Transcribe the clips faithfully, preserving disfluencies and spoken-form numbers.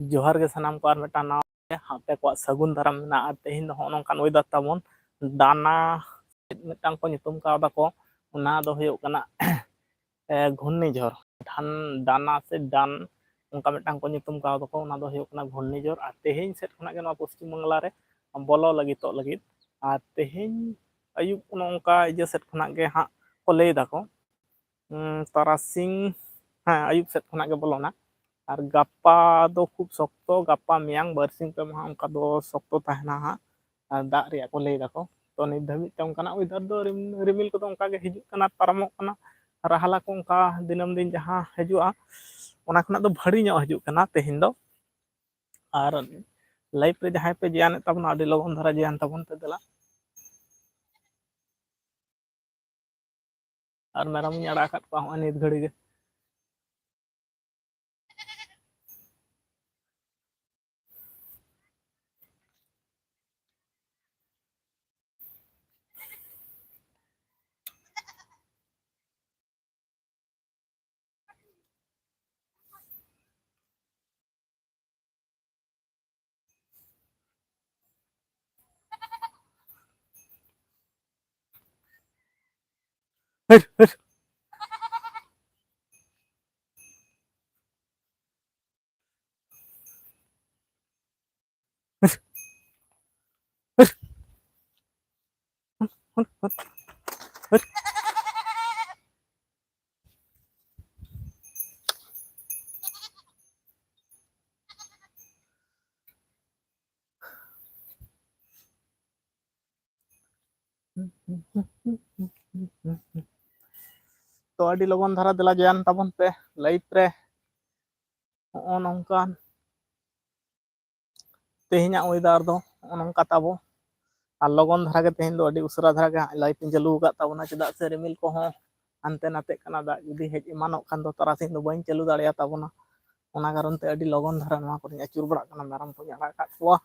ᱡᱚᱦᱟᱨ ᱜᱮ ᱥᱟᱱᱟᱢ ᱠᱚ, ᱟᱨ ᱢᱤᱫᱴᱟᱝ ᱱᱟᱣᱟ ᱟᱯᱮ ᱠᱚᱣᱟᱜ ᱥᱟᱹᱜᱩᱱ ᱫᱟᱨᱟᱢ ᱢᱮᱱᱟᱜᱼᱟ᱾ ᱟᱨ ᱛᱮᱦᱮᱧ ᱫᱚ ᱦᱚᱸᱜᱼᱚ ᱱᱚᱝᱠᱟᱱ weather ᱛᱟᱵᱚᱱ, ᱰᱟᱱᱟ ᱪᱮᱫ ᱢᱤᱫᱴᱟᱝ ᱠᱚ ᱧᱩᱛᱩᱢ ᱠᱟᱣᱫᱟ ᱠᱚ, ᱚᱱᱟ ᱫᱚ ᱦᱩᱭᱩᱜ ᱠᱟᱱᱟ ᱮ, ᱜᱷᱩᱨᱱᱤ ᱡᱷᱚᱲ, ᱰᱷᱟᱱ-, ᱰᱟᱱᱟ ᱥᱮ ᱰᱟᱱ, ᱚᱱᱠᱟ ᱢᱤᱫᱴᱟᱝ ᱠᱚ ᱧᱩᱛᱩᱢ ᱠᱟᱣᱫᱟ ᱠᱚ, ᱚᱱᱟ ᱫᱚ ᱦᱩᱭᱩᱜ ᱠᱟᱱᱟ ᱜᱷᱩᱨᱱᱤ ᱡᱷᱚᱲ᱾ ᱟᱨ ᱛᱮᱦᱮᱧ ᱥᱮᱫ ᱠᱷᱚᱱᱟᱜ ᱜᱮ ᱱᱚᱣᱟ ᱯᱚᱥᱪᱤᱢ ᱵᱟᱝᱞᱟ ᱨᱮ ᱵᱚᱞᱚ ᱞᱟᱹᱜᱤᱫᱚᱜ ᱞᱟᱹᱜᱤᱫ, ᱟᱨ ᱛᱮᱦᱮᱧ ᱟᱹᱭᱩᱵ ᱚᱱᱮ ᱚᱱᱠᱟ ᱤᱭᱟᱹ ᱥᱮᱫ ᱠᱷᱚᱱᱟᱜ ᱜᱮ ᱦᱟᱸᱜ ᱠᱚ ᱞᱟᱹᱭ ᱫᱟᱠᱚ, ᱩᱸ, ᱛᱟᱨᱟᱥᱤᱧ, ᱦᱮᱸ, ᱟᱹᱭᱩᱵ ᱥᱮᱫ ᱠᱷᱚᱱᱟᱜ ᱜᱮ ᱵᱚᱞᱚᱱᱟ᱾ ᱟᱨ ᱜᱟᱯᱟ ᱫᱚ ᱠᱷᱩᱵ ᱥᱚᱠᱛᱚ, ᱜᱟᱯᱟ ᱢᱮᱭᱟᱝ ᱵᱟᱨᱥᱤᱧ ᱯᱮ ᱢᱟᱦᱟ ᱚᱱᱠᱟ ᱫᱚ ᱥᱚᱠᱛᱚ ᱛᱟᱦᱮᱱᱟ ᱦᱟᱸᱜ, ᱟᱨ ᱫᱟᱜ ᱨᱮᱭᱟᱜ ᱠᱚ ᱞᱟᱹᱭ ᱫᱟᱠᱚ᱾ ᱛᱚ ᱱᱤᱛ ᱫᱷᱟᱹᱵᱤᱡ ᱛᱮ ᱚᱱᱠᱟᱱᱟᱜ weather ᱫᱚ ᱨᱤᱢ-, ᱨᱤᱢᱤᱞ ᱠᱚᱫᱚ ᱚᱱᱠᱟ ᱜᱮ ᱦᱤᱡᱩᱜ ᱠᱟᱱᱟ, ᱯᱟᱨᱚᱢᱚᱜ ᱠᱟᱱᱟ, ᱨᱟᱦᱞᱟ ᱠᱚ ᱚᱱᱠᱟ ᱫᱤᱱᱟᱹᱢ ᱫᱤᱱ ᱡᱟᱦᱟᱸ ᱦᱤᱡᱩᱜᱼᱟ, ᱚᱱᱟ ᱠᱷᱚᱱᱟᱜ ᱫᱚ ᱵᱷᱟᱹᱨᱤ ᱧᱚᱜ ᱦᱤᱡᱩᱜ ᱠᱟᱱᱟ ᱛᱮᱦᱮᱧ ᱫᱚ᱾ ᱟᱨ live ᱨᱮ ᱡᱟᱦᱟᱸᱭ ᱯᱮ join ᱮᱫ ᱛᱟᱵᱚᱱᱟ, ᱟᱹᱰᱤ ᱞᱚᱜᱚᱱ ᱫᱷᱟᱨᱟ join ᱛᱟᱵᱚᱱ ᱯᱮ ᱫᱮᱞᱟ᱾ ᱟᱨ ᱢᱮᱨᱚᱢ ᱤᱧ ᱟᱲᱟᱜ ᱟᱠᱟᱫ ᱠᱚᱣᱟ ᱦᱚᱸᱜᱼᱚᱭ ᱱᱤᱛ ᱜᱷᱟᱹᱲᱤ ᱜᱮ᱾ ᱛᱚ ᱟᱹᱰᱤ ᱞᱚᱜᱚᱱ ᱫᱷᱟᱨᱟ ᱫᱮᱞᱟ join ᱛᱟᱵᱚᱱ ᱯᱮ live ᱨᱮ᱾ ᱦᱚᱸᱜᱼᱚ ᱱᱚᱝᱠᱟᱱ ᱛᱮᱦᱮᱧᱟᱜ weather ᱫᱚ ᱦᱚᱸᱜᱼᱚ ᱱᱚᱝᱠᱟ ᱛᱟᱵᱚ᱾ ᱟᱨ ᱞᱚᱜᱚᱱ ᱫᱷᱟᱨᱟ ᱜᱮ ᱛᱮᱦᱮᱧ ᱫᱚ ᱟᱹᱰᱤ ᱩᱥᱟᱹᱨᱟ ᱫᱷᱟᱨᱟ ᱜᱮ ᱦᱟᱸᱜ live ᱤᱧ ᱪᱟᱹᱞᱩ ᱟᱠᱟᱫ ᱛᱟᱵᱚᱱᱟ, ᱪᱮᱫᱟᱜ ᱥᱮ ᱨᱤᱢᱤᱞ ᱠᱚᱦᱚᱸ ᱦᱟᱱᱛᱮ ᱱᱟᱛᱮᱜ ᱠᱟᱱᱟ᱾ ᱫᱟᱜ ᱡᱩᱫᱤ ᱦᱮᱡ ᱮᱢᱟᱱᱚᱜ ᱠᱷᱟᱱ ᱫᱚ ᱛᱟᱨᱟᱥᱤᱧ ᱫᱚ ᱵᱟᱹᱧ ᱪᱟᱹᱞᱩ ᱫᱟᱲᱮᱭᱟᱛᱟ ᱵᱚᱱᱟ᱾ ᱚᱱᱟ ᱠᱟᱨᱚᱱ ᱛᱮ ᱟᱹᱰᱤ ᱞᱚᱜᱚᱱ ᱫᱷᱟᱨᱟ ᱱᱚᱣᱟ ᱠᱚᱨᱮᱧ ᱟᱹᱪᱩᱨ ᱵᱟᱲᱟᱜ ᱠᱟᱱᱟ᱾ ᱢᱮᱨᱚᱢ ᱠᱚᱧ ᱟᱲᱟᱜ ᱟᱠᱟᱫ ᱠᱚᱣᱟ᱾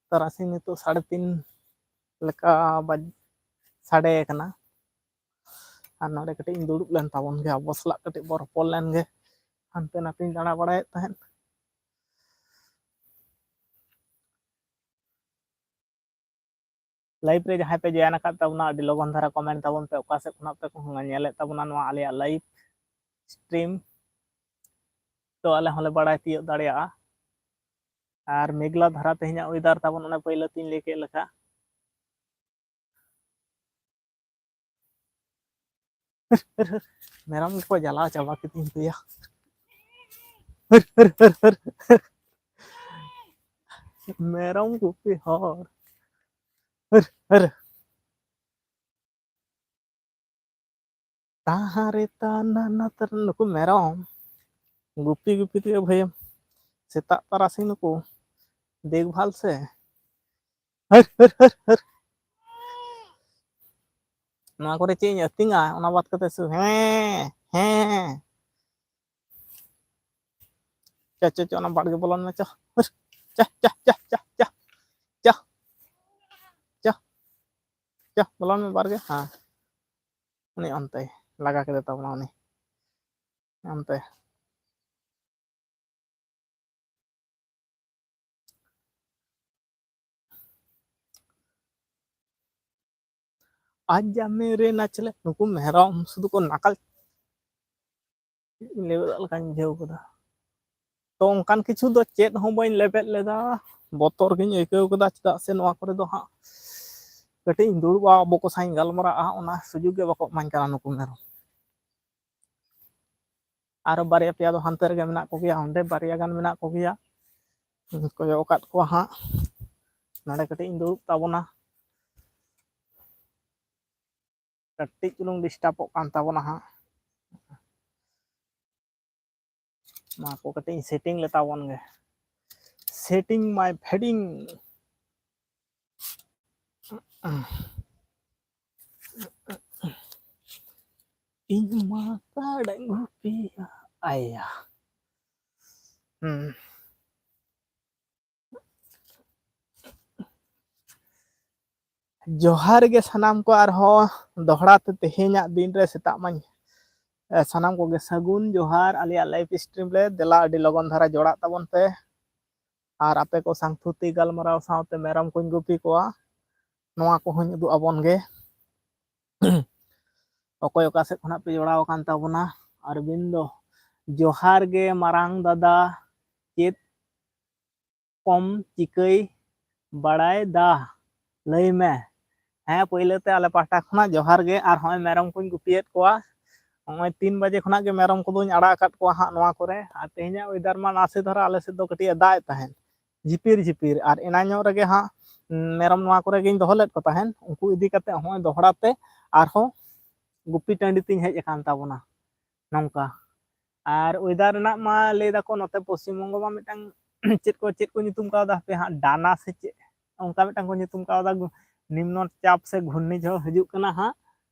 ᱛᱟᱨᱟᱥᱤᱧ ᱱᱤᱛᱚᱜ ᱥᱟᱲᱮ ᱛᱤᱱ ᱞᱮᱠᱟ ᱵᱟᱡ-, ᱥᱟᱰᱮ ᱠᱟᱱᱟ᱾ ᱟᱨ ᱱᱚᱰᱮ ᱠᱟᱹᱴᱤᱡ ᱤᱧ ᱫᱩᱲᱩᱵ ᱞᱮᱱ ᱛᱟᱵᱚᱱ ᱜᱮ, ᱟᱵᱚ ᱥᱟᱞᱟᱜ ᱠᱟᱹᱴᱤᱡ ᱵᱚ ᱨᱚᱯᱚᱲ ᱞᱮᱱ ᱜᱮ᱾ ᱦᱟᱱᱛᱮ ᱱᱟᱛᱮᱧ ᱫᱟᱬᱟ ᱵᱟᱲᱟᱭᱮᱫ ᱛᱟᱦᱮᱸᱫ᱾ Live ᱨᱮ ᱡᱟᱦᱟᱸᱭ ᱯᱮ join ᱟᱠᱟᱫ ᱛᱟᱵᱚᱱᱟ, ᱟᱹᱰᱤ ᱞᱚᱜᱚᱱ ᱫᱷᱟᱨᱟ comment ᱛᱟᱵᱚᱱ ᱯᱮ, ᱚᱠᱟ ᱥᱮᱫ ᱠᱷᱚᱱᱟᱜ ᱯᱮ ᱧᱮᱞᱮᱫ ᱛᱟᱵᱚᱱᱟ ᱱᱚᱣᱟ ᱟᱞᱮᱭᱟᱜ live stream, ᱛᱚ ᱟᱞᱮ ᱦᱚᱸᱞᱮ ᱵᱟᱲᱟᱭ ᱛᱤᱭᱳᱜ ᱫᱟᱲᱮᱭᱟᱜᱼᱟ᱾ ᱟᱨ ᱢᱮᱜᱽᱞᱟ ᱫᱷᱟᱨᱟ ᱛᱮᱦᱮᱧᱟᱜ weather ᱛᱟᱵᱚᱱ, ᱚᱱᱮ ᱯᱳᱭᱞᱳ ᱛᱤᱧ ᱞᱟᱹᱭ ᱠᱮᱫ ᱞᱮᱠᱟ᱾ ᱦᱟᱹᱨ, ᱦᱟᱹᱨ, ᱦᱟᱹᱨ᱾ ᱢᱮᱨᱚᱢ ᱜᱮᱠᱚ ᱡᱟᱞᱟ ᱪᱟᱵᱟ ᱠᱤᱫᱤᱧ ᱫᱚᱭᱟ᱾ ᱦᱟᱹᱨ, ᱦᱟᱹᱨ, ᱦᱟᱹᱨ, ᱦᱟᱹᱨ, ᱦᱟᱹᱨ᱾ ᱢᱮᱨᱚᱢ ᱜᱩᱯᱤ ᱦᱚᱲ᱾ ᱦᱟᱹᱨ, ᱦᱟᱹᱨ᱾ ᱛᱟᱦᱟᱸ ᱨᱮ ᱛᱟᱱᱟ ᱱᱟ ᱛᱟᱨ, ᱱᱩᱠᱩ ᱢᱮᱨᱚᱢ ᱜᱩᱯᱤ ᱜᱩᱯᱤ ᱛᱮᱜᱮ ᱵᱷᱟᱹᱭ ᱥᱮᱛᱟᱜ ᱛᱟᱨᱟᱥᱤᱧ ᱱᱩᱠᱩ ᱫᱮᱠᱷᱵᱷᱟᱞ ᱥᱮ᱾ ᱦᱟᱹᱨ, ᱦᱟᱹᱨ, ᱦᱟᱹᱨ, ᱦᱟᱹᱨ᱾ ᱱᱚᱣᱟ ᱠᱚᱨᱮ ᱪᱮᱫ ᱤᱧ ᱟᱹᱛᱤᱧᱟ, ᱚᱱᱟ ᱵᱟᱫ ᱠᱟᱛᱮ ᱥᱩ-, ᱦᱮᱸ, ᱦᱮᱸ᱾ ᱪᱚ, ᱪᱚ, ᱪᱚ, ᱚᱱᱟ ᱵᱟᱲᱜᱮ ᱵᱚᱞᱚᱱ ᱢᱮ, ᱪᱚ᱾ ᱦᱟᱹᱨ, ᱪᱟ, ᱪᱟ, ᱪᱟ, ᱪᱟ, ᱪᱟ᱾ ᱪᱟ᱾ ᱪᱟ᱾ ᱪᱟ, ᱵᱚᱞᱚᱱ ᱢᱮ ᱵᱟᱲᱜᱮ᱾ ᱦᱮᱸ᱾ ᱩᱱᱤ ᱚᱱᱛᱮ ᱞᱟᱜᱟ ᱠᱮᱫᱮ ᱛᱟᱵᱚᱱᱟ ᱩᱱᱤ᱾ ᱚᱱᱛᱮ᱾ ᱟᱡ ᱡᱟ ᱢᱮᱨᱮ ᱱᱟᱪᱞᱮ, ᱱᱩᱠᱩ ᱢᱮᱨᱚᱢ ᱥᱩᱫᱷᱩ ᱠᱚ ᱱᱟᱠᱟᱞ᱾ ᱪᱮᱫ ᱤᱧ ᱞᱟᱹᱭ ᱜᱚᱫ ᱞᱮᱠᱟᱧ ᱵᱩᱡᱷᱟᱹᱣ ᱠᱮᱫᱟ᱾ ᱛᱚ ᱚᱱᱠᱟᱱ ᱠᱤᱪᱷᱩ ᱫᱚ ᱪᱮᱫ ᱦᱚᱸ ᱵᱟᱹᱧ ᱞᱮᱵᱮᱫ ᱞᱮᱫᱟ, ᱵᱚᱛᱚᱨ ᱜᱤᱧ ᱟᱹᱭᱠᱟᱹᱣ ᱠᱮᱫᱟ, ᱪᱮᱫᱟᱜ ᱥᱮ ᱱᱚᱣᱟ ᱠᱚᱨᱮ ᱫᱚ ᱦᱟᱸᱜ ᱠᱟᱹᱴᱤᱡ ᱤᱧ ᱫᱩᱲᱩᱵᱼᱟ, ᱵᱚᱠᱚ ᱥᱟᱶ ᱤᱧ ᱜᱟᱞᱢᱟᱨᱟᱜᱼᱟ, ᱚᱱᱟ ᱥᱩᱡᱳᱜᱽ ᱜᱮ ᱵᱟᱠᱚ ᱮᱢᱟᱹᱧ ᱠᱟᱱᱟ ᱱᱩᱠᱩ ᱢᱮᱨᱚᱢ᱾ ᱟᱨᱚ ᱵᱟᱨᱭᱟ ᱯᱮᱭᱟ ᱫᱚ ᱦᱟᱱᱛᱮ ᱨᱮᱜᱮ ᱢᱮᱱᱟᱜ ᱠᱚᱜᱮᱭᱟ, ᱚᱸᱰᱮ ᱵᱟᱨᱭᱟ ᱜᱟᱱ ᱢᱮᱱᱟᱜ ᱠᱚᱜᱮᱭᱟ, ᱠᱚᱭᱚᱜ ᱟᱠᱟᱫ ᱠᱚᱣᱟ ᱦᱟᱸᱜ᱾ ᱱᱚᱰᱮ ᱠᱟᱹᱴᱤᱡ ᱤᱧ ᱫᱩᱲᱩᱵ ᱛᱟᱵᱚᱱᱟ, ᱠᱟᱹᱴᱤᱡ ᱪᱩᱞᱩᱝ ᱰᱤᱥᱴᱟᱵᱚᱜ ᱠᱟᱱ ᱛᱟᱵᱚᱱᱟ ᱦᱟᱸᱜ᱾ ᱱᱚᱣᱟ ᱠᱚ ᱠᱟᱹᱴᱤᱡ ᱤᱧ ᱥᱮᱴᱤᱝ ᱞᱮ ᱛᱟᱵᱚᱱ ᱜᱮ᱾ Setting my feeding. ᱤᱧ ᱢᱟ ᱠᱟᱰᱟᱧ ᱜᱩᱯᱤᱭᱟ ᱟᱭᱟ᱾ ᱦᱩᱸ᱾ ᱡᱚᱦᱟᱨ ᱜᱮ ᱥᱟᱱᱟᱢ ᱠᱚ, ᱟᱨᱦᱚᱸ ᱫᱚᱦᱲᱟ ᱛᱮ ᱛᱮᱦᱮᱧᱟᱜ ᱫᱤᱱ ᱨᱮ ᱥᱮᱛᱟᱜ ᱢᱟᱧ, ᱮ, ᱥᱟᱱᱟᱢ ᱠᱚᱜᱮ ᱥᱟᱹᱜᱩᱱ ᱡᱚᱦᱟᱨ ᱟᱞᱮᱭᱟᱜ live stream ᱨᱮ᱾ ᱫᱮᱞᱟ ᱟᱹᱰᱤ ᱞᱚᱜᱚᱱ ᱫᱷᱟᱨᱟ ᱡᱚᱲᱟᱜ ᱛᱟᱵᱚᱱ ᱯᱮ᱾ ᱟᱨ ᱟᱯᱮ ᱠᱚ ᱥᱟᱶ ᱛᱷᱩᱛᱤ ᱜᱟᱞᱢᱟᱨᱟᱣ ᱥᱟᱶᱛᱮ ᱢᱮᱨᱚᱢ ᱠᱚᱧ ᱜᱩᱯᱤ ᱠᱚᱣᱟ᱾ ᱱᱚᱣᱟ ᱠᱚᱦᱚᱸᱧ ᱩᱫᱩᱜ ᱟᱵᱚᱱ ᱜᱮ᱾ ᱚᱠᱚᱭ ᱚᱠᱟ ᱥᱮᱫ ᱠᱷᱚᱱᱟᱜ ᱯᱮ ᱡᱚᱲᱟᱣ ᱟᱠᱟᱱ ᱛᱟᱵᱚᱱᱟ? ᱟᱨᱵᱤᱱᱫᱚ, ᱡᱚᱦᱟᱨ ᱜᱮ ᱢᱟᱨᱟᱝ ᱫᱟᱫᱟ, ᱪᱮᱫ ᱠᱚᱢ ᱪᱤᱠᱟᱹᱭ ᱵᱟᱲᱟᱭ ᱫᱟ? ᱞᱟᱹᱭ ᱢᱮ᱾ ᱦᱮᱸ, ᱯᱳᱭᱞᱳ ᱛᱮ ᱟᱞᱮ ᱯᱟᱦᱴᱟ ᱠᱷᱚᱱᱟᱜ ᱡᱚᱦᱟᱨ ᱜᱮ᱾ ᱟᱨ ᱦᱚᱸᱜᱼᱚᱭ ᱢᱮᱨᱚᱢ ᱠᱚᱧ ᱜᱩᱯᱤᱭᱮᱫ ᱠᱚᱣᱟ᱾ ᱦᱚᱸᱜᱼᱚᱭ ᱛᱤᱱ ᱵᱟᱡᱮ ᱠᱷᱚᱱᱟᱜ ᱜᱮ ᱢᱮᱨᱚᱢ ᱠᱚᱫᱚᱧ ᱟᱲᱟᱜ ᱟᱠᱟᱫ ᱠᱚᱣᱟ ᱦᱟᱸᱜ ᱱᱚᱣᱟ ᱠᱚᱨᱮ᱾ ᱟᱨ ᱛᱮᱦᱮᱧᱟᱜ weather ᱢᱟ ᱱᱟᱥᱮ ᱫᱷᱟᱨᱟ ᱟᱞᱮ ᱥᱮᱫ ᱫᱚ ᱠᱟᱹᱴᱤᱡ ᱮ ᱫᱟᱜ ᱮᱫ ᱛᱟᱦᱮᱸᱫ, ᱡᱷᱤᱯᱤᱨ ᱡᱷᱤᱯᱤᱨ᱾ ᱟᱨ ᱮᱱᱟᱝ ᱧᱚᱜ ᱨᱮᱜᱮ ᱦᱟᱸᱜ, ᱩᱸ, ᱢᱮᱨᱚᱢ ᱱᱚᱣᱟ ᱠᱚᱨᱮ ᱜᱤᱧ ᱫᱚᱦᱚ ᱞᱮᱫ ᱠᱚ ᱛᱟᱦᱮᱸᱫ, ᱩᱱᱠᱩ ᱤᱫᱤ ᱠᱟᱛᱮ ᱦᱚᱸᱜᱼᱚᱭ ᱫᱚᱦᱲᱟ ᱛᱮ ᱟᱨᱦᱚᱸ ᱜᱩᱯᱤ ᱴᱟᱺᱰᱤ ᱛᱤᱧ ᱦᱮᱡ ᱟᱠᱟᱱ ᱛᱟᱵᱚᱱᱟ᱾ ᱱᱚᱝᱠᱟ᱾ ᱟᱨ weather ᱨᱮᱱᱟᱜ ᱢᱟ ᱞᱟᱹᱭ ᱫᱟᱠᱚ ᱱᱚᱛᱮ ᱯᱚᱥᱪᱤᱢ ᱵᱚᱝᱜᱚ ᱢᱟ ᱢᱤᱫᱴᱟᱝ ᱪᱮᱫ ᱠᱚ, ᱪᱮᱫ ᱠᱚ ᱧᱩᱛᱩᱢ ᱠᱟᱣᱫᱟ ᱦᱟᱯᱮ ᱦᱟᱸᱜ, ᱰᱟᱱᱟ ᱥᱮ ᱪᱮᱫ, ᱚᱱᱠᱟ ᱢᱤᱫᱴᱟᱝ ᱠᱚ ᱧᱩᱛᱩᱢ ᱠᱟᱣᱫᱟ, ᱜᱩ-, ᱱᱤᱢᱱᱚ ᱪᱟᱯ ᱥᱮ ᱜᱷᱩᱨᱱᱤ ᱡᱷᱚᱲ ᱦᱤᱡᱩᱜ ᱠᱟᱱᱟ ᱦᱟᱸᱜ᱾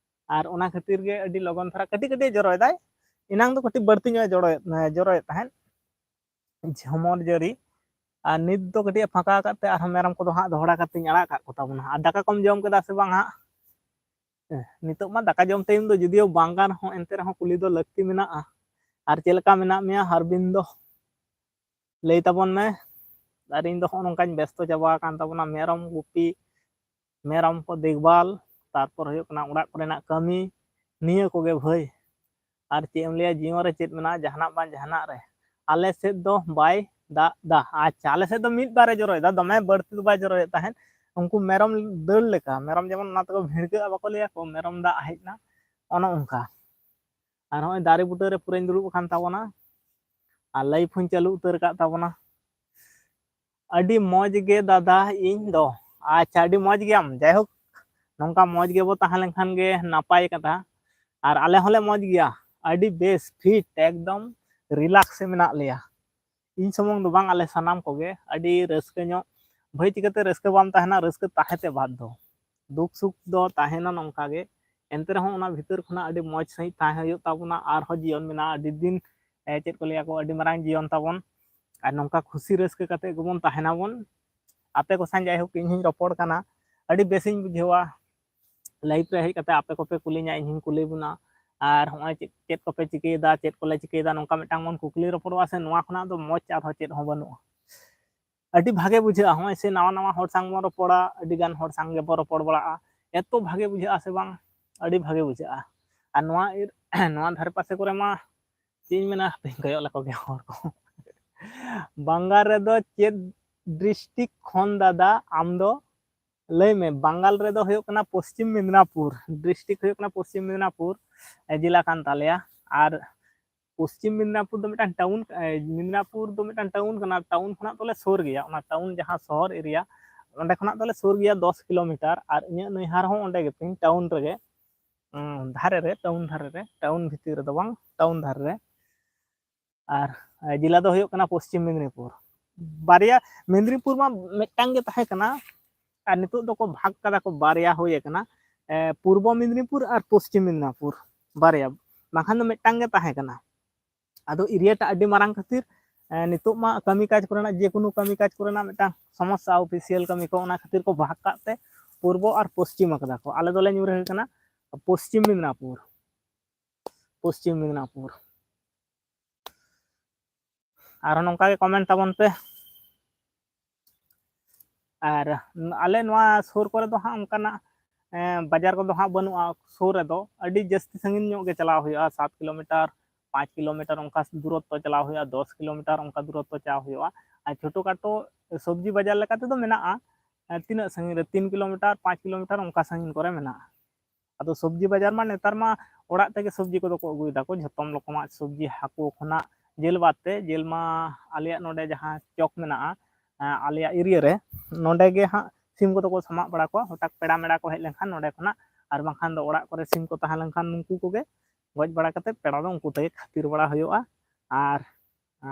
ᱟᱨ ᱚᱱᱟ ᱠᱷᱟᱹᱛᱤᱨ ᱜᱮ ᱟᱹᱰᱤ ᱞᱚᱜᱚᱱ ᱫᱷᱟᱨᱟ ᱠᱟᱹᱴᱤᱡ ᱠᱟᱹᱴᱤᱡ ᱮ ᱡᱚᱨᱚᱭᱮᱫᱟᱭ᱾ ᱮᱱᱟᱝ ᱫᱚ ᱠᱟᱹᱴᱤᱡ ᱵᱟᱹᱲᱛᱤ ᱧᱚᱜ ᱮ ᱡᱚᱨᱚᱭᱮᱫ, ᱡᱚᱨᱚᱭᱮᱫ ᱛᱟᱦᱮᱸᱫ, ᱡᱷᱚᱢᱚᱨ ᱡᱟᱹᱲᱤ᱾ ᱟᱨ ᱱᱤᱛ ᱫᱚ ᱠᱟᱹᱴᱤᱡ ᱮ ᱯᱷᱟᱸᱠᱟ ᱟᱠᱟᱫ ᱛᱮ ᱟᱨᱦᱚᱸ ᱢᱮᱨᱚᱢ ᱠᱚᱫᱚ ᱦᱟᱸᱜ ᱫᱚᱦᱲᱟ ᱠᱟᱛᱮᱧ ᱟᱲᱟᱜ ᱟᱠᱟᱫ ᱠᱚ ᱛᱟᱵᱚᱱᱟ᱾ ᱟᱨ ᱫᱟᱠᱟ ᱠᱚᱢ ᱡᱚᱢ ᱠᱮᱫᱟ ᱥᱮ ᱵᱟᱝ ᱦᱟᱸᱜ? ᱦᱮᱸ, ᱱᱤᱛᱚᱜ ᱢᱟ ᱫᱟᱠᱟ ᱡᱚᱢ time ᱫᱚ ᱡᱩᱫᱤᱭᱳ ᱵᱟᱝ ᱠᱟᱱ ᱨᱮᱦᱚᱸ, ᱮᱱᱛᱮ ᱨᱮᱦᱚᱸ ᱠᱩᱞᱤ ᱫᱚ ᱞᱟᱹᱠᱛᱤ ᱢᱮᱱᱟᱜᱼᱟ᱾ ᱟᱨ ᱪᱮᱫ ᱞᱮᱠᱟ ᱢᱮᱱᱟᱜ ᱢᱮᱭᱟ ᱦᱟᱨᱵᱤᱱᱫᱚ? ᱞᱟᱹᱭ ᱛᱟᱵᱚᱱ ᱢᱮ᱾ ᱟᱨ ᱤᱧ ᱫᱚ ᱦᱚᱸᱜᱼᱚ ᱱᱚᱝᱠᱟᱧ ᱵᱮᱥᱛᱚ ᱪᱟᱵᱟ ᱟᱠᱟᱱ ᱛᱟᱵᱚᱱᱟ, ᱢᱮᱨᱚᱢ ᱜᱩᱯᱤ, ᱢᱮᱨᱚᱢ ᱠᱚ ᱫᱮᱠᱷᱵᱷᱟᱞ, ᱛᱟᱨᱯᱚᱨ ᱦᱩᱭᱩᱜ ᱠᱟᱱᱟ ᱚᱲᱟᱜ ᱠᱚᱨᱮᱱᱟᱜ ᱠᱟᱹᱢᱤ, ᱱᱤᱭᱟᱹ ᱠᱚᱜᱮ ᱵᱷᱟᱹᱭ᱾ ᱟᱨ ᱪᱮᱫ ᱮᱢ ᱞᱟᱹᱭᱟ, ᱡᱤᱭᱚᱱ ᱨᱮ ᱪᱮᱫ ᱢᱮᱱᱟᱜᱼᱟ ᱡᱟᱦᱟᱱᱟᱜ ᱵᱟᱝ ᱡᱟᱦᱟᱱᱟᱜ ᱨᱮ? ᱟᱞᱮ ᱥᱮᱫ ᱫᱚ ᱵᱟᱭ ᱫᱟᱜ ᱫᱟ᱾ ᱟᱪᱪᱷᱟ, ᱟᱞᱮ ᱥᱮᱫ ᱫᱚ ᱢᱤᱫ ᱵᱟᱨᱮ ᱡᱚᱨᱚᱭᱮᱫᱟ, ᱫᱚᱢᱮ ᱵᱟᱹᱲᱛᱤ ᱫᱚ ᱵᱟᱭ ᱡᱚᱨᱚᱭᱮᱫ ᱛᱟᱦᱮᱸᱫ᱾ ᱩᱱᱠᱩ ᱢᱮᱨᱚᱢ ᱫᱟᱹᱲ ᱞᱮᱠᱟ, ᱢᱮᱨᱚᱢ ᱡᱮᱢᱚᱱ ᱚᱱᱟ ᱛᱮᱠᱚ ᱵᱷᱤᱲᱠᱟᱹᱜᱼᱟ, ᱵᱟᱠᱚ ᱞᱟᱹᱭᱟ ᱠᱚ ᱢᱮᱨᱚᱢ ᱫᱟᱜ ᱦᱮᱡ ᱮᱱᱟ, ᱚᱱᱮ ᱚᱱᱠᱟ᱾ ᱟᱨ ᱦᱚᱸᱜᱼᱚᱭ ᱫᱟᱨᱮ ᱵᱩᱴᱟᱹ ᱨᱮ ᱯᱩᱨᱟᱹᱧ ᱫᱩᱲᱩᱵ ᱟᱠᱟᱱ ᱛᱟᱵᱚᱱᱟ ᱟᱨ live ᱦᱚᱸᱧ ᱪᱟᱹᱞᱩ ᱩᱛᱟᱹᱨ ᱟᱠᱟᱫ ᱛᱟᱵᱚᱱᱟ᱾ ᱟᱹᱰᱤ ᱢᱚᱡᱽ ᱜᱮ ᱫᱟᱫᱟ ᱤᱧ ᱫᱚ᱾ ᱟᱪᱪᱷᱟ, ᱟᱹᱰᱤ ᱢᱚᱡᱽ ᱜᱮᱭᱟᱢ᱾ ᱡᱟᱭᱦᱳᱠ, ᱱᱚᱝᱠᱟ ᱢᱚᱡᱽ ᱜᱮᱵᱚ ᱛᱟᱦᱮᱸ ᱞᱮᱱᱠᱷᱟᱱ ᱜᱮ ᱱᱟᱯᱟᱭ ᱠᱟᱛᱷᱟ᱾ ᱟᱨ ᱟᱞᱮ ᱦᱚᱸᱞᱮ ᱢᱚᱡᱽ ᱜᱮᱭᱟ, ᱟᱹᱰᱤ ᱵᱮᱥ, fit, ᱮᱠᱫᱚᱢ relax ᱮ ᱢᱮᱱᱟᱜ ᱞᱮᱭᱟ᱾ ᱤᱧ ᱥᱩᱢᱩᱝ ᱫᱚ ᱵᱟᱝ, ᱟᱞᱮ ᱥᱟᱱᱟᱢ ᱠᱚᱜᱮ ᱟᱹᱰᱤ ᱨᱟᱹᱥᱠᱟᱹ ᱧᱚᱜ᱾ ᱵᱷᱟᱹᱭ, ᱪᱤᱠᱟᱹᱛᱮ ᱨᱟᱹᱥᱠᱟᱹ ᱵᱟᱢ ᱛᱟᱦᱮᱱᱟ? ᱨᱟᱹᱥᱠᱟᱹ ᱛᱟᱦᱮᱸ ᱛᱮ ᱵᱟᱫᱽᱫᱷᱚ᱾ ᱫᱩᱠ ᱥᱩᱠ ᱫᱚ ᱛᱟᱦᱮᱱᱟ ᱱᱚᱝᱠᱟ ᱜᱮ, ᱮᱱᱛᱮ ᱨᱮᱦᱚᱸ ᱚᱱᱟ ᱵᱷᱤᱛᱟᱹᱨ ᱠᱷᱚᱱᱟᱜ ᱟᱹᱰᱤ ᱢᱚᱡᱽ ᱥᱟᱺᱦᱤᱡ ᱛᱟᱦᱮᱸ ᱦᱩᱭᱩᱜ ᱛᱟᱵᱚᱱᱟ᱾ ᱟᱨᱦᱚᱸ ᱡᱤᱭᱚᱱ ᱢᱮᱱᱟᱜᱼᱟ ᱟᱹᱰᱤ ᱫᱤᱱ, ᱮ, ᱪᱮᱫ ᱠᱚ ᱞᱟᱹᱭᱟ ᱠᱚ, ᱟᱹᱰᱤ ᱢᱟᱨᱟᱝ ᱡᱤᱭᱚᱱ ᱛᱟᱵᱚᱱ᱾ ᱟᱨ ᱱᱚᱝᱠᱟ ᱠᱷᱩᱥᱤ ᱨᱟᱹᱥᱠᱟᱹ ᱠᱟᱛᱮ ᱜᱮᱵᱚᱱ ᱛᱟᱦᱮᱱᱟᱵᱚᱱ᱾ ᱟᱯᱮ ᱠᱚ ᱥᱟᱶ ᱡᱟᱭᱦᱳᱠ ᱤᱧ ᱦᱚᱧ ᱨᱚᱯᱚᱲ ᱠᱟᱱᱟ, ᱟᱹᱰᱤ ᱵᱮᱥᱤᱧ ᱵᱩᱡᱷᱟᱹᱣᱟ᱾ Live ᱨᱮ ᱦᱮᱡ ᱠᱟᱛᱮ ᱟᱯᱮ ᱠᱚᱯᱮ ᱠᱩᱞᱤᱧᱟ, ᱤᱧ ᱦᱚᱧ ᱠᱩᱞᱤ ᱵᱚᱱᱟ᱾ ᱟᱨ ᱦᱚᱸᱜᱼᱚᱭ ᱪᱮᱫ, ᱪᱮᱫ ᱠᱚᱯᱮ ᱪᱤᱠᱟᱹᱭᱮᱫᱟ, ᱪᱮᱫ ᱠᱚᱞᱮ ᱪᱤᱠᱟᱹᱭᱮᱫᱟ, ᱱᱚᱝᱠᱟ ᱢᱤᱫᱴᱟᱝ ᱵᱚᱱ ᱠᱩᱠᱞᱤ ᱨᱚᱯᱚᱲᱚᱜᱼᱟ ᱥᱮ, ᱱᱚᱣᱟ ᱠᱷᱚᱱᱟᱜ ᱫᱚ ᱢᱚᱡᱽ ᱟᱨᱦᱚᱸ ᱪᱮᱫ ᱦᱚᱸ ᱵᱟᱹᱱᱩᱜᱼᱟ᱾ ᱟᱹᱰᱤ ᱵᱷᱟᱜᱮ ᱵᱩᱡᱷᱟᱹᱜᱼᱟ᱾ ᱦᱚᱸᱜᱼᱚᱭ ᱥᱮ ᱱᱟᱣᱟ ᱱᱟᱣᱟ ᱦᱚᱲ ᱥᱟᱝ ᱵᱚᱱ ᱨᱚᱯᱚᱲᱟ, ᱟᱹᱰᱤ ᱜᱟᱱ ᱦᱚᱲ ᱥᱟᱝ ᱜᱮᱵᱚᱱ ᱨᱚᱯᱚᱲ ᱵᱟᱲᱟᱜᱼᱟ, ᱮᱛᱚ ᱵᱷᱟᱜᱮ ᱵᱩᱡᱷᱟᱹᱜᱼᱟ ᱥᱮ ᱵᱟᱝ, ᱟᱹᱰᱤ ᱵᱷᱟᱜᱮ ᱵᱩᱡᱷᱟᱹᱜᱼᱟ᱾ ᱟᱨ ᱱᱚᱣᱟ ᱤᱨ-, ᱱᱚᱣᱟ ᱫᱷᱟᱨᱮ ᱯᱟᱥᱮ ᱠᱚᱨᱮ ᱢᱟ ᱪᱮᱫ ᱤᱧ ᱢᱮᱱᱟ, ᱦᱟᱯᱮᱧ ᱠᱚᱭᱚᱜ ᱞᱮᱠᱚ ᱜᱮ ᱦᱚᱲ ᱠᱚ᱾ ᱵᱟᱝᱜᱟᱞ ᱨᱮᱫᱚ ᱪᱮᱫ ᱰᱤᱥᱴᱨᱤᱠᱴ ᱠᱷᱚᱱ ᱫᱟᱫᱟ ᱟᱢ ᱫᱚ? ᱞᱟᱹᱭ ᱢᱮ, ᱵᱟᱝᱜᱟᱞ ᱨᱮᱫᱚ ᱦᱩᱭᱩᱜ ᱠᱟᱱᱟ ᱯᱚᱥᱪᱤᱢ ᱢᱮᱫᱽᱱᱟᱯᱩᱨ, ᱰᱤᱥᱴᱨᱤᱠᱴ ᱦᱩᱭᱩᱜ ᱠᱟᱱᱟ ᱯᱚᱥᱪᱤᱢ ᱢᱮᱫᱽᱱᱟᱯᱩᱨ, ᱮ, ᱡᱮᱞᱟ ᱠᱟᱱ ᱛᱟᱞᱮᱭᱟ᱾ ᱟᱨ ᱯᱚᱥᱪᱤᱢ ᱢᱮᱫᱽᱱᱟᱯᱩᱨ ᱫᱚ ᱢᱤᱫᱴᱟᱝ ᱴᱟᱣᱩᱱ, ᱮ, ᱢᱮᱫᱽᱱᱟᱯᱩᱨ ᱫᱚ ᱢᱤᱫᱴᱟᱝ ᱴᱟᱣᱩᱱ ᱠᱟᱱᱟ, ᱴᱟᱣᱩᱱ ᱠᱷᱚᱱᱟᱜ ᱫᱚᱞᱮ ᱥᱩᱨ ᱜᱮᱭᱟ᱾ ᱚᱱᱟ ᱴᱟᱣᱩᱱ ᱡᱟᱦᱟᱸ ᱥᱚᱦᱚᱨ ᱮᱨᱤᱭᱟ, ᱚᱸᱰᱮ ᱠᱷᱚᱱᱟᱜ ᱫᱚᱞᱮ ᱥᱩᱨ ᱜᱮᱭᱟ ᱫᱚᱥ ᱠᱤᱞᱳᱢᱤᱴᱟᱨ᱾ ᱟᱨ ᱤᱧᱟᱹᱜ ᱱᱟᱹᱭᱦᱟᱨ ᱦᱚᱸ ᱚᱸᱰᱮ ᱜᱮ ᱛᱤᱧ, ᱴᱟᱣᱩᱱ ᱨᱮᱜᱮ, ᱩᱸ, ᱫᱷᱟᱨᱮ ᱨᱮ, ᱴᱟᱣᱩᱱ ᱫᱷᱟᱨᱮ ᱨᱮ, ᱴᱟᱣᱩᱱ ᱵᱷᱤᱛᱤᱨ ᱨᱮᱫᱚ ᱵᱟᱝ, ᱴᱟᱣᱩᱱ ᱫᱷᱟᱨᱮ ᱨᱮ᱾ ᱟᱨ, ᱮ, ᱡᱮᱞᱟ ᱫᱚ ᱦᱩᱭᱩᱜ ᱠᱟᱱᱟ ᱯᱚᱥᱪᱤᱢ ᱢᱮᱫᱽᱱᱤᱯᱩᱨ᱾ ᱵᱟᱨᱭᱟ, ᱢᱮᱫᱽᱱᱤᱯᱩᱨ ᱢᱟ ᱢᱤᱫᱴᱟᱝ ᱜᱮ ᱛᱟᱦᱮᱸ ᱠᱟᱱᱟ, ᱟᱨ ᱱᱤᱛᱚᱜ ᱫᱚᱠᱚ ᱵᱷᱟᱜᱽ ᱠᱟᱫᱟ ᱠᱚ, ᱵᱟᱨᱭᱟ ᱦᱩᱭ ᱟᱠᱟᱱᱟ, ᱮ, ᱯᱩᱨᱵᱚ ᱢᱮᱫᱽᱱᱤᱯᱩᱨ ᱟᱨ ᱯᱚᱥᱪᱤᱢ ᱢᱮᱫᱽᱱᱤᱯᱩᱨ, ᱵᱟᱨᱭᱟ᱾ ᱵᱟᱝᱠᱷᱟᱱ ᱫᱚ ᱢᱤᱫᱴᱟᱝ ᱜᱮ ᱛᱟᱦᱮᱸ ᱠᱟᱱᱟ᱾ ᱟᱫᱚ ᱮᱨᱤᱭᱟ ᱴᱟᱜ ᱟᱹᱰᱤ ᱢᱟᱨᱟᱝ ᱠᱷᱟᱹᱛᱤᱨ, ᱮ, ᱱᱤᱛᱚᱜ ᱢᱟ ᱠᱟᱹᱢᱤ ᱠᱟᱡᱽ ᱠᱚᱨᱮᱱᱟᱜ, ᱡᱮᱠᱳᱱᱳ ᱠᱟᱹᱢᱤ ᱠᱟᱡᱽ ᱠᱚᱨᱮᱱᱟᱜ ᱢᱤᱫᱴᱟᱝ ᱥᱚᱢᱚᱥᱥᱟ, ᱚᱯᱷᱤᱥᱤᱭᱟᱞ ᱠᱟᱹᱢᱤ ᱠᱚ, ᱚᱱᱟ ᱠᱷᱟᱹᱛᱤᱨ ᱠᱚ ᱵᱷᱟᱜᱽ ᱠᱟᱜ ᱛᱮ ᱯᱩᱨᱵᱚ ᱟᱨ ᱯᱚᱥᱪᱤᱢ ᱟᱠᱟᱫᱟ ᱠᱚ᱾ ᱟᱞᱮ ᱫᱚᱞᱮ ᱧᱩᱨ ᱟᱠᱟᱱᱟ ᱯᱚᱥᱪᱤᱢ ᱢᱮᱫᱽᱱᱟᱯᱩᱨ, ᱯᱚᱥᱪᱤᱢ ᱢᱮᱫᱽᱱᱟᱯᱩᱨ᱾ ᱟᱨᱦᱚᱸ ᱱᱚᱝᱠᱟ ᱜᱮ ᱠᱚᱢᱮᱱᱴ ᱛᱟᱵᱚᱱ ᱯᱮ᱾ ᱟᱨ ᱟᱞᱮ ᱱᱚᱣᱟ ᱥᱩᱨ ᱠᱚᱨᱮ ᱫᱚ ᱦᱟᱸᱜ ᱚᱱᱠᱟᱱᱟᱜ, ᱮᱸ, ᱵᱟᱡᱟᱨ ᱠᱚᱫᱚ ᱦᱟᱸᱜ ᱵᱟᱹᱱᱩᱜᱼᱟ ᱥᱩᱨ ᱨᱮᱫᱚ, ᱟᱹᱰᱤ ᱡᱟᱹᱥᱛᱤ ᱥᱟᱺᱜᱤᱧ ᱧᱚᱜ ᱜᱮ ᱪᱟᱞᱟᱣ ᱦᱩᱭᱩᱜᱼᱟ, ᱥᱟᱛ ᱠᱤᱞᱳᱢᱤᱴᱟᱨ, ᱯᱟᱸᱪ ᱠᱤᱞᱳᱢᱤᱴᱟᱨ ᱚᱱᱠᱟ ᱫᱩᱨᱚᱛᱛᱚ ᱪᱟᱞᱟᱣ ᱦᱩᱭᱩᱜᱼᱟ, ᱫᱚᱥ ᱠᱤᱞᱳᱢᱤᱴᱟᱨ ᱚᱱᱠᱟ ᱫᱩᱨᱚᱛᱛᱚ ᱪᱟᱞᱟᱣ ᱦᱩᱭᱩᱜᱼᱟ᱾ ᱟᱨ ᱪᱷᱳᱴᱳ ᱠᱟᱴᱳ ᱥᱚᱵᱽᱡᱤ ᱵᱟᱡᱟᱨ ᱞᱮᱠᱟ ᱛᱮᱫᱚ ᱢᱮᱱᱟᱜᱼᱟ, ᱮᱸ, ᱛᱤᱱᱟᱹᱜ ᱥᱟᱺᱜᱤᱧ ᱨᱮ, ᱛᱤᱱ ᱠᱤᱞᱳᱢᱤᱴᱟᱨ, ᱯᱟᱸᱪ ᱠᱤᱞᱳᱢᱤᱴᱟᱨ ᱚᱱᱠᱟ ᱥᱟᱺᱜᱤᱧ ᱠᱚᱨᱮ ᱢᱮᱱᱟᱜᱼᱟ᱾ ᱟᱫᱚ ᱥᱚᱵᱽᱡᱤ ᱵᱟᱡᱟᱨ ᱢᱟ ᱱᱮᱛᱟᱨ ᱢᱟ ᱚᱲᱟᱜ ᱛᱮᱜᱮ ᱥᱚᱵᱽᱡᱤ ᱠᱚᱫᱚ ᱠᱚ ᱟᱹᱜᱩᱭᱮᱫᱟ ᱠᱚ, ᱡᱷᱚᱛᱚᱢ ᱨᱚᱠᱚᱢᱟᱜ ᱥᱚᱵᱽᱡᱤ, ᱦᱟᱹᱠᱩ ᱠᱷᱚᱱᱟᱜ ᱡᱤᱞ ᱵᱟᱫ ᱛᱮ᱾ ᱡᱤᱞ ᱢᱟ ᱟᱞᱮᱭᱟᱜ ᱱᱚᱰᱮ ᱡᱟᱦᱟᱸ ᱪᱚᱠ ᱢᱮᱱᱟᱜᱼᱟ, ᱮᱸ, ᱟᱞᱮᱭᱟᱜ ᱮᱨᱤᱭᱟ ᱨᱮ, ᱱᱚᱰᱮ ᱜᱮ ᱦᱟᱸᱜ ᱥᱤᱢ ᱠᱚᱫᱚ ᱠᱚ ᱥᱟᱢᱟᱜ ᱵᱟᱲᱟ ᱠᱚᱣᱟ᱾ ᱦᱚᱴᱟᱛ ᱯᱮᱲᱟ ᱢᱮᱲᱟ ᱠᱚ ᱦᱮᱡ ᱞᱮᱱᱠᱷᱟᱱ ᱱᱚᱰᱮ ᱠᱷᱚᱱᱟᱜ, ᱟᱨ ᱵᱟᱝᱠᱷᱟᱱ ᱫᱚ ᱚᱲᱟᱜ ᱠᱚᱨᱮ ᱥᱤᱢ ᱠᱚ ᱛᱟᱦᱮᱸ ᱞᱮᱱᱠᱷᱟᱱ ᱩᱱᱠᱩ ᱠᱚᱜᱮ ᱜᱚᱡ ᱵᱟᱲᱟ ᱠᱟᱛᱮ ᱯᱮᱲᱟ ᱫᱚ ᱩᱱᱠᱩ ᱛᱮᱜᱮ ᱠᱷᱟᱹᱛᱤᱨ ᱵᱟᱲᱟ ᱦᱩᱭᱩᱜᱼᱟ᱾ ᱟᱨ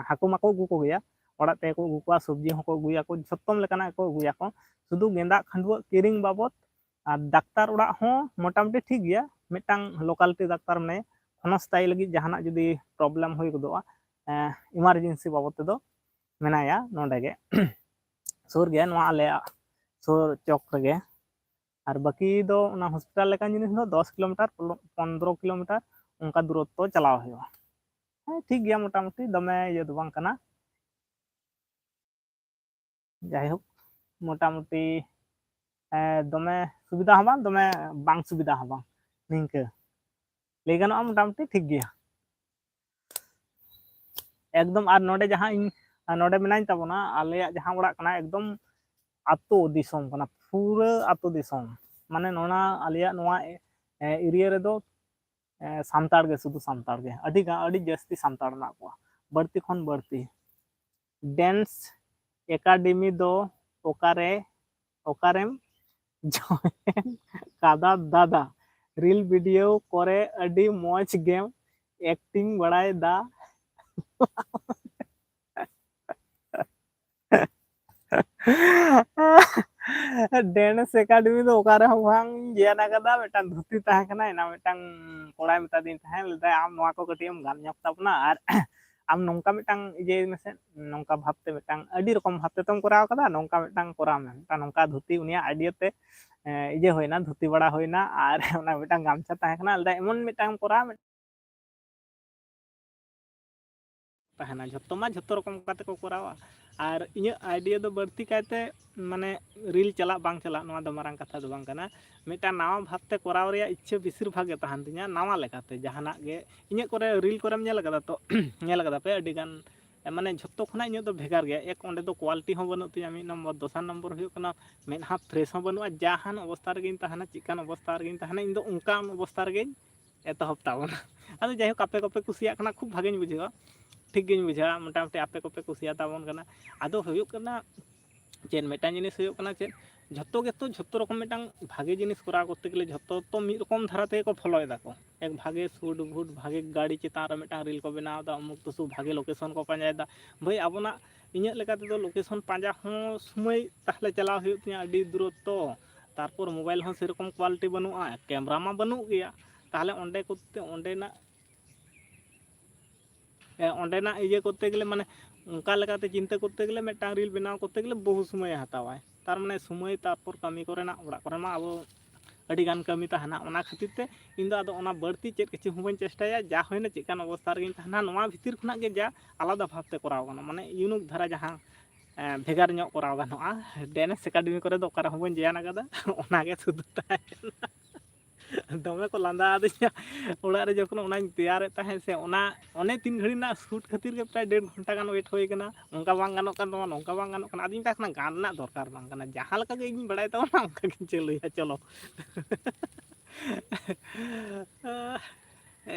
ᱦᱟᱹᱠᱩ ᱢᱟᱠᱚ ᱟᱹᱜᱩ ᱠᱚᱜᱮᱭᱟ, ᱚᱲᱟᱜ ᱛᱮᱜᱮ ᱠᱚ ᱟᱹᱜᱩ ᱠᱚᱣᱟ, ᱥᱚᱵᱽᱡᱤ ᱦᱚᱸᱠᱚ ᱟᱹᱜᱩᱭᱟᱠᱚ, ᱡᱷᱚᱛᱚᱢ ᱞᱮᱠᱟᱱᱟᱜ ᱜᱮᱠᱚ ᱟᱹᱜᱩᱭᱟᱠᱚ᱾ ᱥᱩᱫᱷᱩ ᱜᱮᱸᱫᱟᱜ ᱠᱷᱟᱹᱰᱩᱣᱟᱹᱜ ᱠᱤᱨᱤᱧ ᱵᱟᱵᱚᱫ ᱟᱨ ᱰᱟᱠᱛᱟᱨ ᱚᱲᱟᱜ ᱦᱚᱸ ᱢᱚᱴᱟᱢᱩᱴᱤ ᱴᱷᱤᱠ ᱜᱮᱭᱟ, ᱢᱤᱫᱴᱟᱝ ᱞᱳᱠᱟᱞᱤᱴᱤ ᱰᱟᱠᱛᱟᱨ ᱢᱮᱱᱟᱭᱟ, ᱠᱷᱚᱱᱚ ᱥᱛᱷᱟᱭᱤ ᱞᱟᱹᱜᱤᱫ ᱡᱟᱦᱟᱱᱟᱜ ᱡᱩᱫᱤ ᱯᱨᱚᱵᱞᱮᱢ ᱦᱩᱭ ᱜᱚᱫᱚᱜᱼᱟ, ᱮᱢᱟᱨᱡᱮᱱᱥᱤ ᱵᱟᱵᱚᱫ ᱛᱮᱫᱚ ᱢᱮᱱᱟᱭᱟ ᱱᱚᱰᱮ ᱜᱮ, ᱥᱩᱨ ᱜᱮᱭᱟ, ᱱᱚᱣᱟ ᱟᱞᱮᱭᱟᱜ ᱥᱩᱨ ᱪᱚᱠ ᱨᱮᱜᱮ᱾ ᱟᱨ ᱵᱟᱹᱠᱤ ᱫᱚ ᱚᱱᱟ ᱦᱚᱥᱯᱤᱴᱟᱞ ᱞᱮᱠᱟᱱ ᱡᱤᱱᱤᱥ ᱫᱚ ᱫᱚᱥ ᱠᱤᱞᱳᱢᱤᱴᱟᱨ, ᱯᱚᱱᱫᱽᱨᱚ ᱠᱤᱞᱳᱢᱤᱴᱟᱨ ᱚᱱᱠᱟ ᱫᱩᱨᱚᱛᱛᱚ ᱪᱟᱞᱟᱣ ᱦᱩᱭᱩᱜᱼᱟ᱾ ᱦᱮᱸ, ᱴᱷᱤᱠ ᱜᱮᱭᱟ, ᱢᱚᱴᱟᱢᱩᱴᱤ ᱫᱚᱢᱮ ᱤᱭᱟᱹ ᱫᱚ ᱵᱟᱝ ᱠᱟᱱᱟ᱾ ᱡᱟᱭᱦᱳᱠ, ᱢᱚᱴᱟᱢᱩᱴᱤ ᱫᱚᱢᱮ ᱥᱩᱵᱤᱫᱷᱟ ᱦᱚᱸ ᱵᱟᱝ, ᱫᱚᱢᱮ ᱵᱟᱝ ᱥᱩᱵᱤᱫᱷᱟ ᱦᱚᱸ ᱵᱟᱝ, ᱱᱤᱝᱠᱟᱹ ᱞᱟᱹᱭ ᱜᱟᱱᱚᱜᱼᱟ ᱢᱚᱴᱟᱢᱩᱴᱤ ᱴᱷᱤᱠ ᱜᱮᱭᱟ᱾ ᱮᱠᱫᱚᱢ᱾ ᱟᱨ ᱱᱚᱰᱮ ᱡᱟᱦᱟᱸ ᱤᱧ ᱱᱚᱰᱮ ᱢᱮᱱᱟᱧ ᱛᱟᱵᱚᱱᱟ, ᱟᱞᱮᱭᱟᱜ ᱡᱟᱦᱟᱸ ᱚᱲᱟᱜ ᱠᱟᱱᱟ, ᱮᱠᱫᱚᱢ ᱟᱛᱳ ᱫᱤᱥᱚᱢ ᱠᱟᱱᱟ, ᱯᱩᱨᱟᱹ ᱟᱛᱳ ᱫᱤᱥᱚᱢ᱾ ᱢᱟᱱᱮ ᱱᱚᱣᱟ ᱟᱞᱮᱭᱟᱜ ᱱᱚᱣᱟ ᱮᱨᱤᱭᱟ ᱨᱮᱫᱚ ᱥᱟᱱᱛᱟᱲ ᱜᱮ, ᱥᱩᱫᱷᱩ ᱥᱟᱱᱛᱟᱲ ᱜᱮ, ᱟᱹᱰᱤ ᱜᱟᱱ, ᱟᱹᱰᱤ ᱡᱟᱹᱥᱛᱤ ᱥᱟᱱᱛᱟᱲ ᱢᱮᱱᱟᱜ ᱠᱚᱣᱟ, ᱵᱟᱹᱲᱛᱤ ᱠᱷᱚᱱ ᱵᱟᱹᱲᱛᱤ᱾ ᱰᱮᱱᱥ ᱮᱠᱟᱰᱮᱢᱤ ᱫᱚ ᱚᱠᱟᱨᱮ, ᱚᱠᱟᱨᱮᱢ ᱡᱚᱭᱮᱱ ᱠᱟᱫᱟ ᱫᱟᱫᱟ? ᱨᱤᱞ ᱵᱷᱤᱰᱤᱭᱳ ᱠᱚᱨᱮ ᱟᱹᱰᱤ ᱢᱚᱡᱽ ᱜᱮᱢ ᱮᱠᱴᱤᱝ ᱵᱟᱲᱟᱭᱮᱫᱟ᱾ ᱰᱮᱱᱥ ᱮᱠᱟᱰᱮᱢᱤ ᱫᱚ ᱚᱠᱟ ᱨᱮᱦᱚᱸ ᱵᱟᱝ ᱡᱚᱭᱮᱱ ᱟᱠᱟᱫᱟ᱾ ᱢᱤᱫᱴᱟᱝ ᱫᱷᱩᱛᱤ ᱛᱟᱦᱮᱸ ᱠᱟᱱᱟ, ᱮᱱᱟ ᱢᱤᱫᱴᱟᱝ ᱠᱚᱲᱟᱭ ᱢᱮᱛᱟᱫᱤᱧ ᱛᱟᱦᱮᱸᱫ, ᱞᱟᱹᱭᱫᱟᱭ, "ᱟᱢ ᱱᱚᱣᱟ ᱠᱚ ᱠᱟᱹᱴᱤᱡ ᱮᱢ ᱜᱟᱱ ᱧᱚᱜ ᱛᱟᱵᱚᱱᱟ, ᱟᱨ ᱟᱢ ᱱᱚᱝᱠᱟ ᱢᱤᱫᱴᱟᱝ ᱤᱭᱟᱹᱭ ᱢᱮᱥᱮ, ᱱᱚᱝᱠᱟ ᱵᱷᱟᱵᱽ ᱛᱮ ᱢᱤᱫᱴᱟᱝ ᱟᱹᱰᱤ ᱨᱚᱠᱚᱢ ᱵᱷᱟᱵᱽ ᱛᱮᱛᱚᱢ ᱠᱚᱨᱟᱣ ᱠᱟᱫᱟ, ᱱᱚᱝᱠᱟ ᱢᱤᱫᱴᱟᱝ ᱠᱚᱨᱟᱣ ᱢᱮ᱾" ᱢᱤᱫᱴᱟᱝ ᱱᱚᱝᱠᱟ ᱫᱷᱩᱛᱤ ᱩᱱᱤᱭᱟᱜ ᱟᱭᱰᱤᱭᱟ ᱛᱮ ᱤᱭᱟᱹ ᱦᱩᱭᱱᱟ, ᱫᱷᱩᱛᱤ ᱵᱟᱲᱟ ᱦᱩᱭᱱᱟ, ᱟᱨ ᱚᱱᱟ ᱢᱤᱫᱴᱟᱝ ᱜᱟᱢᱪᱷᱟ ᱛᱟᱦᱮᱸ ᱠᱟᱱᱟ, ᱞᱟᱹᱭᱫᱟᱭ, "ᱮᱢᱚᱱ ᱢᱤᱫᱴᱟᱝ ᱮᱢ ᱠᱚᱨᱟᱣ, ᱛᱟᱦᱮᱱᱟ, ᱡᱷᱚᱛᱚ ᱢᱟ ᱡᱷᱚᱛᱚ ᱨᱚᱠᱚᱢ ᱠᱟᱛᱮ ᱠᱚ ᱠᱚᱨᱟᱣᱟ᱾ ᱟᱨ ᱤᱧᱟᱹᱜ ᱟᱭᱰᱤᱭᱟ ᱫᱚ ᱵᱟᱹᱲᱛᱤ ᱠᱟᱭᱛᱮ ᱢᱟᱱᱮ ᱨᱤᱞ ᱪᱟᱞᱟᱜ ᱵᱟᱝ ᱪᱟᱞᱟᱜ, ᱱᱚᱣᱟ ᱫᱚ ᱢᱟᱨᱟᱝ ᱠᱟᱛᱷᱟ ᱫᱚ ᱵᱟᱝ ᱠᱟᱱᱟ᱾ ᱢᱤᱫᱴᱟᱝ ᱱᱟᱣᱟ ᱵᱷᱟᱵᱽᱛᱮ ᱠᱚᱨᱟᱣ ᱨᱮᱭᱟᱜ ᱤᱪᱪᱷᱟᱹ ᱵᱮᱥᱤᱨ ᱵᱷᱟᱜᱽ ᱜᱮ ᱛᱟᱦᱮᱱ ᱛᱤᱧᱟᱹ, ᱱᱟᱣᱟ ᱞᱮᱠᱟᱛᱮ ᱡᱟᱦᱟᱱᱟᱜ ᱜᱮ᱾ ᱤᱧᱟᱹᱜ ᱠᱚᱨᱮ ᱨᱤᱞ ᱠᱚᱨᱮᱢ ᱧᱮᱞ ᱠᱟᱫᱟ ᱛᱚ, ᱧᱮᱞ ᱠᱟᱫᱟ ᱯᱮ, ᱟᱹᱰᱤ ᱜᱟᱱ ᱢᱟᱱᱮ ᱡᱷᱚᱛᱚ ᱠᱷᱚᱱᱟᱜ ᱤᱧᱟᱹᱜ ᱫᱚ ᱵᱷᱮᱜᱟᱨ ᱜᱮᱭᱟ᱾ ᱮᱠ, ᱚᱸᱰᱮ ᱫᱚ ᱠᱳᱣᱟᱞᱤᱴᱤ ᱦᱚᱸ ᱵᱟᱹᱱᱩᱜ ᱛᱤᱧᱟᱹ ᱢᱤᱫ ᱱᱚᱢᱵᱚᱨ, ᱫᱚᱥᱟᱨ ᱱᱚᱢᱵᱚᱨ ᱦᱩᱭᱩᱜ ᱠᱟᱱᱟ ᱢᱮᱫᱦᱟ ᱯᱷᱨᱮᱥ ᱦᱚᱸ ᱵᱟᱹᱱᱩᱜᱼᱟ᱾ ᱡᱟᱦᱟᱱ ᱚᱵᱚᱥᱛᱟ ᱨᱮᱜᱮᱧ ᱛᱟᱦᱮᱱᱟ, ᱪᱮᱫᱠᱟᱱ ᱚᱵᱚᱥᱛᱟ ᱨᱮᱜᱮᱧ ᱛᱟᱦᱮᱱᱟ, ᱤᱧ ᱫᱚ ᱚᱱᱠᱟᱱ ᱚᱵᱚᱥᱛᱟ ᱨᱮᱜᱮᱧ ᱮᱛᱚᱦᱚᱵ ᱛᱟᱵᱚᱱᱟ᱾ ᱟᱫᱚ ᱡᱟᱭᱦᱳᱠ, ᱟᱯᱮ ᱠᱚᱯᱮ ᱠᱩᱥᱤᱭᱟᱜ ᱠᱟᱱᱟ, ᱠᱷᱩᱵ ᱵᱷᱟᱜᱮᱧ ᱵᱩᱡᱷᱟᱹᱣᱟ, ᱴᱷᱤᱠ ᱜᱤᱧ ᱵᱩᱡᱷᱟᱹᱣᱟ᱾ ᱢᱚᱴᱟᱢᱩᱴᱤ ᱟᱯᱮ ᱠᱚᱯᱮ ᱠᱩᱥᱤᱭᱟᱜ ᱛᱟᱵᱚᱱ ᱠᱟᱱᱟ᱾ ᱟᱫᱚ ᱦᱩᱭᱩᱜ ᱠᱟᱱᱟ ᱪᱮᱫ, ᱢᱤᱫᱴᱟᱝ ᱡᱤᱱᱤᱥ ᱦᱩᱭᱩᱜ ᱠᱟᱱᱟ ᱪᱮᱫ, ᱡᱷᱚᱛᱚ ᱜᱮᱛᱚ, ᱡᱷᱚᱛᱚ ᱨᱚᱠᱚᱢ ᱢᱤᱫᱴᱟᱝ ᱵᱷᱟᱜᱮ ᱡᱤᱱᱤᱥ ᱠᱚᱨᱟᱣ ᱠᱚᱨᱛᱮ ᱜᱮᱞᱮ ᱡᱷᱚᱛᱚ ᱛᱚ ᱢᱤᱫ ᱨᱚᱠᱚᱢ ᱫᱷᱟᱨᱟ ᱛᱮᱜᱮ ᱠᱚ ᱯᱷᱚᱞᱚᱭ ᱫᱟᱠᱚ᱾ ᱮᱠ ᱵᱷᱟᱜᱮ ᱥᱩᱴ ᱵᱷᱩᱴ, ᱵᱷᱟᱜᱮ ᱜᱟᱹᱲᱤ ᱪᱮᱛᱟᱱ ᱨᱮ ᱢᱤᱫᱴᱟᱝ ᱨᱤᱞ ᱠᱚ ᱵᱮᱱᱟᱣ ᱮᱫᱟ, ᱩᱢᱩᱠ ᱛᱩᱥᱩᱠ ᱵᱷᱟᱜᱮ ᱞᱳᱠᱮᱥᱚᱱ ᱠᱚ ᱯᱟᱸᱡᱟᱭᱮᱫᱟ᱾ ᱵᱷᱟᱹᱭ, ᱟᱵᱚᱱᱟᱜ, ᱤᱧᱟᱹᱜ ᱞᱮᱠᱟ ᱛᱮᱫᱚ ᱞᱳᱠᱮᱥᱚᱱ ᱯᱟᱸᱡᱟ ᱦᱚᱸ ᱥᱚᱢᱚᱭ ᱛᱟᱦᱞᱮ ᱪᱟᱞᱟᱣ ᱦᱩᱭᱩᱜ ᱛᱤᱧᱟᱹ ᱟᱹᱰᱤ ᱫᱩᱨᱚᱛᱛᱚ, ᱛᱟᱨᱯᱚᱨ ᱢᱳᱵᱟᱭᱤᱞ ᱦᱚᱸ ᱥᱮᱨᱚᱠᱚᱢ ᱠᱳᱣᱟᱞᱤᱴᱤ ᱵᱟᱹᱱᱩᱜᱼᱟ, ᱠᱮᱢᱮᱨᱟ ᱢᱟ ᱵᱟᱹᱱᱩᱜ ᱜᱮᱭᱟ᱾ ᱛᱟᱦᱞᱮ ᱚᱸᱰᱮ ᱠᱚᱨᱛᱮ, ᱚᱸᱰᱮᱱᱟᱜ, ᱮ, ᱚᱸᱰᱮᱱᱟᱜ ᱤᱭᱟᱹ ᱠᱚᱨᱛᱮ ᱜᱮᱞᱮ, ᱢᱟᱱᱮ, ᱚᱱᱠᱟ ᱞᱮᱠᱟᱛᱮ ᱪᱤᱱᱛᱟᱹ ᱠᱚᱨᱛᱮ ᱜᱮᱞᱮ ᱢᱤᱫᱴᱟᱝ ᱨᱤᱞ ᱵᱮᱱᱟᱣ ᱠᱚᱨᱛᱮ ᱜᱮᱞᱮ ᱵᱚᱦᱩ ᱥᱚᱢᱚᱭᱮ ᱦᱟᱛᱟᱣᱟᱭ᱾ ᱛᱟᱨ ᱢᱟᱱᱮ ᱥᱚᱢᱚᱭ, ᱛᱟᱨᱯᱚᱨ ᱠᱟᱹᱢᱤ ᱠᱚᱨᱮᱱᱟᱜ, ᱚᱲᱟᱜ ᱠᱚᱨᱮ ᱢᱟ ᱟᱵᱚ ᱟᱹᱰᱤ ᱜᱟᱱ ᱠᱟᱹᱢᱤ ᱛᱟᱦᱮᱱᱟ᱾ ᱚᱱᱟ ᱠᱷᱟᱹᱛᱤᱨ ᱛᱮ ᱤᱧ ᱫᱚ ᱟᱫᱚ ᱚᱱᱟ ᱵᱟᱹᱲᱛᱤ ᱪᱮᱫ ᱠᱤᱪᱷᱩ ᱦᱚᱸ ᱵᱟᱹᱧ ᱪᱮᱥᱴᱟᱭᱟ᱾ ᱡᱟ ᱦᱩᱭᱱᱟ, ᱪᱮᱫᱠᱟᱱ ᱚᱵᱚᱥᱛᱟ ᱨᱮᱜᱮᱧ ᱛᱟᱦᱮᱱᱟ, ᱱᱚᱣᱟ ᱵᱷᱤᱛᱤᱨ ᱠᱷᱚᱱᱟᱜ ᱜᱮ ᱡᱟ ᱟᱞᱟᱫᱟ ᱵᱷᱟᱵᱽᱛᱮ ᱠᱚᱨᱟᱣ ᱜᱟᱱᱚᱜᱼᱟ, ᱢᱟᱱᱮ, ᱤᱭᱩᱱᱤᱠ ᱫᱷᱟᱨᱟ ᱡᱟᱦᱟᱸ ᱮᱸ, ᱵᱷᱮᱜᱟᱨ ᱧᱚᱜ ᱠᱚᱨᱟᱣ ᱜᱟᱱᱚᱜᱼᱟ᱾ ᱰᱮᱱᱥ ᱮᱠᱟᱰᱮᱢᱤ ᱠᱚᱨᱮ ᱫᱚ ᱚᱠᱟ ᱨᱮᱦᱚᱸ ᱵᱟᱹᱧ ᱡᱚᱭᱮᱱ ᱟᱠᱟᱫᱟ, ᱚᱱᱟᱜᱮ ᱥᱩᱫᱷᱩ ᱛᱟᱦᱮᱸ ᱠᱟᱱᱟ᱾ ᱫᱚᱢᱮ ᱠᱚ ᱞᱟᱸᱫᱟ ᱟᱹᱫᱤᱧᱟ ᱚᱲᱟᱜ ᱨᱮ, ᱡᱚᱠᱷᱚᱱ ᱚᱱᱟᱧ ᱛᱮᱭᱟᱨᱮᱫ ᱛᱟᱦᱮᱸᱫ ᱥᱮ, ᱚᱱᱟ ᱚᱱᱮ ᱛᱤᱱ ᱜᱷᱟᱹᱲᱤ ᱨᱮᱱᱟᱜ ᱥᱩᱴ ᱠᱷᱟᱹᱛᱤᱨ ᱜᱮ ᱯᱨᱟᱭ ᱰᱮᱲ ᱜᱷᱚᱱᱴᱟ ᱜᱟᱱ ᱳᱭᱮᱴ ᱦᱩᱭ ᱠᱟᱱᱟ᱾ ᱚᱱᱠᱟ ᱵᱟᱝ ᱜᱟᱱᱚᱜ ᱠᱟᱱ ᱛᱟᱢᱟ, ᱱᱚᱝᱠᱟ ᱵᱟᱝ ᱜᱟᱱᱚᱜ ᱠᱟᱱᱟ᱾ ᱟᱫᱚᱧ ᱢᱮᱛᱟᱭ ᱠᱟᱱᱟ, ᱜᱟᱱ ᱨᱮᱱᱟᱜ ᱫᱚᱨᱠᱟᱨ ᱵᱟᱝ ᱠᱟᱱᱟ, ᱡᱟᱦᱟᱸ ᱞᱮᱠᱟ ᱜᱮ ᱤᱧᱤᱧ ᱵᱟᱲᱟᱭ ᱛᱟᱵᱚᱱᱟ ᱚᱱᱠᱟ ᱜᱤᱧ ᱪᱟᱹᱞᱩᱭᱟ, ᱪᱚᱞᱚ᱾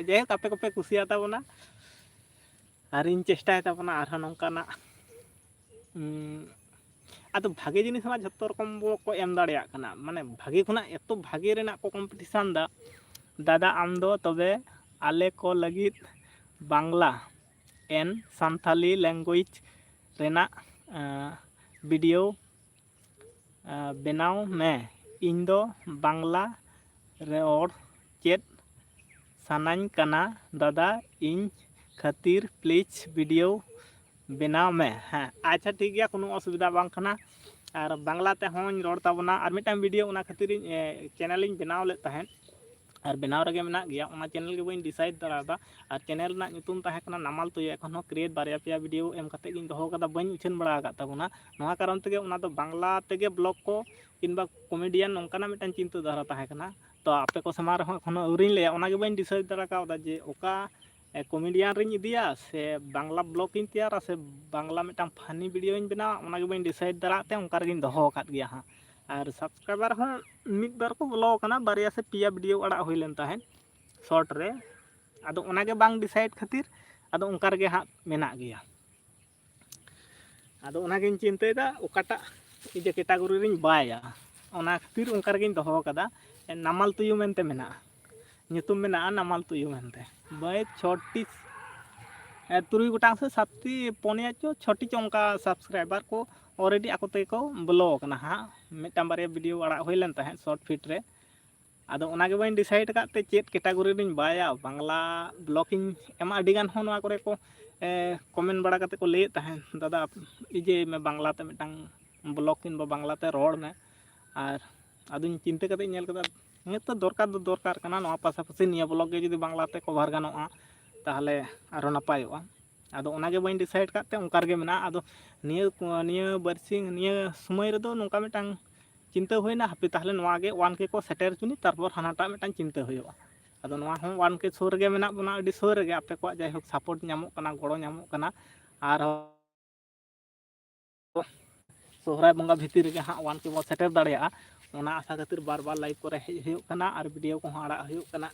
ᱡᱟᱭᱦᱳᱠ, ᱟᱯᱮ ᱠᱚᱯᱮ ᱠᱩᱥᱤᱭᱟᱜ ᱛᱟᱵᱚᱱᱟ, ᱟᱨᱤᱧ ᱪᱮᱥᱴᱟᱭ ᱛᱟᱵᱚᱱᱟ ᱟᱨᱦᱚᱸ ᱱᱚᱝᱠᱟᱱᱟᱜ, ᱩᱸ, ᱟᱫᱚ ᱵᱷᱟᱜᱮ ᱡᱤᱱᱤᱥ ᱢᱟ ᱡᱷᱚᱛᱚ ᱨᱚᱠᱚᱢ ᱠᱚ ᱮᱢ ᱫᱟᱲᱮᱭᱟᱜ ᱠᱟᱱᱟ, ᱢᱟᱱᱮ ᱵᱷᱟᱜᱮ ᱠᱷᱚᱱᱟᱜ ᱮᱛᱚ ᱵᱷᱟᱜᱮ ᱨᱮᱱᱟᱜ ᱠᱚ ᱠᱚᱢᱯᱤᱴᱤᱥᱟᱱ ᱫᱟ᱾ ᱫᱟᱫᱟ, ᱟᱢ ᱫᱚ ᱛᱚᱵᱮ ᱟᱞᱮ ᱠᱚ ᱞᱟᱹᱜᱤᱫ ᱵᱟᱝᱞᱟ and ᱥᱟᱱᱛᱷᱟᱞᱤ language ᱨᱮᱱᱟᱜ, ᱟᱸ, video ᱟᱸ, ᱵᱮᱱᱟᱣ ᱢᱮ᱾ ᱤᱧ ᱫᱚ ᱵᱟᱝᱞᱟ ᱨᱚᱲ ᱪᱮᱫ ᱥᱟᱱᱟᱧ ᱠᱟᱱᱟ ᱫᱟᱫᱟ, ᱤᱧ ᱠᱷᱟᱹᱛᱤᱨ please video ᱵᱮᱱᱟᱣ ᱢᱮ᱾ ᱦᱮᱸ, ᱟᱪᱪᱷᱟ, ᱴᱷᱤᱠ ᱜᱮᱭᱟ, ᱠᱳᱱᱳ ᱚᱥᱩᱵᱤᱫᱷᱟ ᱵᱟᱝ ᱠᱟᱱᱟ᱾ ᱟᱨ ᱵᱟᱝᱞᱟ ᱛᱮᱦᱚᱧ ᱨᱚᱲ ᱛᱟᱵᱚᱱᱟ᱾ ᱟᱨ ᱢᱤᱫᱴᱟᱝ video ᱚᱱᱟ ᱠᱷᱟᱹᱛᱤᱨᱤᱧ, ᱮ, channel ᱤᱧ ᱵᱮᱱᱟᱣ ᱞᱮᱫ ᱛᱟᱦᱮᱸᱫ, ᱟᱨ ᱵᱮᱱᱟᱣ ᱨᱮᱜᱮ ᱢᱮᱱᱟᱜ ᱜᱮᱭᱟ᱾ ᱚᱱᱟ channel ᱜᱮ ᱵᱟᱹᱧ decide ᱫᱟᱲᱮᱭᱟᱫᱟ᱾ ᱟᱨ channel ᱨᱮᱱᱟᱜ ᱧᱩᱛᱩᱢ ᱛᱟᱦᱮᱸ ᱠᱟᱱᱟ ᱱᱟᱢᱟᱞ ᱛᱩᱭᱩ᱾ ᱮᱠᱷᱚᱱ ᱦᱚᱸ create ᱵᱟᱨᱭᱟ ᱯᱮᱭᱟ video ᱮᱢ ᱠᱟᱛᱮ ᱜᱤᱧ ᱫᱚᱦᱚ ᱠᱟᱫᱟ, ᱵᱟᱹᱧ ᱩᱪᱷᱟᱹᱱ ᱵᱟᱲᱟ ᱟᱠᱟᱫ ᱛᱟᱵᱚᱱᱟ᱾ ᱱᱚᱣᱟ ᱠᱟᱨᱚᱱ ᱛᱮᱜᱮ ᱚᱱᱟ ᱫᱚ ᱵᱟᱝᱞᱟ ᱛᱮᱜᱮ vlog ᱠᱚ ᱠᱤᱝᱵᱟ comedian ᱱᱚᱝᱠᱟᱱᱟᱜ ᱢᱤᱫᱴᱟᱝ ᱪᱤᱱᱛᱟᱹ ᱫᱷᱟᱨᱟ ᱛᱟᱦᱮᱸ ᱠᱟᱱᱟ᱾ ᱛᱚ ᱟᱯᱮ ᱠᱚ ᱥᱟᱢᱟᱝ ᱨᱮᱦᱚᱸ ᱮᱠᱷᱚᱱᱳ ᱟᱹᱣᱨᱤᱧ ᱞᱟᱹᱭᱟ, ᱚᱱᱟ ᱜᱮ ᱵᱟᱹᱧ decide ᱫᱟᱲᱮ ᱠᱟᱣᱫᱟ ᱡᱮ ᱚᱠᱟ, ᱮ, comedian ᱨᱤᱧ ᱤᱫᱤᱭᱟ ᱥᱮ ᱵᱟᱝᱞᱟ vlog ᱤᱧ ᱛᱮᱭᱟᱨᱟ ᱥᱮ ᱵᱟᱝᱞᱟ ᱢᱤᱫᱴᱟᱝ funny video ᱤᱧ ᱵᱮᱱᱟᱣᱟ, ᱚᱱᱟ ᱜᱮ ᱵᱟᱹᱧ decide ᱫᱟᱲᱮᱭᱟᱜ ᱛᱮ ᱚᱱᱠᱟ ᱨᱮᱜᱮᱧ ᱫᱚᱦᱚ ᱟᱠᱟᱫ ᱜᱮᱭᱟ ᱦᱟᱸᱜ᱾ ᱟᱨ subscriber ᱦᱚᱸ ᱢᱤᱫ ᱵᱟᱨ ᱠᱚ ᱵᱚᱞᱚ ᱟᱠᱟᱱᱟ, ᱵᱟᱨᱭᱟ ᱥᱮ ᱯᱮᱭᱟ video ᱟᱲᱟᱜ ᱦᱩᱭ ᱞᱮᱱ ᱛᱟᱦᱮᱸᱫ short ᱨᱮ, ᱟᱫᱚ ᱚᱱᱟ ᱜᱮ ᱵᱟᱝ decide ᱠᱷᱟᱹᱛᱤᱨ ᱟᱫᱚ ᱚᱱᱠᱟ ᱨᱮᱜᱮ ᱦᱟᱸᱜ ᱢᱮᱱᱟᱜ ᱜᱮᱭᱟ᱾ ᱟᱫᱚ ᱚᱱᱟᱜᱤᱧ ᱪᱤᱱᱛᱟᱹᱭᱮᱫᱟ ᱚᱠᱟᱴᱟᱜ ᱤᱭᱟᱹ category ᱨᱤᱧ ᱵᱟᱭᱟ, ᱚᱱᱟ ᱠᱷᱟᱹᱛᱤᱨ ᱚᱱᱠᱟ ᱨᱮᱜᱮᱧ ᱫᱚᱦᱚ ᱟᱠᱟᱫᱟ᱾ ᱱᱟᱢᱟᱞ ᱛᱩᱭᱩ ᱢᱮᱱᱛᱮ ᱢᱮᱱᱟᱜᱼᱟ, ᱧᱩᱛᱩᱢ ᱢᱮᱱᱟᱜᱼᱟ ᱱᱟᱢᱟᱞ ᱛᱩᱭᱩ ᱢᱮᱱᱛᱮ᱾ ᱵᱟᱹᱭ ᱪᱷᱚᱴᱤ, ᱮ, ᱛᱩᱨᱩᱭ ᱜᱚᱴᱟᱝ ᱥᱮ ᱥᱟᱛᱴᱤ, ᱯᱩᱱᱭᱟ ᱪᱚ ᱪᱷᱚᱴᱤ ᱪᱚ ᱚᱱᱠᱟ subscriber ᱠᱚ already ᱟᱠᱚ ᱛᱮᱜᱮ ᱠᱚ ᱵᱚᱞᱚ ᱟᱠᱟᱱᱟ ᱦᱟᱸᱜ᱾ ᱢᱤᱫᱴᱟᱝ ᱵᱟᱨᱭᱟ video ᱟᱲᱟᱜ ᱦᱩᱭ ᱞᱮᱱ ᱛᱟᱦᱮᱸᱫ short feed ᱨᱮ, ᱟᱫᱚ ᱚᱱᱟᱜᱮ ᱵᱟᱹᱧ decide ᱟᱠᱟᱫ ᱛᱮ ᱪᱮᱫ category ᱨᱤᱧ ᱵᱟᱭᱟ᱾ ᱵᱟᱝᱞᱟ vlog ᱤᱧ ᱮᱢᱟ, ᱟᱹᱰᱤ ᱜᱟᱱ ᱦᱚᱸ ᱱᱚᱣᱟ ᱠᱚᱨᱮ ᱠᱚ, ᱮ, comment ᱵᱟᱲᱟ ᱠᱟᱛᱮ ᱠᱚ ᱞᱟᱹᱭᱮᱫ ᱛᱟᱦᱮᱸᱫ, "ᱫᱟᱫᱟ, ᱤᱭᱟᱹᱭ ᱢᱮ, ᱵᱟᱝᱞᱟ ᱛᱮ ᱢᱤᱫᱴᱟᱝ vlog ᱠᱤᱝᱵᱟ ᱵᱟᱝᱞᱟ ᱛᱮ ᱨᱚᱲ ᱢᱮ᱾" ᱟᱨ ᱟᱫᱚᱧ ᱪᱤᱱᱛᱟᱹ ᱠᱟᱛᱮ ᱧᱮᱞ ᱠᱮᱫᱟ, ᱱᱤᱭᱟᱹ ᱛᱚ ᱫᱚᱨᱠᱟᱨ ᱫᱚ ᱫᱚᱨᱠᱟᱨ ᱠᱟᱱᱟ, ᱱᱚᱣᱟ ᱯᱟᱥᱟᱯᱟᱥᱤ ᱱᱤᱭᱟᱹ vlog ᱜᱮ ᱡᱩᱫᱤ ᱵᱟᱝᱞᱟ ᱛᱮ cover ᱜᱟᱱᱚᱜᱼᱟ, ᱛᱟᱦᱚᱞᱮ ᱟᱨᱦᱚᱸ ᱱᱟᱯᱟᱭᱚᱜᱼᱟ᱾ ᱟᱫᱚ ᱚᱱᱟᱜᱮ ᱵᱟᱹᱧ ᱰᱤᱥᱟᱭᱤᱰ ᱠᱟᱫ ᱛᱮ ᱚᱱᱠᱟ ᱨᱮᱜᱮ ᱢᱮᱱᱟᱜᱼᱟ᱾ ᱟᱫᱚ ᱱᱤᱭᱟᱹ ᱱᱤᱭᱟᱹ ᱵᱟᱨᱥᱤᱧ, ᱱᱤᱭᱟᱹ ᱥᱚᱢᱚᱭ ᱨᱮᱫᱚ ᱱᱚᱝᱠᱟ ᱢᱤᱫᱴᱟᱝ ᱪᱤᱱᱛᱟᱹ ᱦᱩᱭᱱᱟ, ᱦᱟᱯᱮ ᱛᱟᱦᱞᱮ ᱱᱚᱣᱟ ᱜᱮ ᱚᱣᱟᱱ ᱠᱮ ᱠᱚ ᱥᱮᱴᱮᱨ ᱦᱚᱪᱚᱱᱤ, ᱛᱟᱨᱯᱚᱨ ᱦᱟᱱᱟᱴᱟᱜ ᱢᱤᱫᱴᱟᱝ ᱪᱤᱱᱛᱟᱹ ᱦᱩᱭᱩᱜᱼᱟ᱾ ᱟᱫᱚ ᱱᱚᱣᱟ ᱦᱚᱸ ᱚᱣᱟᱱ ᱠᱮ ᱥᱩᱨ ᱨᱮᱜᱮ ᱢᱮᱱᱟᱜ ᱵᱚᱱᱟ, ᱟᱹᱰᱤ ᱥᱩᱨ ᱨᱮᱜᱮ᱾ ᱟᱯᱮ ᱠᱚᱣᱟᱜ ᱡᱟᱭᱦᱳᱠ ᱥᱟᱯᱳᱨᱴ ᱧᱟᱢᱚᱜ ᱠᱟᱱᱟ, ᱜᱚᱲᱚ ᱧᱟᱢᱚᱜ ᱠᱟᱱᱟ, ᱟᱨ ᱥᱚᱦᱨᱟᱭ ᱵᱚᱸᱜᱟ ᱵᱷᱤᱛᱤᱨ ᱨᱮᱜᱮ ᱦᱟᱸᱜ ᱚᱣᱟᱱ ᱠᱮ ᱵᱚᱱ ᱥᱮᱴᱮᱨ ᱫᱟᱲᱮᱭᱟᱜᱼᱟ᱾ ᱚᱱᱟ ᱟᱥᱟ ᱠᱷᱟᱹᱛᱤᱨ ᱵᱟᱨ ᱵᱟᱨ ᱞᱟᱭᱤᱵᱷ ᱠᱚᱨᱮ ᱦᱮᱡ ᱦᱩᱭᱩᱜ ᱠᱟᱱᱟ ᱟᱨ ᱵᱷᱤᱰᱤᱭᱳ ᱠᱚᱦᱚᱸ ᱟᱲᱟᱜ ᱦᱩᱭᱩᱜ ᱠᱟᱱᱟ᱾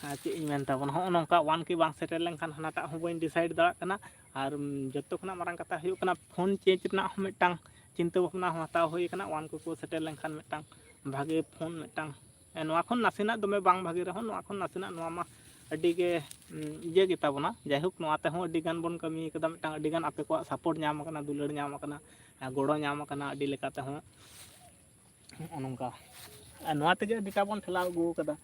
ᱟᱨ ᱪᱮᱫ ᱤᱧ ᱢᱮᱱ ᱛᱟᱵᱚᱱᱟ, ᱦᱚᱸᱜᱼᱚ ᱱᱚᱝᱠᱟ ᱚᱣᱟᱱ ᱠᱮ ᱵᱟᱝ ᱥᱮᱴᱮᱨ ᱞᱮᱱᱠᱷᱟᱱ ᱦᱟᱱᱟᱴᱟᱜ ᱦᱚᱸ ᱵᱟᱹᱧ ᱰᱤᱥᱟᱭᱤᱰ ᱫᱟᱲᱮᱭᱟᱜ ᱠᱟᱱᱟ᱾ ᱟᱨ ᱩᱢ, ᱡᱚᱛᱚ ᱠᱷᱚᱱᱟᱜ ᱢᱟᱨᱟᱝ ᱠᱟᱛᱷᱟ ᱦᱩᱭᱩᱜ ᱠᱟᱱᱟ, ᱯᱷᱳᱱ ᱪᱮᱧᱡᱽ ᱨᱮᱱᱟᱜ ᱦᱚᱸ ᱢᱤᱫᱴᱟᱝ ᱪᱤᱱᱛᱟᱹ ᱵᱷᱟᱵᱽᱱᱟ ᱦᱚᱸ ᱦᱟᱛᱟᱣ ᱦᱩᱭ ᱠᱟᱱᱟ᱾ ᱚᱣᱟᱱ ᱠᱮ ᱠᱚ ᱥᱮᱴᱮᱨ ᱞᱮᱱᱠᱷᱟᱱ ᱢᱤᱫᱴᱟᱝ ᱵᱷᱟᱜᱮ ᱯᱷᱳᱱ ᱢᱤᱫᱴᱟᱝ, ᱮ, ᱱᱚᱣᱟ ᱠᱷᱚᱱ ᱱᱟᱥᱮᱱᱟᱜ ᱫᱚᱢᱮ ᱵᱟᱝ ᱵᱷᱟᱜᱮ ᱨᱮᱦᱚᱸ, ᱱᱚᱣᱟ ᱠᱷᱚᱱ ᱱᱟᱥᱮᱱᱟᱜ, ᱱᱚᱣᱟ ᱢᱟ ᱟᱹᱰᱤ ᱜᱮ, ᱩᱢ, ᱤᱭᱟᱹ ᱜᱮᱛᱟ ᱵᱚᱱᱟ᱾ ᱡᱟᱭᱦᱳᱠ, ᱱᱚᱣᱟ ᱛᱮᱦᱚᱸ ᱟᱹᱰᱤ ᱜᱟᱱ ᱵᱚᱱ ᱠᱟᱹᱢᱤ ᱠᱟᱫᱟ, ᱢᱤᱫᱴᱟᱝ ᱟᱹᱰᱤ ᱜᱟᱱ ᱟᱯᱮ ᱠᱚᱣᱟᱜ ᱥᱟᱯᱳᱨᱴ ᱧᱟᱢ ᱟᱠᱟᱱᱟ, ᱫᱩᱞᱟᱹᱲ ᱧᱟᱢ ᱟᱠᱟᱱᱟ, ᱮ, ᱜᱚᱲᱚ ᱧᱟᱢ ᱟᱠᱟᱱᱟ ᱟᱹᱰᱤ ᱞᱮᱠᱟ ᱛᱮᱦᱚᱸ᱾ ᱱᱚᱜᱼᱚ ᱱᱚᱝᱠᱟ᱾ ᱟᱨ ᱱᱚᱣᱟ ᱛᱮᱜᱮ ᱰᱮᱴᱟ ᱵᱚᱱ ᱴᱷᱮᱞᱟᱣ ᱟᱹᱜᱩ ᱠᱟᱫᱟ᱾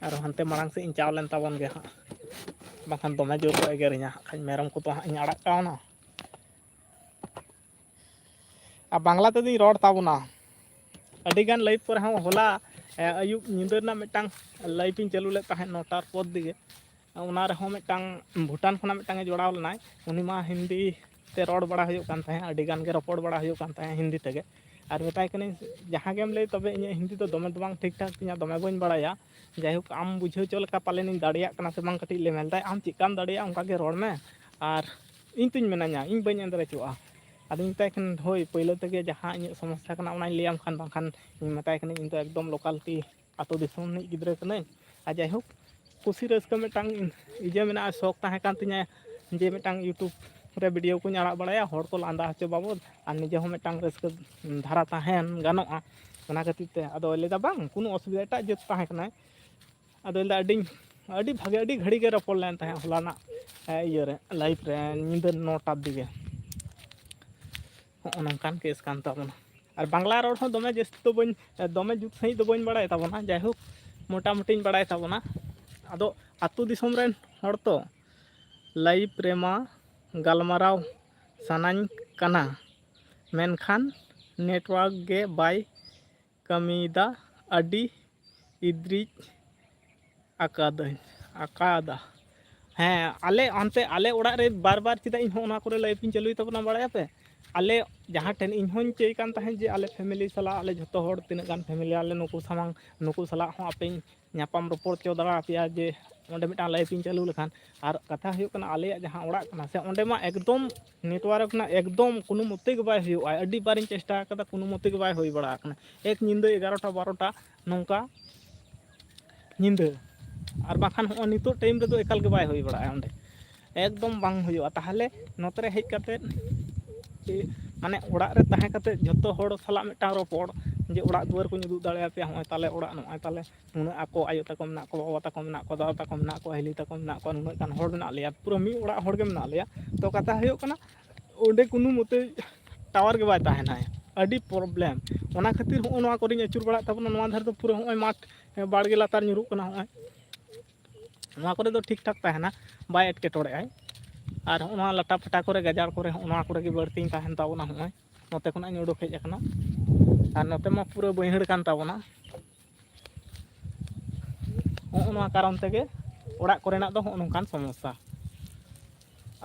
ᱟᱨ ᱦᱟᱱᱛᱮ ᱢᱟᱲᱟᱝ ᱥᱮᱫ ᱤᱧ ᱪᱟᱣ ᱞᱮᱱ ᱛᱟᱵᱚᱱ ᱜᱮ ᱦᱟᱸᱜ, ᱵᱟᱝᱠᱷᱟᱱ ᱫᱚᱢᱮ ᱡᱳᱨ ᱠᱚ ᱮᱜᱮᱨᱤᱧᱟ ᱦᱟᱸᱜ ᱠᱷᱟᱱ, ᱢᱮᱨᱚᱢ ᱠᱚᱫᱚ ᱦᱟᱸᱜ ᱤᱧ ᱟᱲᱟᱜ ᱠᱟᱣᱱᱟ᱾ ᱟᱨ ᱵᱟᱝᱞᱟ ᱛᱮᱫᱚᱧ ᱨᱚᱲ ᱛᱟᱵᱚᱱᱟ᱾ ᱟᱹᱰᱤᱜᱟᱱ ᱞᱟᱭᱤᱵᱷ ᱠᱚᱨᱮ ᱦᱚᱸ, ᱦᱚᱞᱟ, ᱮ, ᱟᱹᱭᱩᱵ ᱧᱤᱫᱟᱹ ᱨᱮᱱᱟᱜ ᱢᱤᱫᱴᱟᱝ ᱞᱟᱭᱤᱵᱷ ᱤᱧ ᱪᱟᱹᱞᱩ ᱞᱮᱫ ᱛᱟᱦᱮᱸᱫ ᱱᱚᱴᱟᱨ ᱯᱚᱨ ᱫᱤᱜᱮ᱾ ᱚᱱᱟ ᱨᱮᱦᱚᱸ ᱢᱤᱫᱴᱟᱝ ᱵᱷᱩᱴᱟᱱ ᱠᱷᱚᱱᱟᱜ ᱢᱤᱫᱴᱟᱝ ᱮ ᱡᱚᱲᱟᱣ ᱞᱮᱱᱟᱭ, ᱩᱱᱤ ᱢᱟ ᱦᱤᱱᱫᱤ ᱛᱮ ᱨᱚᱲ ᱵᱟᱲᱟ ᱦᱩᱭᱩᱜ ᱠᱟᱱ ᱛᱟᱦᱮᱸᱫ, ᱟᱹᱰᱤ ᱜᱟᱱ ᱜᱮ ᱨᱚᱯᱚᱲ ᱵᱟᱲᱟ ᱦᱩᱭᱩᱜ ᱠᱟᱱ ᱛᱟᱦᱮᱸᱫ ᱦᱤᱱᱫᱤ ᱛᱮᱜᱮ᱾ ᱟᱨ ᱢᱮᱛᱟᱭ ᱠᱟᱹᱱᱟᱹᱧ, "ᱡᱟᱦᱟᱸ ᱜᱮᱢ ᱞᱟᱹᱭ, ᱛᱚᱵᱮ ᱤᱧᱟᱹᱜ ᱦᱤᱱᱫᱤ ᱫᱚ ᱫᱚᱢᱮ ᱫᱚ ᱵᱟᱝ ᱴᱷᱤᱠ ᱴᱷᱟᱠ ᱛᱤᱧᱟ, ᱫᱚᱢᱮ ᱵᱟᱹᱧ ᱵᱟᱲᱟᱭᱟ, ᱡᱟᱭᱦᱳᱠ ᱟᱢ ᱵᱩᱡᱷᱟᱹᱣ ᱦᱚᱪᱚ ᱞᱮᱠᱟ ᱯᱟᱞᱮᱱᱤᱧ ᱫᱟᱲᱮᱭᱟᱜ ᱠᱟᱱᱟ ᱥᱮ ᱵᱟᱝ ᱠᱟᱹᱴᱤᱡ ᱞᱟᱹᱭ ᱢᱮ", ᱢᱮᱱᱫᱟᱭ, "ᱟᱢ ᱪᱮᱫᱠᱟᱢ ᱫᱟᱲᱮᱭᱟᱜᱼᱟ ᱚᱱᱠᱟ ᱜᱮ ᱨᱚᱲ ᱢᱮ, ᱟᱨ ᱤᱧ ᱛᱚᱧ ᱢᱮᱱᱟᱧᱟ, ᱤᱧ ᱵᱟᱹᱧ ᱮᱸᱫᱽᱨᱟ ᱦᱚᱪᱚᱣᱟᱜᱼᱟ᱾" ᱟᱫᱚᱧ ᱢᱮᱛᱟᱭ ᱠᱟᱱᱟ, "ᱦᱳᱭ, ᱯᱳᱭᱞᱳ ᱛᱮᱜᱮ ᱡᱟᱦᱟᱸ ᱤᱧᱟᱹᱜ ᱥᱚᱢᱚᱥᱥᱟ ᱠᱟᱱᱟ ᱚᱱᱟᱧ ᱞᱟᱹᱭᱟᱢ ᱠᱷᱟᱱ, ᱵᱟᱝᱠᱷᱟᱱ ᱤᱧ ᱢᱮᱛᱟᱭ ᱠᱟᱹᱱᱟᱹᱧ ᱤᱧ ᱫᱚ ᱮᱠᱫᱚᱢ ᱞᱳᱠᱟᱞᱴᱤ ᱟᱹᱛᱩ ᱫᱤᱥᱚᱢ ᱨᱤᱱᱤᱡ ᱜᱤᱫᱽᱨᱟᱹ ᱠᱟᱹᱱᱟᱹᱧ᱾ ᱟᱨ ᱡᱟᱭᱦᱳᱠ, ᱠᱩᱥᱤ ᱨᱟᱹᱥᱠᱟᱹ ᱢᱤᱫᱴᱟᱝ ᱤᱭᱟᱹ ᱢᱮᱱᱟᱜᱼᱟ, ᱥᱚᱠ ᱛᱟᱦᱮᱸ ᱠᱟᱱ ᱛᱤᱧᱟᱹ ᱡᱮ ᱢᱤᱫᱴᱟᱝ YouTube ᱨᱮ ᱵᱷᱤᱰᱤᱭᱳ ᱠᱚᱧ ᱟᱲᱟᱜ ᱵᱟᱲᱟᱭᱟ, ᱦᱚᱲ ᱠᱚ ᱞᱟᱸᱫᱟ ᱦᱚᱪᱚ ᱵᱟᱵᱚᱫ, ᱟᱨ ᱱᱤᱡᱮ ᱦᱚᱸ ᱢᱤᱫᱴᱟᱝ ᱨᱟᱹᱥᱠᱟᱹ ᱫᱷᱟᱨᱟ ᱛᱟᱦᱮᱱ ᱜᱟᱱᱚᱜᱼᱟ᱾ ᱚᱱᱟ ᱠᱷᱟᱹᱛᱤᱨ ᱛᱮ ᱟᱫᱚ ᱞᱟᱹᱭᱫᱟ, "ᱵᱟᱝ, ᱠᱳᱱᱳ ᱚᱥᱩᱵᱤᱫᱷᱟ", ᱮᱴᱟᱜ ᱡᱟᱹᱛ ᱛᱟᱦᱮᱸ ᱠᱟᱱᱟᱭ᱾ ᱟᱫᱚ ᱞᱟᱹᱭᱫᱟ, "ᱟᱹᱰᱤ, ᱟᱹᱰᱤ ᱵᱷᱟᱜᱮ, ᱟᱹᱰᱤ ᱜᱷᱟᱹᱲᱤ ᱜᱮ ᱨᱚᱯᱚᱲ ᱞᱮᱱ ᱛᱟᱦᱮᱸᱫ ᱦᱚᱞᱟᱱᱟᱜ, ᱮ, ᱤᱭᱟᱹᱨᱮ, ᱞᱟᱭᱤᱵᱷ ᱨᱮ, ᱧᱤᱫᱟᱹ ᱱᱚᱴᱟ ᱫᱤᱜᱮ᱾" ᱦᱚᱸᱜᱼᱚ ᱱᱚᱝᱠᱟᱱ ᱠᱮᱥ ᱠᱟᱱ ᱛᱟᱵᱚᱱᱟ᱾ ᱟᱨ ᱵᱟᱝᱞᱟ ᱨᱚᱲ ᱦᱚᱸ ᱫᱚᱢᱮ ᱡᱟᱹᱥᱛᱤ ᱫᱚ ᱵᱟᱹᱧ, ᱫᱚᱢᱮ ᱡᱩᱛ ᱥᱟᱺᱦᱤᱡ ᱫᱚ ᱵᱟᱹᱧ ᱵᱟᱲᱟᱭ ᱛᱟᱵᱚᱱᱟ, ᱡᱟᱭᱦᱳᱠ, ᱢᱚᱴᱟᱢᱩᱴᱤᱧ ᱵᱟᱲᱟᱭ ᱛᱟᱵᱚᱱᱟ᱾ ᱟᱫᱚ ᱟᱹᱛᱩ ᱫᱤᱥᱚᱢ ᱨᱮᱱ ᱦᱚᱲ ᱛᱚ, ᱞᱟᱭᱤᱵᱷ ᱨᱮᱢᱟ ᱜᱟᱞᱢᱟᱨᱟᱣ ᱥᱟᱱᱟᱧ ᱠᱟᱱᱟ, ᱢᱮᱱᱠᱷᱟᱱ ᱱᱮᱴᱣᱟᱨᱠ ᱜᱮ ᱵᱟᱭ ᱠᱟᱹᱢᱤᱭᱮᱫᱟ, ᱟᱹᱰᱤ ᱤᱫᱽᱨᱤᱡ ᱟᱠᱟᱫᱟᱹᱧ᱾ ᱟᱠᱟᱫᱟ᱾ ᱦᱮᱸ, ᱟᱞᱮ ᱚᱱᱛᱮ ᱟᱞᱮ ᱚᱲᱟᱜ ᱨᱮ ᱵᱟᱨ ᱵᱟᱨ ᱪᱮᱫᱟᱜ ᱤᱧ ᱦᱚᱸ ᱚᱱᱟ ᱠᱚᱨᱮ live ᱤᱧ ᱪᱟᱹᱞᱩᱭ ᱛᱟᱵᱚᱱᱟ ᱵᱟᱲᱟᱭᱟᱯᱮ? ᱟᱞᱮ ᱡᱟᱦᱟᱸ ᱴᱷᱮᱱ ᱤᱧ ᱦᱚᱸᱧ ᱪᱟᱹᱭ ᱠᱟᱱ ᱛᱟᱦᱮᱸᱫ ᱡᱮ ᱟᱞᱮ family ᱥᱟᱞᱟᱜ, ᱟᱞᱮ ᱡᱷᱚᱛᱚ ᱦᱚᱲ ᱛᱤᱱᱟᱹᱜ ᱜᱟᱱ family ᱟᱞᱮ ᱱᱩᱠᱩ ᱥᱟᱢᱟᱝ, ᱱᱩᱠᱩ ᱥᱟᱞᱟᱜ ᱦᱚᱸ ᱟᱯᱮᱧ ᱧᱟᱯᱟᱢ ᱨᱚᱯᱚᱲ ᱦᱚᱪᱚ ᱫᱟᱲᱮ ᱟᱯᱮᱭᱟ ᱡᱮ ᱚᱸᱰᱮ ᱢᱤᱫᱴᱟᱝ live ᱤᱧ ᱪᱟᱹᱞᱩ ᱞᱮᱠᱷᱟᱱ᱾ ᱟᱨ ᱠᱟᱛᱷᱟ ᱦᱩᱭᱩᱜ ᱠᱟᱱᱟ, ᱟᱞᱮᱭᱟᱜ ᱡᱟᱦᱟᱸ ᱚᱲᱟᱜ ᱠᱟᱱᱟ ᱥᱮ, ᱚᱸᱰᱮ ᱢᱟ ᱮᱠᱫᱚᱢ network ᱨᱮᱱᱟᱜ ᱮᱠᱫᱚᱢ ᱠᱳᱱᱳ ᱢᱚᱛᱮ ᱜᱮ ᱵᱟᱭ ᱦᱩᱭᱩᱜᱼᱟ᱾ ᱟᱹᱰᱤ ᱵᱟᱨᱤᱧ ᱪᱮᱥᱴᱟ ᱟᱠᱟᱫᱟ, ᱠᱳᱱᱳ ᱢᱚᱛᱮ ᱜᱮ ᱵᱟᱭ ᱦᱩᱭ ᱵᱟᱲᱟ ᱟᱠᱟᱱᱟ᱾ ᱮᱠ ᱧᱤᱫᱟᱹ ᱮᱜᱟᱨᱚᱴᱟ ᱵᱟᱨᱚᱴᱟ ᱱᱚᱝᱠᱟ ᱧᱤᱫᱟᱹ, ᱟᱨ ᱵᱟᱝᱠᱷᱟᱱ ᱦᱚᱸᱜᱼᱚᱭ ᱱᱤᱛᱚᱜ time ᱨᱮᱫᱚ ᱮᱠᱟᱞ ᱜᱮ ᱵᱟᱭ ᱦᱩᱭ ᱵᱟᱲᱟᱜᱼᱟ ᱚᱸᱰᱮ, ᱮᱠᱫᱚᱢ ᱵᱟᱝ ᱦᱩᱭᱩᱜᱼᱟ᱾ ᱛᱟᱦᱚᱞᱮ ᱱᱚᱛᱮ ᱨᱮ ᱦᱮᱡ ᱠᱟᱛᱮᱫ, ᱢᱟᱱᱮ ᱚᱲᱟᱜ ᱨᱮ ᱛᱟᱦᱮᱸ ᱠᱟᱛᱮᱫ ᱡᱷᱚᱛᱚ ᱦᱚᱲ ᱥᱟᱞᱟᱜ ᱢᱤᱫᱴᱟᱝ ᱨᱚᱯᱚᱲ, ᱡᱮ ᱚᱲᱟᱜ ᱫᱩᱣᱟᱹᱨ ᱠᱚᱧ ᱩᱫᱩᱜ ᱫᱟᱲᱮᱭᱟᱯᱮᱭᱟ, ᱦᱚᱸᱜᱼᱚᱭ ᱛᱟᱞᱮ ᱚᱲᱟᱜ, ᱱᱚᱜᱼᱚᱭ ᱛᱟᱞᱮ ᱱᱩᱱᱟᱹᱜ ᱟᱠᱚ ᱟᱭᱳ ᱛᱟᱠᱚ ᱢᱮᱱᱟᱜ ᱠᱚᱣᱟ, ᱵᱟᱵᱟ ᱛᱟᱠᱚ ᱢᱮᱱᱟᱜ ᱠᱚᱣᱟ, ᱫᱟᱫᱟ ᱛᱟᱠᱚ ᱢᱮᱱᱟᱜ ᱠᱚᱣᱟ, ᱦᱤᱞᱤ ᱛᱟᱠᱚ ᱢᱮᱱᱟᱜ ᱠᱚᱣᱟ, ᱱᱩᱱᱟᱹᱜ ᱜᱟᱱ ᱦᱚᱲ ᱢᱮᱱᱟᱜ ᱞᱮᱭᱟ, ᱯᱩᱨᱟᱹ ᱢᱤᱫ ᱚᱲᱟᱜ ᱦᱚᱲ ᱜᱮ ᱢᱮᱱᱟᱜ ᱞᱮᱭᱟ᱾ ᱛᱚ ᱠᱟᱛᱷᱟ ᱦᱩᱭᱩᱜ ᱠᱟᱱᱟ, ᱚᱸᱰᱮ ᱠᱳᱱᱳ ᱢᱚᱛᱮ tower ᱜᱮ ᱵᱟᱭ ᱛᱟᱦᱮᱱᱟ, ᱟᱹᱰᱤ problem᱾ ᱚᱱᱟ ᱠᱷᱟᱹᱛᱤᱨ ᱦᱚᱸᱜᱼᱚ ᱱᱚᱣᱟ ᱠᱚᱨᱮᱧ ᱟᱹᱪᱩᱨ ᱵᱟᱲᱟᱜ ᱛᱟᱵᱚᱱᱟ᱾ ᱱᱚᱣᱟ ᱫᱷᱟᱨᱮ ᱫᱚ ᱯᱩᱨᱟᱹ ᱦᱚᱸᱜᱼᱚᱭ ᱢᱟᱴᱷ, ᱵᱟᱲᱜᱮ ᱞᱟᱛᱟᱨ ᱧᱩᱨᱩᱜ ᱠᱟᱱᱟ, ᱦᱚᱸᱜᱼᱚᱭ ᱱᱚᱣᱟ ᱠᱚᱨᱮ ᱫᱚ ᱴᱷᱤᱠ ᱴᱷᱟᱠ ᱛᱟᱦᱮᱱᱟ, ᱵᱟᱭ ᱮᱴᱠᱮᱴᱚᱬᱮᱜᱼᱟᱭ᱾ ᱟᱨ ᱦᱚᱸᱜᱼᱚ ᱱᱚᱣᱟ ᱞᱟᱴᱟ ᱯᱟᱴᱟ ᱠᱚᱨᱮ, ᱜᱟᱡᱟᱲ ᱠᱚᱨᱮ, ᱦᱚᱸᱜᱼᱚ ᱱᱚᱣᱟ ᱠᱚᱨᱮ ᱜᱮ ᱵᱟᱹᱲᱛᱤᱧ ᱛᱟᱦᱮᱱ ᱛᱟᱵᱚᱱᱟ᱾ ᱦᱚᱸᱜᱼᱚᱭ ᱱᱚᱛᱮ ᱠᱷᱚᱱᱟᱜ ᱤᱧ ᱩᱰᱩᱠ ᱦᱮᱡ ᱟᱠᱟᱱᱟ, ᱟᱨ ᱱᱚᱛᱮ ᱢᱟ ᱯᱩᱨᱟᱹ ᱵᱟᱹᱭᱦᱟᱹᱲ ᱠᱟᱱ ᱛᱟᱵᱚᱱᱟ᱾ ᱦᱚᱸᱜᱼᱚ ᱱᱚᱣᱟ ᱠᱟᱨᱚᱱ ᱛᱮᱜᱮ ᱚᱲᱟᱜ ᱠᱚᱨᱮᱱᱟᱜ ᱫᱚ ᱦᱚᱸᱜᱼᱚ ᱱᱚᱝᱠᱟᱱ ᱥᱚᱢᱚᱥᱥᱟ᱾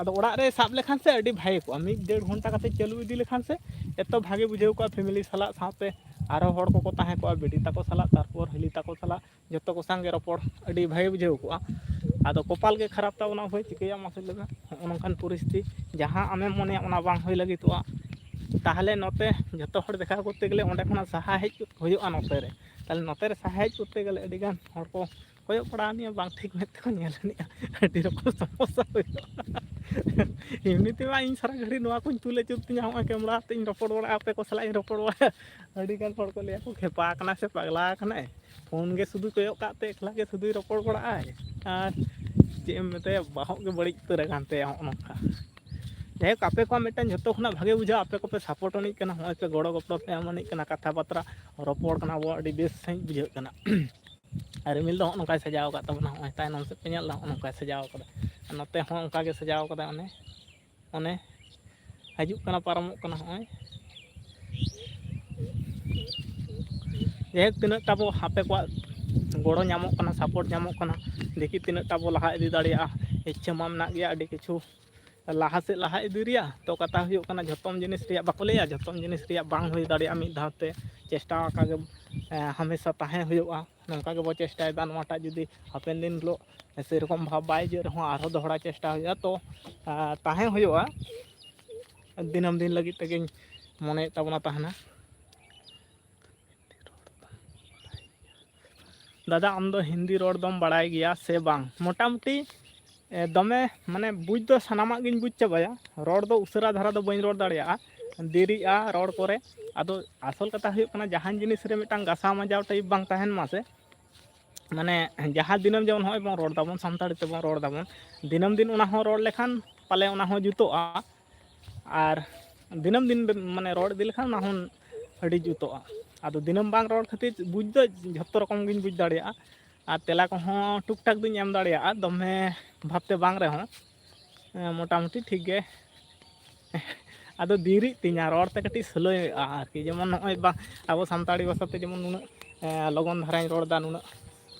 ᱟᱫᱚ ᱚᱲᱟᱜ ᱨᱮ ᱥᱟᱵ ᱞᱮᱠᱷᱟᱱ ᱥᱮ ᱟᱹᱰᱤ ᱵᱷᱟᱜᱮ ᱠᱚᱜᱼᱟ, ᱢᱤᱫ ᱰᱮᱲ ᱜᱷᱚᱱᱴᱟ ᱠᱟᱛᱮ ᱪᱟᱹᱞᱩ ᱤᱫᱤ ᱞᱮᱠᱷᱟᱱ ᱥᱮ ᱮᱛᱚ ᱵᱷᱟᱜᱮ ᱵᱩᱡᱷᱟᱹᱣ ᱠᱚᱜᱼᱟ᱾ family ᱥᱟᱞᱟᱜ, ᱥᱟᱶᱛᱮ ᱟᱨᱦᱚᱸ ᱦᱚᱲ ᱠᱚᱠᱚ ᱛᱟᱦᱮᱸ ᱠᱚᱜᱼᱟ, ᱵᱤᱴᱤ ᱛᱟᱠᱚ ᱥᱟᱞᱟᱜ, ᱛᱟᱨᱯᱚᱨ ᱦᱤᱞᱤ ᱛᱟᱠᱚ ᱥᱟᱞᱟᱜ, ᱡᱚᱛᱚ ᱠᱚ ᱥᱟᱝᱜᱮ ᱨᱚᱯᱚᱲ ᱟᱹᱰᱤ ᱵᱷᱟᱜᱮ ᱵᱩᱡᱷᱟᱹᱣ ᱠᱚᱜᱼᱟ᱾ ᱟᱫᱚ ᱠᱚᱯᱟᱞ ᱜᱮ ᱠᱷᱟᱨᱟᱯ ᱛᱟᱵᱚᱱᱟ, ᱦᱳᱭ ᱪᱤᱠᱟᱹᱭᱟ ᱢᱟᱥᱮ ᱞᱟᱹᱭ ᱢᱮ? ᱦᱚᱸᱜᱼᱚ ᱱᱚᱝᱠᱟᱱ ᱯᱚᱨᱤᱥᱛᱷᱤᱛᱤ, ᱡᱟᱦᱟᱸ ᱟᱢᱮᱢ ᱢᱚᱱᱮᱭᱟ ᱚᱱᱟ ᱵᱟᱝ ᱦᱩᱭ ᱞᱟᱹᱜᱤᱫᱚᱜᱼᱟ᱾ ᱛᱟᱦᱚᱞᱮ ᱱᱚᱛᱮ ᱡᱚᱛᱚ ᱦᱚᱲ ᱫᱮᱠᱷᱟᱣ ᱠᱚᱨᱛᱮ ᱜᱮᱞᱮ ᱚᱸᱰᱮ ᱠᱷᱚᱱᱟᱜ ᱥᱟᱦᱟ ᱦᱮᱡ ᱦᱩᱭᱩᱜᱼᱟ ᱱᱚᱛᱮ ᱨᱮ᱾ ᱛᱟᱦᱚᱞᱮ ᱱᱚᱛᱮ ᱨᱮ ᱥᱟᱦᱟ ᱦᱮᱡ ᱠᱚᱨᱛᱮ ᱜᱮᱞᱮ ᱟᱹᱰᱤ ᱜᱟᱱ ᱦᱚᱲ ᱠᱚ ᱠᱚᱭᱚᱜ ᱵᱟᱲᱟ ᱟᱹᱱᱤᱡᱼᱟ, ᱵᱟᱝ ᱴᱷᱤᱠ ᱢᱮᱫ ᱛᱮᱠᱚ ᱧᱮᱞ ᱟᱹᱱᱤᱡᱼᱟ, ᱟᱹᱰᱤ ᱨᱚᱠᱚᱢ ᱥᱚᱢᱚᱥᱥᱟ ᱦᱩᱭᱩᱜᱼᱟ᱾ ᱮᱢᱱᱤ ᱛᱮᱢᱟ ᱤᱧ ᱥᱟᱨᱟ ᱜᱷᱟᱹᱲᱤᱡ ᱱᱚᱣᱟ ᱠᱚᱧ ᱛᱩᱞ ᱟᱹᱪᱩᱨ ᱛᱤᱧᱟ, ᱦᱚᱸᱜᱼᱚᱭ camera ᱟᱛᱮ ᱤᱧ ᱨᱚᱯᱚᱲ ᱵᱟᱲᱟᱜᱼᱟ, ᱟᱯᱮ ᱠᱚ ᱥᱟᱞᱟᱜ ᱤᱧ ᱨᱚᱯᱚᱲ ᱵᱟᱲᱟᱜᱼᱟ᱾ ᱟᱹᱰᱤ ᱜᱟᱱ ᱦᱚᱲ ᱠᱚ ᱞᱟᱹᱭᱟ ᱠᱚ, "ᱠᱷᱮᱯᱟ ᱟᱠᱟᱱᱟᱭ ᱥᱮ ᱯᱟᱜᱽᱞᱟ ᱟᱠᱟᱱᱟᱭ, ᱯᱷᱳᱱ ᱜᱮ ᱥᱩᱫᱷᱩ ᱠᱚᱭᱚᱜ ᱠᱟᱜ ᱛᱮ ᱮᱠᱞᱟ ᱜᱮ ᱥᱩᱫᱷᱩᱭ ᱨᱚᱯᱚᱲ ᱵᱟᱲᱟᱜᱼᱟᱭ, ᱟᱨ ᱪᱮᱫ ᱮᱢ ᱢᱮᱛᱟᱭᱟ, ᱵᱟᱦᱚᱜ ᱜᱮ ᱵᱟᱹᱲᱤᱡ ᱩᱛᱟᱹᱨ ᱟᱠᱟᱱ ᱛᱟᱭᱟ", ᱦᱚᱸᱜᱼᱚ ᱱᱚᱝᱠᱟ᱾ ᱡᱟᱭᱦᱳᱠ, ᱟᱯᱮ ᱠᱚᱣᱟᱜ ᱢᱤᱫᱴᱟᱝ ᱡᱷᱚᱛᱚ ᱠᱷᱚᱱᱟᱜ ᱵᱷᱟᱜᱮ ᱵᱩᱡᱷᱟᱹᱜᱼᱟ, ᱟᱯᱮ ᱠᱚᱯᱮ support ᱟᱹᱱᱤᱡ ᱠᱟᱱᱟ, ᱦᱚᱸᱜᱼᱚᱭ ᱯᱮ ᱜᱚᱲᱚ ᱜᱚᱯᱚᱲᱚ ᱯᱮ ᱮᱢ ᱟᱹᱱᱤᱡ ᱠᱟᱱᱟ, ᱠᱟᱛᱷᱟ ᱵᱟᱛᱨᱟ ᱨᱚᱯᱚᱲ ᱠᱟᱱᱟ ᱵᱚ, ᱟᱹᱰᱤ ᱵᱮᱥ ᱥᱟᱺᱦᱤᱡ ᱵᱩᱡᱷᱟᱹᱜ ᱠᱟᱱᱟ᱾ ᱟᱨ ᱨᱤᱢᱤᱞ ᱫᱚ ᱦᱚᱸᱜᱼᱚ ᱱᱚᱝᱠᱟᱭ ᱥᱟᱡᱟᱣ ᱟᱠᱟᱫ ᱛᱟᱵᱚᱱᱟ, ᱦᱚᱸᱜᱼᱚᱭ ᱛᱟᱭᱱᱚᱢ ᱥᱮᱫ ᱯᱮ ᱧᱮᱞ ᱮᱫᱟ, ᱦᱚᱸᱜᱼᱚ ᱱᱚᱝᱠᱟᱭ ᱥᱟᱡᱟᱣ ᱟᱠᱟᱫᱟ᱾ ᱟᱨ ᱱᱚᱛᱮ ᱦᱚᱸ ᱚᱱᱠᱟ ᱜᱮ ᱥᱟᱡᱟᱣ ᱟᱠᱟᱫᱟᱭ, ᱚᱱᱮ, ᱚᱱᱮ ᱦᱤᱡᱩᱜ ᱠᱟᱱᱟ, ᱯᱟᱨᱚᱢᱚᱜ ᱠᱟᱱᱟ᱾ ᱦᱚᱸᱜᱼᱚᱭ ᱡᱟᱭᱦᱳᱠ, ᱛᱤᱱᱟᱹᱜ ᱴᱟ ᱵᱚ ᱟᱯᱮ ᱠᱚᱣᱟᱜ ᱜᱚᱲᱚ ᱧᱟᱢᱚᱜ ᱠᱟᱱᱟ, support ᱧᱟᱢᱚᱜ ᱠᱟᱱᱟ, ᱫᱮᱠᱷᱤ ᱛᱤᱱᱟᱹᱜ ᱴᱟ ᱵᱚ ᱞᱟᱦᱟ ᱤᱫᱤ ᱫᱟᱲᱮᱭᱟᱜᱼᱟ᱾ ᱤᱪᱪᱷᱟᱹ ᱢᱟ ᱢᱮᱱᱟᱜ ᱜᱮᱭᱟ ᱟᱹᱰᱤ ᱠᱤᱪᱷᱩ ᱞᱟᱦᱟ ᱥᱮᱫ ᱞᱟᱦᱟ ᱤᱫᱤ ᱨᱮᱭᱟᱜ᱾ ᱛᱚ ᱠᱟᱛᱷᱟ ᱦᱩᱭᱩᱜ ᱠᱟᱱᱟ, ᱡᱷᱚᱛᱚᱢ ᱡᱤᱱᱤᱥ ᱨᱮᱭᱟᱜ, ᱵᱟᱠᱚ ᱞᱟᱹᱭᱟ, ᱡᱷᱚᱛᱚᱢ ᱡᱤᱱᱤᱥ ᱨᱮᱭᱟᱜ ᱵᱟᱝ ᱦᱩᱭ ᱫᱟᱲᱮᱭᱟᱜᱼᱟ ᱢᱤᱫ ᱫᱷᱟᱣ ᱛᱮ᱾ ᱪᱮᱥᱴᱟ ᱟᱠᱟ ᱜᱮ, ᱮᱸ, ᱦᱟᱢᱮᱥᱟ ᱛᱟᱦᱮᱸ ᱦᱩᱭᱩᱜᱼᱟ᱾ ᱱᱚᱝᱠᱟ ᱜᱮᱵᱚ ᱪᱮᱥᱴᱟᱭᱮᱫᱟ, ᱱᱚᱣᱟᱴᱟᱜ ᱡᱩᱫᱤ ᱦᱟᱯᱮᱱ ᱫᱤᱱ ᱦᱤᱞᱳᱜ ᱥᱮᱨᱚᱠᱚᱢ ᱵᱷᱟᱵᱽ ᱵᱟᱭ ᱤᱭᱟᱹᱜ ᱨᱮᱦᱚᱸ, ᱟᱨᱦᱚᱸ ᱫᱚᱦᱲᱟ ᱪᱮᱥᱴᱟ ᱦᱩᱭᱩᱜᱼᱟ᱾ ᱛᱚ, ᱮᱸ, ᱛᱟᱦᱮᱸ ᱦᱩᱭᱩᱜᱼᱟ᱾ ᱫᱤᱱᱟᱹᱢ ᱫᱤᱱ ᱞᱟᱹᱜᱤᱫ ᱛᱮᱜᱮᱧ ᱢᱚᱱᱮᱭᱮᱫ ᱛᱟᱵᱚᱱᱟ ᱛᱟᱦᱮᱱᱟ᱾ ᱫᱟᱫᱟ, ᱟᱢ ᱫᱚ ᱦᱤᱱᱫᱤ ᱨᱚᱲ ᱫᱚᱢ ᱵᱟᱲᱟᱭ ᱜᱮᱭᱟ ᱥᱮ ᱵᱟᱝ? ᱢᱚᱴᱟᱢᱩᱴᱤ, ᱮ, ᱫᱚᱢᱮ, ᱢᱟᱱᱮ, ᱵᱩᱡᱽ ᱫᱚ ᱥᱟᱱᱟᱢᱟᱜ ᱜᱤᱧ ᱵᱩᱡᱽ ᱪᱟᱵᱟᱭᱟ᱾ ᱨᱚᱲ ᱫᱚ ᱩᱥᱟᱹᱨᱟ ᱫᱷᱟᱨᱟ ᱫᱚ ᱵᱟᱹᱧ ᱨᱚᱲ ᱫᱟᱲᱮᱭᱟᱜᱼᱟ, ᱫᱮᱨᱤᱜᱼᱟ ᱨᱚᱲ ᱠᱚᱨᱮ᱾ ᱟᱫᱚ ᱟᱥᱚᱞ ᱠᱟᱛᱷᱟ ᱦᱩᱭᱩᱜ ᱠᱟᱱᱟ, ᱡᱟᱦᱟᱱ ᱡᱤᱱᱤᱥ ᱨᱮ ᱢᱤᱫᱴᱟᱝ ᱜᱟᱥᱟᱣ ᱢᱟᱡᱟᱣ type ᱵᱟᱝ ᱛᱟᱦᱮᱱ ᱢᱟ ᱥᱮ, ᱢᱟᱱᱮ, ᱡᱟᱦᱟᱸ ᱫᱤᱱᱟᱹᱢ ᱡᱮᱢᱚᱱ ᱱᱚᱜᱼᱚᱭ ᱵᱚᱱ ᱨᱚᱲ ᱫᱟᱵᱚᱱ, ᱥᱟᱱᱛᱟᱲᱤ ᱛᱮᱵᱚᱱ ᱨᱚᱲ ᱫᱟᱵᱚᱱ, ᱫᱤᱱᱟᱹᱢ ᱫᱤᱱ ᱚᱱᱟ ᱦᱚᱸ ᱨᱚᱲ ᱞᱮᱠᱷᱟᱱ ᱯᱟᱞᱮ ᱚᱱᱟ ᱦᱚᱸ ᱡᱩᱛᱚᱜᱼᱟ᱾ ᱟᱨ ᱫᱤᱱᱟᱹᱢ ᱫᱤᱱ, ᱢᱟᱱᱮ, ᱨᱚᱲ ᱤᱫᱤ ᱞᱮᱠᱷᱟᱱ ᱚᱱᱟ ᱦᱚᱸ ᱟᱹᱰᱤ ᱡᱩᱛᱚᱜᱼᱟ᱾ ᱟᱫᱚ ᱫᱤᱱᱟᱹᱢ ᱵᱟᱝ ᱨᱚᱲ ᱠᱷᱟᱹᱛᱤᱨ ᱵᱩᱡᱽ ᱫᱚ ᱡᱷᱚᱛᱚ ᱨᱚᱠᱚᱢ ᱜᱤᱧ ᱵᱩᱡᱽ ᱫᱟᱲᱮᱭᱟᱜᱼᱟ, ᱟᱨ ᱛᱮᱞᱟ ᱠᱚᱦᱚᱸ ᱴᱩᱠ ᱴᱟᱠ ᱫᱩᱧ ᱮᱢ ᱫᱟᱲᱮᱭᱟᱜᱼᱟ, ᱫᱚᱢᱮ ᱵᱷᱟᱵᱽᱛᱮ ᱵᱟᱝ ᱨᱮᱦᱚᱸ, ᱮᱸ, ᱢᱚᱴᱟᱢᱩᱴᱤ ᱴᱷᱤᱠ ᱜᱮ᱾ ᱟᱫᱚ ᱫᱮᱨᱤᱜ ᱛᱤᱧᱟ, ᱨᱚᱲ ᱛᱮ ᱠᱟᱹᱴᱤᱡ slow ᱧᱚᱜᱼᱟ ᱟᱨᱠᱤ᱾ ᱡᱮᱢᱚᱱ ᱱᱚᱜᱼᱚᱭ ᱵᱟ-, ᱟᱵᱚ ᱥᱟᱱᱛᱟᱲᱤ ᱵᱷᱟᱥᱟ ᱛᱮ ᱡᱮᱢᱚᱱ ᱱᱩᱱᱟᱹᱜ, ᱮᱸ, ᱞᱚᱜᱚᱱ ᱫᱷᱟᱨᱟᱧ ᱨᱚᱲ ᱮᱫᱟ, ᱱᱩᱱᱟᱹᱜ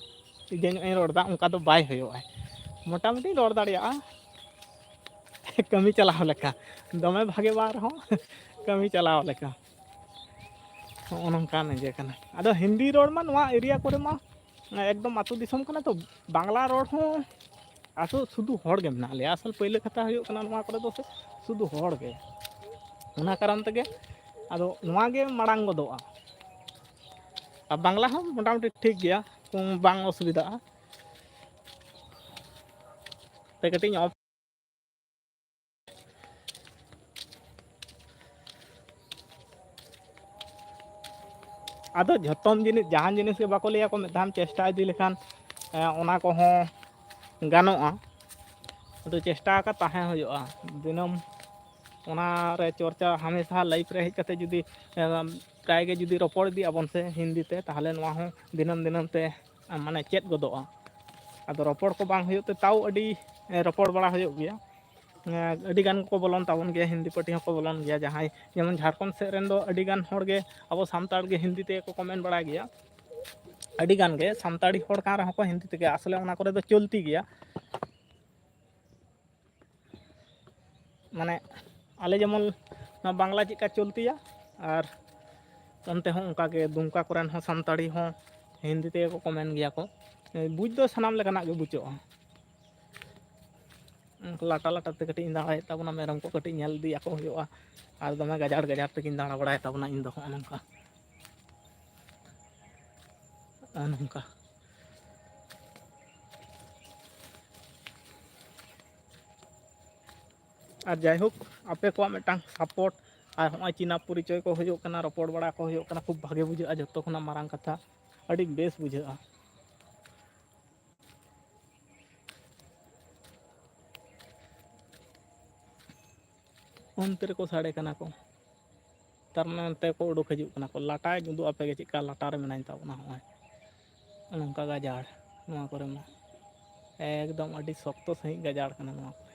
ᱤᱭᱟᱹ ᱧᱚᱜ ᱤᱧ ᱨᱚᱲ ᱮᱫᱟ, ᱚᱱᱠᱟ ᱫᱚ ᱵᱟᱭ ᱦᱩᱭᱩᱜᱼᱟ᱾ ᱢᱚᱴᱟᱢᱩᱴᱤᱧ ᱨᱚᱲ ᱫᱟᱲᱮᱭᱟᱜᱼᱟ᱾ ᱠᱟᱹᱢᱤ ᱪᱟᱞᱟᱣ ᱞᱮᱠᱟ, ᱫᱚᱢᱮ ᱵᱷᱟᱜᱮ ᱵᱟᱝ ᱨᱮᱦᱚᱸ ᱠᱟᱹᱢᱤ ᱪᱟᱞᱟᱣ ᱞᱮᱠᱟ᱾ ᱦᱚᱸᱜᱼᱚ ᱱᱚᱝᱠᱟᱱ ᱤᱭᱟᱹ ᱠᱟᱱᱟ᱾ ᱟᱫᱚ ᱦᱤᱱᱫᱤ ᱨᱚᱲ ᱢᱟ ᱱᱚᱣᱟ area ᱠᱚᱨᱮ ᱢᱟ ᱮᱠᱫᱚᱢ ᱟᱹᱛᱩ ᱫᱤᱥᱚᱢ ᱠᱟᱱᱟ ᱛᱚ, ᱵᱟᱝᱞᱟ ᱨᱚᱲ ᱦᱚᱸ ᱟᱥᱚᱞ ᱥᱩᱫᱷᱩ ᱦᱚᱲ ᱜᱮ ᱢᱮᱱᱟᱜ ᱞᱮᱭᱟ᱾ ᱟᱥᱚᱞ ᱯᱟᱹᱭᱞᱟᱹ ᱠᱟᱛᱷᱟ ᱦᱩᱭᱩᱜ ᱠᱟᱱᱟ, ᱱᱚᱣᱟ ᱠᱚᱨᱮ ᱫᱚ ᱥᱮ ᱥᱩᱫᱷᱩ ᱦᱚᱲ ᱜᱮ, ᱚᱱᱟ ᱠᱟᱨᱚᱱ ᱛᱮᱜᱮ ᱟᱫᱚ ᱱᱚᱣᱟ ᱜᱮ ᱢᱟᱲᱟᱝ ᱜᱚᱫᱚᱜᱼᱟ᱾ ᱟᱨ ᱵᱟᱝᱞᱟ ᱦᱚᱸ ᱢᱚᱴᱟᱢᱩᱴᱤ ᱴᱷᱤᱠ ᱜᱮᱭᱟ, ᱵᱟᱝ ᱚᱥᱩᱵᱤᱫᱷᱟᱜᱼᱟ᱾ ᱛᱮ ᱠᱟᱹᱴᱤᱡ ᱧᱚᱜ ᱟᱫᱚ ᱡᱷᱚᱛᱚᱢ ᱡᱤᱱᱤᱥ, ᱡᱟᱦᱟᱱ ᱡᱤᱱᱤᱥ ᱜᱮ ᱵᱟᱠᱚ ᱞᱟᱹᱭᱟ ᱠᱚ, ᱢᱤᱫ ᱫᱷᱟᱣ ᱮᱢ ᱪᱮᱥᱴᱟ ᱤᱫᱤ ᱞᱮᱠᱷᱟᱱ, ᱮᱸ, ᱚᱱᱟ ᱠᱚᱦᱚᱸ ᱜᱟᱱᱚᱜᱼᱟ᱾ ᱟᱫᱚ ᱪᱮᱥᱴᱟ ᱟᱠᱟᱫ ᱛᱟᱦᱮᱸ ᱦᱩᱭᱩᱜᱼᱟ ᱫᱤᱱᱟᱹᱢ᱾ ᱚᱱᱟ ᱨᱮ ᱪᱚᱨᱪᱟ ᱦᱟᱢᱮᱥᱟ life ᱨᱮ ᱦᱮᱡ ᱠᱟᱛᱮ ᱡᱩᱫᱤ, ᱮᱸ, ᱯᱨᱟᱭ ᱜᱮ ᱡᱩᱫᱤ ᱨᱚᱯᱚᱲ ᱤᱫᱤᱜ ᱟᱵᱚᱱ ᱥᱮ ᱦᱤᱱᱫᱤ ᱛᱮ, ᱛᱟᱦᱚᱞᱮ ᱱᱚᱣᱟ ᱦᱚᱸ ᱫᱤᱱᱟᱹᱢ ᱫᱤᱱᱟᱹᱢ ᱛᱮ, ᱮᱸ, ᱢᱟᱱᱮ ᱪᱮᱫ ᱜᱚᱫᱚᱜᱼᱟ᱾ ᱟᱫᱚ ᱨᱚᱯᱚᱲ ᱠᱚ ᱵᱟᱝ ᱦᱩᱭᱩᱜ ᱛᱮ ᱛᱟᱣ ᱟᱹᱰᱤ, ᱮᱸ, ᱨᱚᱯᱚᱲ ᱵᱟᱲᱟ ᱦᱩᱭᱩᱜ ᱜᱮᱭᱟ᱾ ᱮᱸ, ᱟᱹᱰᱤ ᱜᱟᱱ ᱠᱚ ᱵᱚᱞᱚᱱ ᱛᱟᱵᱚᱱ ᱜᱮᱭᱟ, ᱦᱤᱱᱫᱤ ᱯᱟᱹᱴᱤ ᱦᱚᱸᱠᱚ ᱵᱚᱞᱚᱱ ᱜᱮᱭᱟ᱾ ᱡᱟᱦᱟᱸᱭ ᱡᱮᱢᱚᱱ ᱡᱷᱟᱲᱠᱷᱚᱸᱰ ᱥᱮᱫ ᱨᱮᱱ ᱫᱚ ᱟᱹᱰᱤ ᱜᱟᱱ ᱦᱚᱲ ᱜᱮ ᱟᱵᱚ ᱥᱟᱱᱛᱟᱲ ᱜᱮ ᱦᱤᱱᱫᱤ ᱛᱮᱜᱮ ᱠᱚ comment ᱵᱟᱲᱟᱭ ᱜᱮᱭᱟ᱾ ᱟᱹᱰᱤ ᱜᱟᱱ ᱜᱮ ᱥᱟᱱᱛᱟᱲᱤ ᱦᱚᱲ ᱠᱟᱱ ᱨᱮᱦᱚᱸ ᱠᱚ ᱦᱤᱱᱫᱤ ᱛᱮᱜᱮ, ᱟᱥᱚᱞᱮ ᱚᱱᱟ ᱠᱚᱨᱮ ᱫᱚ ᱪᱚᱞᱛᱤ ᱜᱮᱭᱟ᱾ ᱢᱟᱱᱮ ᱟᱞᱮ ᱡᱮᱢᱚᱱ ᱱᱚᱣᱟ ᱵᱟᱝᱞᱟ ᱪᱮᱫᱠᱟ ᱪᱚᱞᱛᱤᱭᱟ, ᱟᱨ ᱚᱱᱛᱮ ᱦᱚᱸ ᱚᱱᱠᱟ ᱜᱮ, ᱫᱩᱢᱠᱟ ᱠᱚᱨᱮᱱ ᱦᱚᱸ ᱥᱟᱱᱛᱟᱲᱤ ᱦᱚᱸ ᱦᱤᱱᱫᱤ ᱛᱮᱜᱮ ᱠᱚ ᱠᱚᱢᱮᱱ ᱜᱮᱭᱟ ᱠᱚ᱾ ᱵᱩᱡᱽ ᱫᱚ ᱥᱟᱱᱟᱢ ᱞᱮᱠᱟᱱᱟᱜ ᱜᱮ ᱵᱩᱡᱷᱟᱹᱜᱼᱟ᱾ ᱞᱟᱴᱟ ᱞᱟᱴᱟ ᱛᱮ ᱠᱟᱹᱴᱤᱡ ᱤᱧ ᱫᱟᱬᱟᱭᱮᱫ ᱛᱟᱵᱚᱱᱟ, ᱢᱮᱨᱚᱢ ᱠᱚ ᱠᱟᱹᱴᱤᱡ ᱧᱮᱞ ᱤᱫᱤᱭᱟᱠᱚ ᱦᱩᱭᱩᱜᱼᱟ᱾ ᱟᱨ ᱫᱚᱢᱮ ᱜᱟᱡᱟᱲ ᱜᱟᱡᱟᱲ ᱛᱮᱜᱤᱧ ᱫᱟᱬᱟ ᱵᱟᱲᱟᱭ ᱛᱟᱵᱚᱱᱟ ᱤᱧ ᱫᱚ, ᱦᱚᱸᱜᱼᱚ ᱱᱚᱝᱠᱟ, ᱦᱚᱸᱜᱼᱚ ᱱᱚᱝᱠᱟ᱾ ᱟᱨ ᱡᱟᱭᱦᱳᱠ, ᱟᱯᱮ ᱠᱚᱣᱟᱜ ᱢᱤᱫᱴᱟᱝ ᱥᱟᱯᱳᱨᱴ ᱟᱨ ᱦᱚᱸᱜᱼᱚᱭ ᱪᱤᱱᱟ ᱯᱚᱨᱤᱪᱚᱭ ᱠᱚ ᱦᱩᱭᱩᱜ ᱠᱟᱱᱟ, ᱨᱚᱯᱚᱲ ᱵᱟᱲᱟ ᱠᱚ ᱦᱩᱭᱩᱜ ᱠᱟᱱᱟ, ᱠᱷᱩᱵ ᱵᱷᱟᱜᱮ ᱵᱩᱡᱷᱟᱹᱜᱼᱟ᱾ ᱡᱚᱛᱚ ᱠᱷᱚᱱᱟᱜ ᱢᱟᱨᱟᱝ ᱠᱟᱛᱷᱟ, ᱟᱹᱰᱤ ᱵᱮᱥ ᱵᱩᱡᱷᱟᱹᱜᱼᱟ᱾ ᱚᱱᱛᱮ ᱨᱮᱠᱚ ᱥᱟᱰᱮ ᱠᱟᱱᱟ ᱠᱚ, ᱛᱟᱨ ᱢᱟᱱᱮ ᱚᱱᱛᱮ ᱠᱚ ᱩᱰᱩᱠ ᱦᱤᱡᱩᱜ ᱠᱟᱱᱟ ᱠᱚ᱾ ᱞᱟᱴᱟᱭ ᱩᱫᱩᱜ ᱟᱯᱮ ᱜᱮ ᱪᱮᱫᱠᱟ ᱞᱟᱴᱟ ᱨᱮ ᱢᱮᱱᱟᱧ ᱛᱟᱵᱚᱱᱟ᱾ ᱦᱚᱸᱜᱼᱚᱭ ᱱᱚᱝᱠᱟ ᱜᱟᱡᱟᱲ ᱱᱚᱣᱟ ᱠᱚᱨᱮ ᱢᱟ, ᱮᱠᱫᱚᱢ ᱟᱹᱰᱤ ᱥᱚᱠᱛᱚ ᱥᱟᱺᱦᱤᱡ ᱜᱟᱡᱟᱲ ᱠᱟᱱᱟ ᱱᱚᱣᱟ ᱠᱚᱨᱮ᱾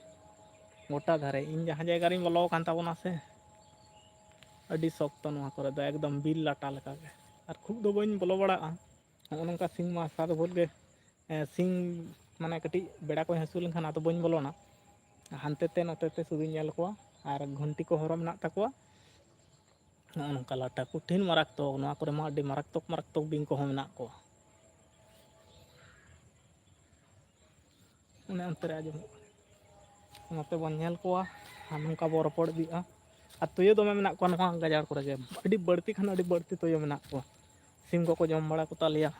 ᱜᱚᱴᱟ ᱫᱷᱟᱨᱮ ᱤᱧ ᱡᱟᱦᱟᱸ ᱡᱟᱭᱜᱟ ᱨᱤᱧ ᱵᱚᱞᱚ ᱟᱠᱟᱱ ᱛᱟᱵᱚᱱᱟ ᱥᱮ, ᱟᱹᱰᱤ ᱥᱚᱠᱛᱚ ᱱᱚᱣᱟ ᱠᱚᱨᱮ ᱫᱚ, ᱮᱠᱫᱚᱢ ᱵᱤᱨ ᱞᱟᱴᱟ ᱞᱮᱠᱟᱜᱮ᱾ ᱟᱨ ᱠᱷᱩᱵ ᱫᱚ ᱵᱟᱹᱧ ᱵᱚᱞᱚ ᱵᱟᱲᱟᱜᱼᱟ᱾ ᱱᱚᱜᱼᱚ ᱱᱚᱝᱠᱟ ᱥᱤᱧ ᱢᱟᱨᱥᱟᱞ ᱵᱷᱳᱨ ᱜᱮ, ᱮ, ᱥᱤᱧ ᱢᱟᱱᱮ ᱠᱟᱹᱴᱤᱡ ᱵᱮᱲᱟ ᱠᱚ ᱦᱟᱹᱥᱩᱨ ᱞᱮᱱᱠᱷᱟᱱ ᱟᱫᱚ ᱵᱟᱹᱧ ᱵᱚᱞᱚᱱᱟ᱾ ᱦᱟᱱᱛᱮ ᱛᱮ ᱱᱚᱛᱮ ᱛᱮ ᱥᱩᱫᱷᱩᱧ ᱧᱮᱞ ᱠᱚᱣᱟ᱾ ᱟᱨ ᱜᱷᱩᱱᱴᱤ ᱠᱚ ᱦᱚᱨᱚ ᱢᱮᱱᱟᱜ ᱛᱟᱠᱚᱣᱟ᱾ ᱱᱚᱜᱼᱚ ᱱᱚᱝᱠᱟ ᱞᱟᱴᱟ ᱠᱚᱴᱷᱤᱱ ᱢᱟᱨᱟᱠᱛᱚᱠ, ᱱᱚᱣᱟ ᱠᱚᱨᱮ ᱢᱟ ᱟᱹᱰᱤ ᱢᱟᱨᱟᱠᱛᱚᱠ ᱢᱟᱨᱟᱠᱛᱚᱠ ᱵᱤᱧ ᱠᱚᱦᱚᱸ ᱢᱮᱱᱟᱜ ᱠᱚᱣᱟ᱾ ᱚᱱᱮ ᱚᱱᱛᱮ ᱨᱮ ᱟᱸᱡᱚᱢᱚᱜ ᱠᱟᱱᱟ᱾ ᱱᱚᱛᱮ ᱵᱚᱱ ᱧᱮᱞ ᱠᱚᱣᱟ ᱟᱨ ᱱᱚᱝᱠᱟ ᱵᱚᱱ ᱨᱚᱯᱚᱲ ᱤᱫᱤᱜᱼᱟ᱾ ᱟᱨ ᱛᱩᱭᱩ ᱫᱚᱢᱮ ᱢᱮᱱᱟᱜ ᱠᱚᱣᱟ ᱱᱚᱣᱟ ᱜᱟᱡᱟᱲ ᱠᱚᱨᱮ ᱜᱮ, ᱟᱹᱰᱤ ᱵᱟᱹᱲᱛᱤ ᱠᱷᱟᱱ ᱟᱹᱰᱤ ᱵᱟᱹᱲᱛᱤ ᱛᱩᱭᱩ ᱢᱮᱱᱟᱜ ᱠᱚᱣᱟ᱾ ᱥᱤᱢ ᱠᱚᱠᱚ ᱡᱚᱢ ᱵᱟᱲᱟ ᱠᱚᱛᱟ ᱞᱮᱭᱟ᱾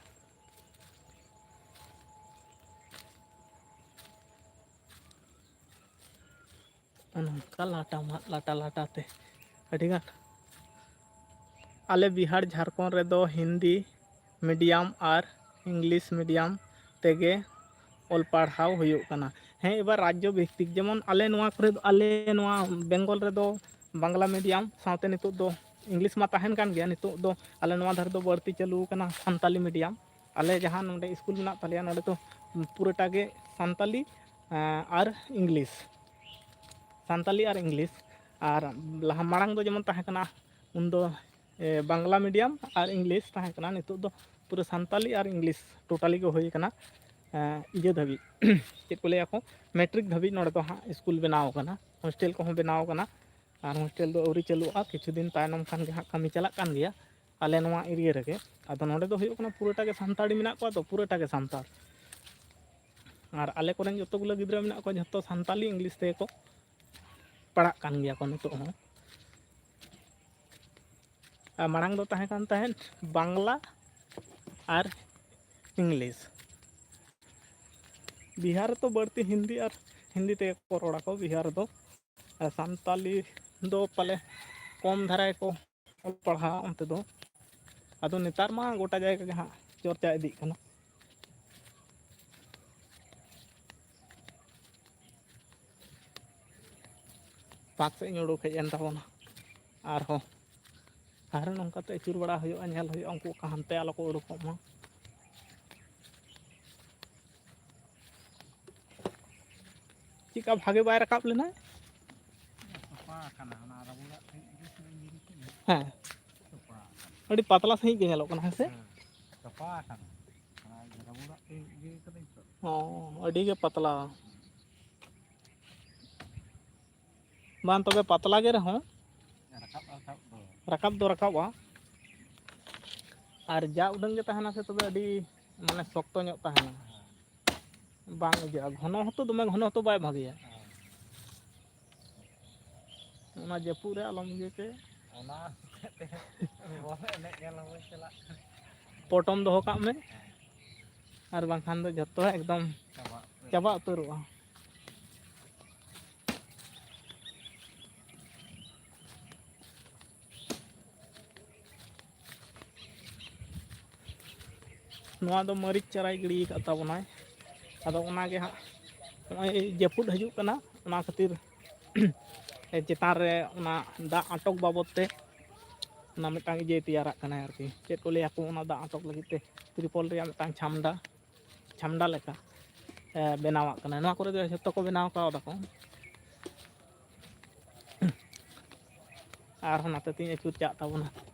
ᱱᱚᱝᱠᱟ ᱞᱟᱴᱟ ᱢᱟᱫ ᱞᱟᱴᱟ ᱞᱟᱴᱟ ᱛᱮ ᱟᱹᱰᱤᱜᱟᱱ᱾ ᱟᱞᱮ ᱵᱤᱦᱟᱨ ᱡᱷᱟᱲᱠᱷᱚᱸᱰ ᱨᱮᱫᱚ ᱦᱤᱱᱫᱤ ᱢᱤᱰᱤᱭᱟᱢ ᱟᱨ ᱤᱝᱞᱤᱥ ᱢᱤᱰᱤᱭᱟᱢ ᱛᱮᱜᱮ ᱚᱞ ᱯᱟᱲᱦᱟᱣ ᱦᱩᱭᱩᱜ ᱠᱟᱱᱟ᱾ ᱦᱮᱸ, ᱮᱵᱟᱨ ᱨᱟᱡᱽᱡᱚ ᱵᱷᱤᱛᱛᱤᱠ, ᱡᱮᱢᱚᱱ ᱟᱞᱮ ᱱᱚᱣᱟ ᱠᱚᱨᱮ ᱫᱚ, ᱟᱞᱮ ᱱᱚᱣᱟ ᱵᱮᱝᱜᱚᱞ ᱨᱮᱫᱚ ᱵᱟᱝᱞᱟ ᱢᱤᱰᱤᱭᱟᱢ ᱥᱟᱶᱛᱮ ᱱᱤᱛᱚᱜ ᱫᱚ ᱤᱝᱞᱤᱥ ᱢᱟ ᱛᱟᱦᱮᱱ ᱠᱟᱱ ᱜᱮᱭᱟ, ᱱᱤᱛᱚᱜ ᱫᱚ ᱟᱞᱮ ᱱᱚᱣᱟ ᱫᱷᱟᱨᱮ ᱫᱚ ᱵᱟᱹᱲᱛᱤ ᱪᱟᱹᱞᱩ ᱟᱠᱟᱱᱟ ᱥᱟᱱᱛᱟᱞᱤ ᱢᱤᱰᱤᱭᱟᱢ᱾ ᱟᱞᱮ ᱡᱟᱦᱟᱸ ᱱᱚᱰᱮ ᱥᱠᱩᱞ ᱢᱮᱱᱟᱜ ᱛᱟᱞᱮᱭᱟ, ᱱᱚᱰᱮ ᱫᱚ ᱯᱩᱨᱟᱹᱴᱟ ᱜᱮ ᱥᱟᱱᱛᱟᱞᱤ, ᱮᱸ, ᱟᱨ ᱤᱝᱞᱤᱥ, ᱥᱟᱱᱛᱟᱞᱤ ᱟᱨ ᱤᱝᱞᱤᱥ᱾ ᱟᱨ ᱞᱟᱦᱟ ᱢᱟᱲᱟᱝ ᱫᱚ ᱡᱮᱢᱚᱱ ᱛᱟᱦᱮᱸ ᱠᱟᱱᱟ, ᱩᱱᱫᱚ, ᱮ, ᱵᱟᱝᱞᱟ ᱢᱤᱰᱤᱭᱟᱢ ᱟᱨ ᱤᱝᱞᱤᱥ ᱛᱟᱦᱮᱸ ᱠᱟᱱᱟ, ᱱᱤᱛᱚᱜ ᱫᱚ ᱯᱩᱨᱟᱹ ᱥᱟᱱᱛᱟᱞᱤ ᱟᱨ ᱤᱝᱞᱤᱥ ᱴᱳᱴᱟᱞᱤ ᱜᱮ ᱦᱩᱭ ᱠᱟᱱᱟ᱾ ᱮᱸ, ᱤᱭᱟᱹ ᱫᱷᱟᱹᱵᱤᱡ, ᱪᱮᱫ ᱠᱚ ᱞᱟᱹᱭᱟ ᱠᱚ, ᱢᱮᱴᱨᱤᱠ ᱫᱷᱟᱹᱵᱤᱡ ᱱᱚᱰᱮ ᱫᱚ ᱦᱟᱸᱜ ᱥᱠᱩᱞ ᱵᱮᱱᱟᱣ ᱠᱟᱱᱟ, ᱦᱳᱥᱴᱮᱞ ᱠᱚᱦᱚᱸ ᱵᱮᱱᱟᱣ ᱠᱟᱱᱟ᱾ ᱟᱨ ᱦᱳᱥᱴᱮᱞ ᱫᱚ ᱟᱹᱣᱨᱤ ᱪᱟᱹᱞᱩᱜᱼᱟ, ᱠᱤᱪᱷᱩ ᱫᱤᱱ ᱛᱟᱭᱱᱚᱢ ᱠᱷᱟᱱ ᱜᱮ ᱦᱟᱸᱜ ᱠᱟᱹᱢᱤ ᱪᱟᱞᱟᱜ ᱠᱟᱱ ᱜᱮᱭᱟ ᱟᱞᱮ ᱱᱚᱣᱟ ᱮᱨᱤᱭᱟ ᱨᱮᱜᱮ᱾ ᱟᱫᱚ ᱱᱚᱰᱮ ᱫᱚ ᱦᱩᱭᱩᱜ ᱠᱟᱱᱟ ᱯᱩᱨᱟᱹᱴᱟ ᱜᱮ ᱥᱟᱱᱛᱟᱲᱤ ᱢᱮᱱᱟᱜ ᱠᱚᱣᱟ, ᱛᱚ ᱯᱩᱨᱟᱹᱴᱟ ᱜᱮ ᱥᱟᱱᱛᱟᱲ᱾ ᱟᱨ ᱟᱞᱮ ᱠᱚᱨᱮᱱ ᱡᱚᱛᱚ ᱜᱩᱞᱟᱹ ᱜᱤᱫᱽᱨᱟᱹ ᱢᱮᱱᱟᱜ ᱠᱚᱣᱟ, ᱡᱷᱚᱛᱚ ᱥᱟᱱᱛᱟᱞᱤ ᱤᱝᱞᱤᱥ ᱛᱮᱜᱮ ᱠᱚ ᱯᱟᱲᱦᱟᱜ ᱠᱟᱱ ᱜᱮᱭᱟ ᱠᱚ ᱱᱤᱛᱚᱜ ᱦᱚᱸ᱾ ᱟᱨ ᱢᱟᱲᱟᱝ ᱫᱚ ᱛᱟᱦᱮᱸ ᱠᱟᱱ ᱛᱟᱦᱮᱸᱫ ᱵᱟᱝᱞᱟ ᱟᱨ ᱤᱝᱞᱤᱥ᱾ ᱵᱤᱦᱟᱨ ᱨᱮᱛᱚ ᱵᱟᱹᱲᱛᱤ ᱦᱤᱱᱫᱤ ᱟᱨ ᱦᱤᱱᱫᱤ ᱛᱮᱜᱮ ᱠᱚ ᱨᱚᱲᱟ ᱠᱚ ᱵᱤᱦᱟᱨ ᱨᱮᱫᱚ᱾ ᱟᱨ ᱥᱟᱱᱛᱟᱞᱤ ᱫᱚ ᱯᱟᱞᱮ ᱠᱚᱢ ᱫᱷᱟᱨᱟ ᱜᱮᱠᱚ ᱚᱞ ᱯᱟᱲᱦᱟᱣ ᱚᱱᱛᱮ ᱫᱚ᱾ ᱟᱫᱚ ᱱᱮᱛᱟᱨ ᱢᱟ ᱜᱚᱴᱟ ᱡᱟᱭᱜᱟ ᱜᱮ ᱦᱟᱸᱜ ᱪᱚᱨᱪᱟ ᱤᱫᱤᱜ ᱠᱟᱱᱟ᱾ ᱯᱷᱟᱸᱠ ᱥᱮᱫ ᱤᱧ ᱩᱰᱩᱠ ᱦᱮᱡ ᱮᱱ ᱛᱟᱵᱚᱱᱟ ᱟᱨᱦᱚᱸ᱾ ᱟᱨᱦᱚᱸ ᱱᱚᱝᱠᱟᱛᱮ ᱟᱹᱪᱩᱨ ᱵᱟᱲᱟ ᱦᱩᱭᱩᱜᱼᱟ, ᱧᱮᱞ ᱦᱩᱭᱩᱜᱼᱟ, ᱩᱱᱠᱩ ᱚᱠᱟ ᱦᱟᱱᱛᱮ ᱟᱞᱚ ᱠᱚ ᱩᱰᱩᱠᱚᱜ ᱢᱟ᱾ ᱪᱮᱫᱠᱟ ᱵᱷᱟᱜᱮ ᱵᱟᱭ ᱨᱟᱠᱟᱵ ᱞᱮᱱᱟ? ᱛᱚᱯᱟ ᱟᱠᱟᱱᱟ, ᱚᱱᱟ ᱨᱟᱵᱩᱲᱟᱜ ᱴᱷᱮᱡ ᱜᱮ ᱥᱩᱫᱩ ᱧᱩᱨᱩ ᱠᱮᱫᱟ᱾ ᱦᱮᱸ᱾ ᱛᱚᱯᱟ ᱟᱠᱟᱱᱟ᱾ ᱟᱹᱰᱤ ᱯᱟᱛᱞᱟ ᱥᱟᱺᱦᱤᱡ ᱜᱮ ᱧᱮᱞᱚᱜ ᱠᱟᱱᱟ, ᱦᱮᱸ ᱥᱮ? ᱦᱮᱸ, ᱛᱚᱯᱟ ᱟᱠᱟᱱᱟ᱾ ᱚᱱᱟ ᱨᱟᱵᱩᱲᱟᱜ ᱛᱮ ᱤᱭᱟᱹ ᱠᱟᱹᱫᱟᱹᱧ ᱛᱚ᱾ ᱚ, ᱟᱹᱰᱤ ᱜᱮ ᱯᱟᱛᱞᱟ᱾ ᱵᱟᱝ, ᱛᱚᱵᱮ ᱯᱟᱛᱞᱟ ᱜᱮ ᱨᱮᱦᱚᱸ ᱨᱟᱠᱟᱵ, ᱨᱟᱠᱟᱵ ᱫᱚ᱾ ᱨᱟᱠᱟᱵ ᱫᱚ ᱨᱟᱠᱟᱵᱼᱟ᱾ ᱟᱨ ᱡᱟ ᱩᱰᱟᱹᱝ ᱜᱮ ᱛᱟᱦᱮᱱᱟ ᱥᱮ, ᱛᱚᱵᱮ ᱟᱹᱰᱤ, ᱢᱟᱱᱮ, ᱥᱚᱠᱛᱚ ᱧᱚᱜ ᱛᱟᱦᱮᱱᱟ᱾ ᱦᱮᱸ᱾ ᱵᱟᱝ ᱤᱭᱟᱹᱜᱼᱟ, ᱜᱷᱚᱱᱚ ᱦᱚᱸᱛᱚ, ᱫᱚᱢᱮ ᱜᱷᱚᱱᱚ ᱦᱚᱸᱛᱚ ᱵᱟᱭ ᱵᱷᱟᱜᱮᱭᱟ᱾ ᱦᱮᱸ᱾ ᱚᱱᱟ ᱡᱟᱹᱯᱩᱫ ᱨᱮ ᱟᱞᱚᱢ ᱤᱭᱟᱹ ᱦᱚᱪᱚᱭᱟ᱾ ᱚᱱᱟ ᱦᱚᱛᱮᱡ ᱛᱮ ᱵᱚᱞ ᱮᱱᱮᱡ ᱧᱮᱞ ᱦᱚᱸ ᱵᱟᱹᱧ ᱪᱟᱞᱟᱜ ᱠᱟᱱᱟ᱾ ᱯᱚᱴᱚᱢ ᱫᱚᱦᱚ ᱠᱟᱜ ᱢᱮ, ᱦᱮᱸ᱾ ᱟᱨ ᱵᱟᱝᱠᱷᱟᱱ ᱫᱚ ᱡᱷᱚᱛᱚ ᱮᱠᱫᱚᱢ ᱪᱟᱵᱟ ᱩᱛᱟᱹᱨᱚᱜᱼᱟ᱾ ᱪᱟᱵᱟ ᱩᱛᱟᱹᱨᱚᱜᱼᱟ᱾ ᱱᱚᱣᱟ ᱫᱚ ᱢᱟᱹᱨᱤᱪ ᱪᱟᱨᱟᱭ ᱜᱤᱰᱤ ᱟᱠᱟᱫ ᱛᱟᱵᱚᱱᱟᱭ᱾ ᱟᱫᱚ ᱚᱱᱟᱜᱮ ᱦᱟᱸᱜ ᱱᱚᱜᱼᱚᱭ ᱡᱟᱹᱯᱩᱫ ᱦᱤᱡᱩᱜ ᱠᱟᱱᱟ, ᱚᱱᱟ ᱠᱷᱟᱹᱛᱤᱨ ᱪᱮᱛᱟᱱ ᱨᱮ ᱚᱱᱟ ᱫᱟᱜ ᱟᱴᱚᱠ ᱵᱟᱵᱚᱫ ᱛᱮ ᱚᱱᱟ ᱢᱤᱫᱴᱟᱝ ᱤᱭᱟᱹᱭ ᱛᱮᱭᱟᱨᱟᱜ ᱠᱟᱱᱟᱭ ᱟᱨᱠᱤ᱾ ᱪᱮᱫ ᱠᱚ ᱞᱟᱹᱭᱟ ᱠᱚ, ᱚᱱᱟ ᱫᱟᱜ ᱟᱴᱚᱠ ᱞᱟᱹᱜᱤᱫ ᱛᱮ ᱛᱨᱤᱯᱚᱞ ᱨᱮᱭᱟᱜ ᱢᱤᱫᱴᱟᱝ ᱪᱷᱟᱢᱰᱟ, ᱪᱷᱟᱢᱰᱟ ᱞᱮᱠᱟ, ᱮ, ᱵᱮᱱᱟᱣᱟᱜ ᱠᱟᱱᱟᱭ᱾ ᱱᱚᱣᱟ ᱠᱚᱨᱮ ᱫᱚ ᱡᱷᱚᱛᱚ ᱠᱚ ᱵᱮᱱᱟᱣ ᱠᱟᱣ ᱫᱟᱠᱚ᱾ ᱟᱨᱦᱚᱸ ᱱᱟᱛᱮ ᱛᱤᱧ ᱟᱹᱪᱩᱨ ᱪᱟᱜ ᱛᱟᱵᱚᱱᱟ᱾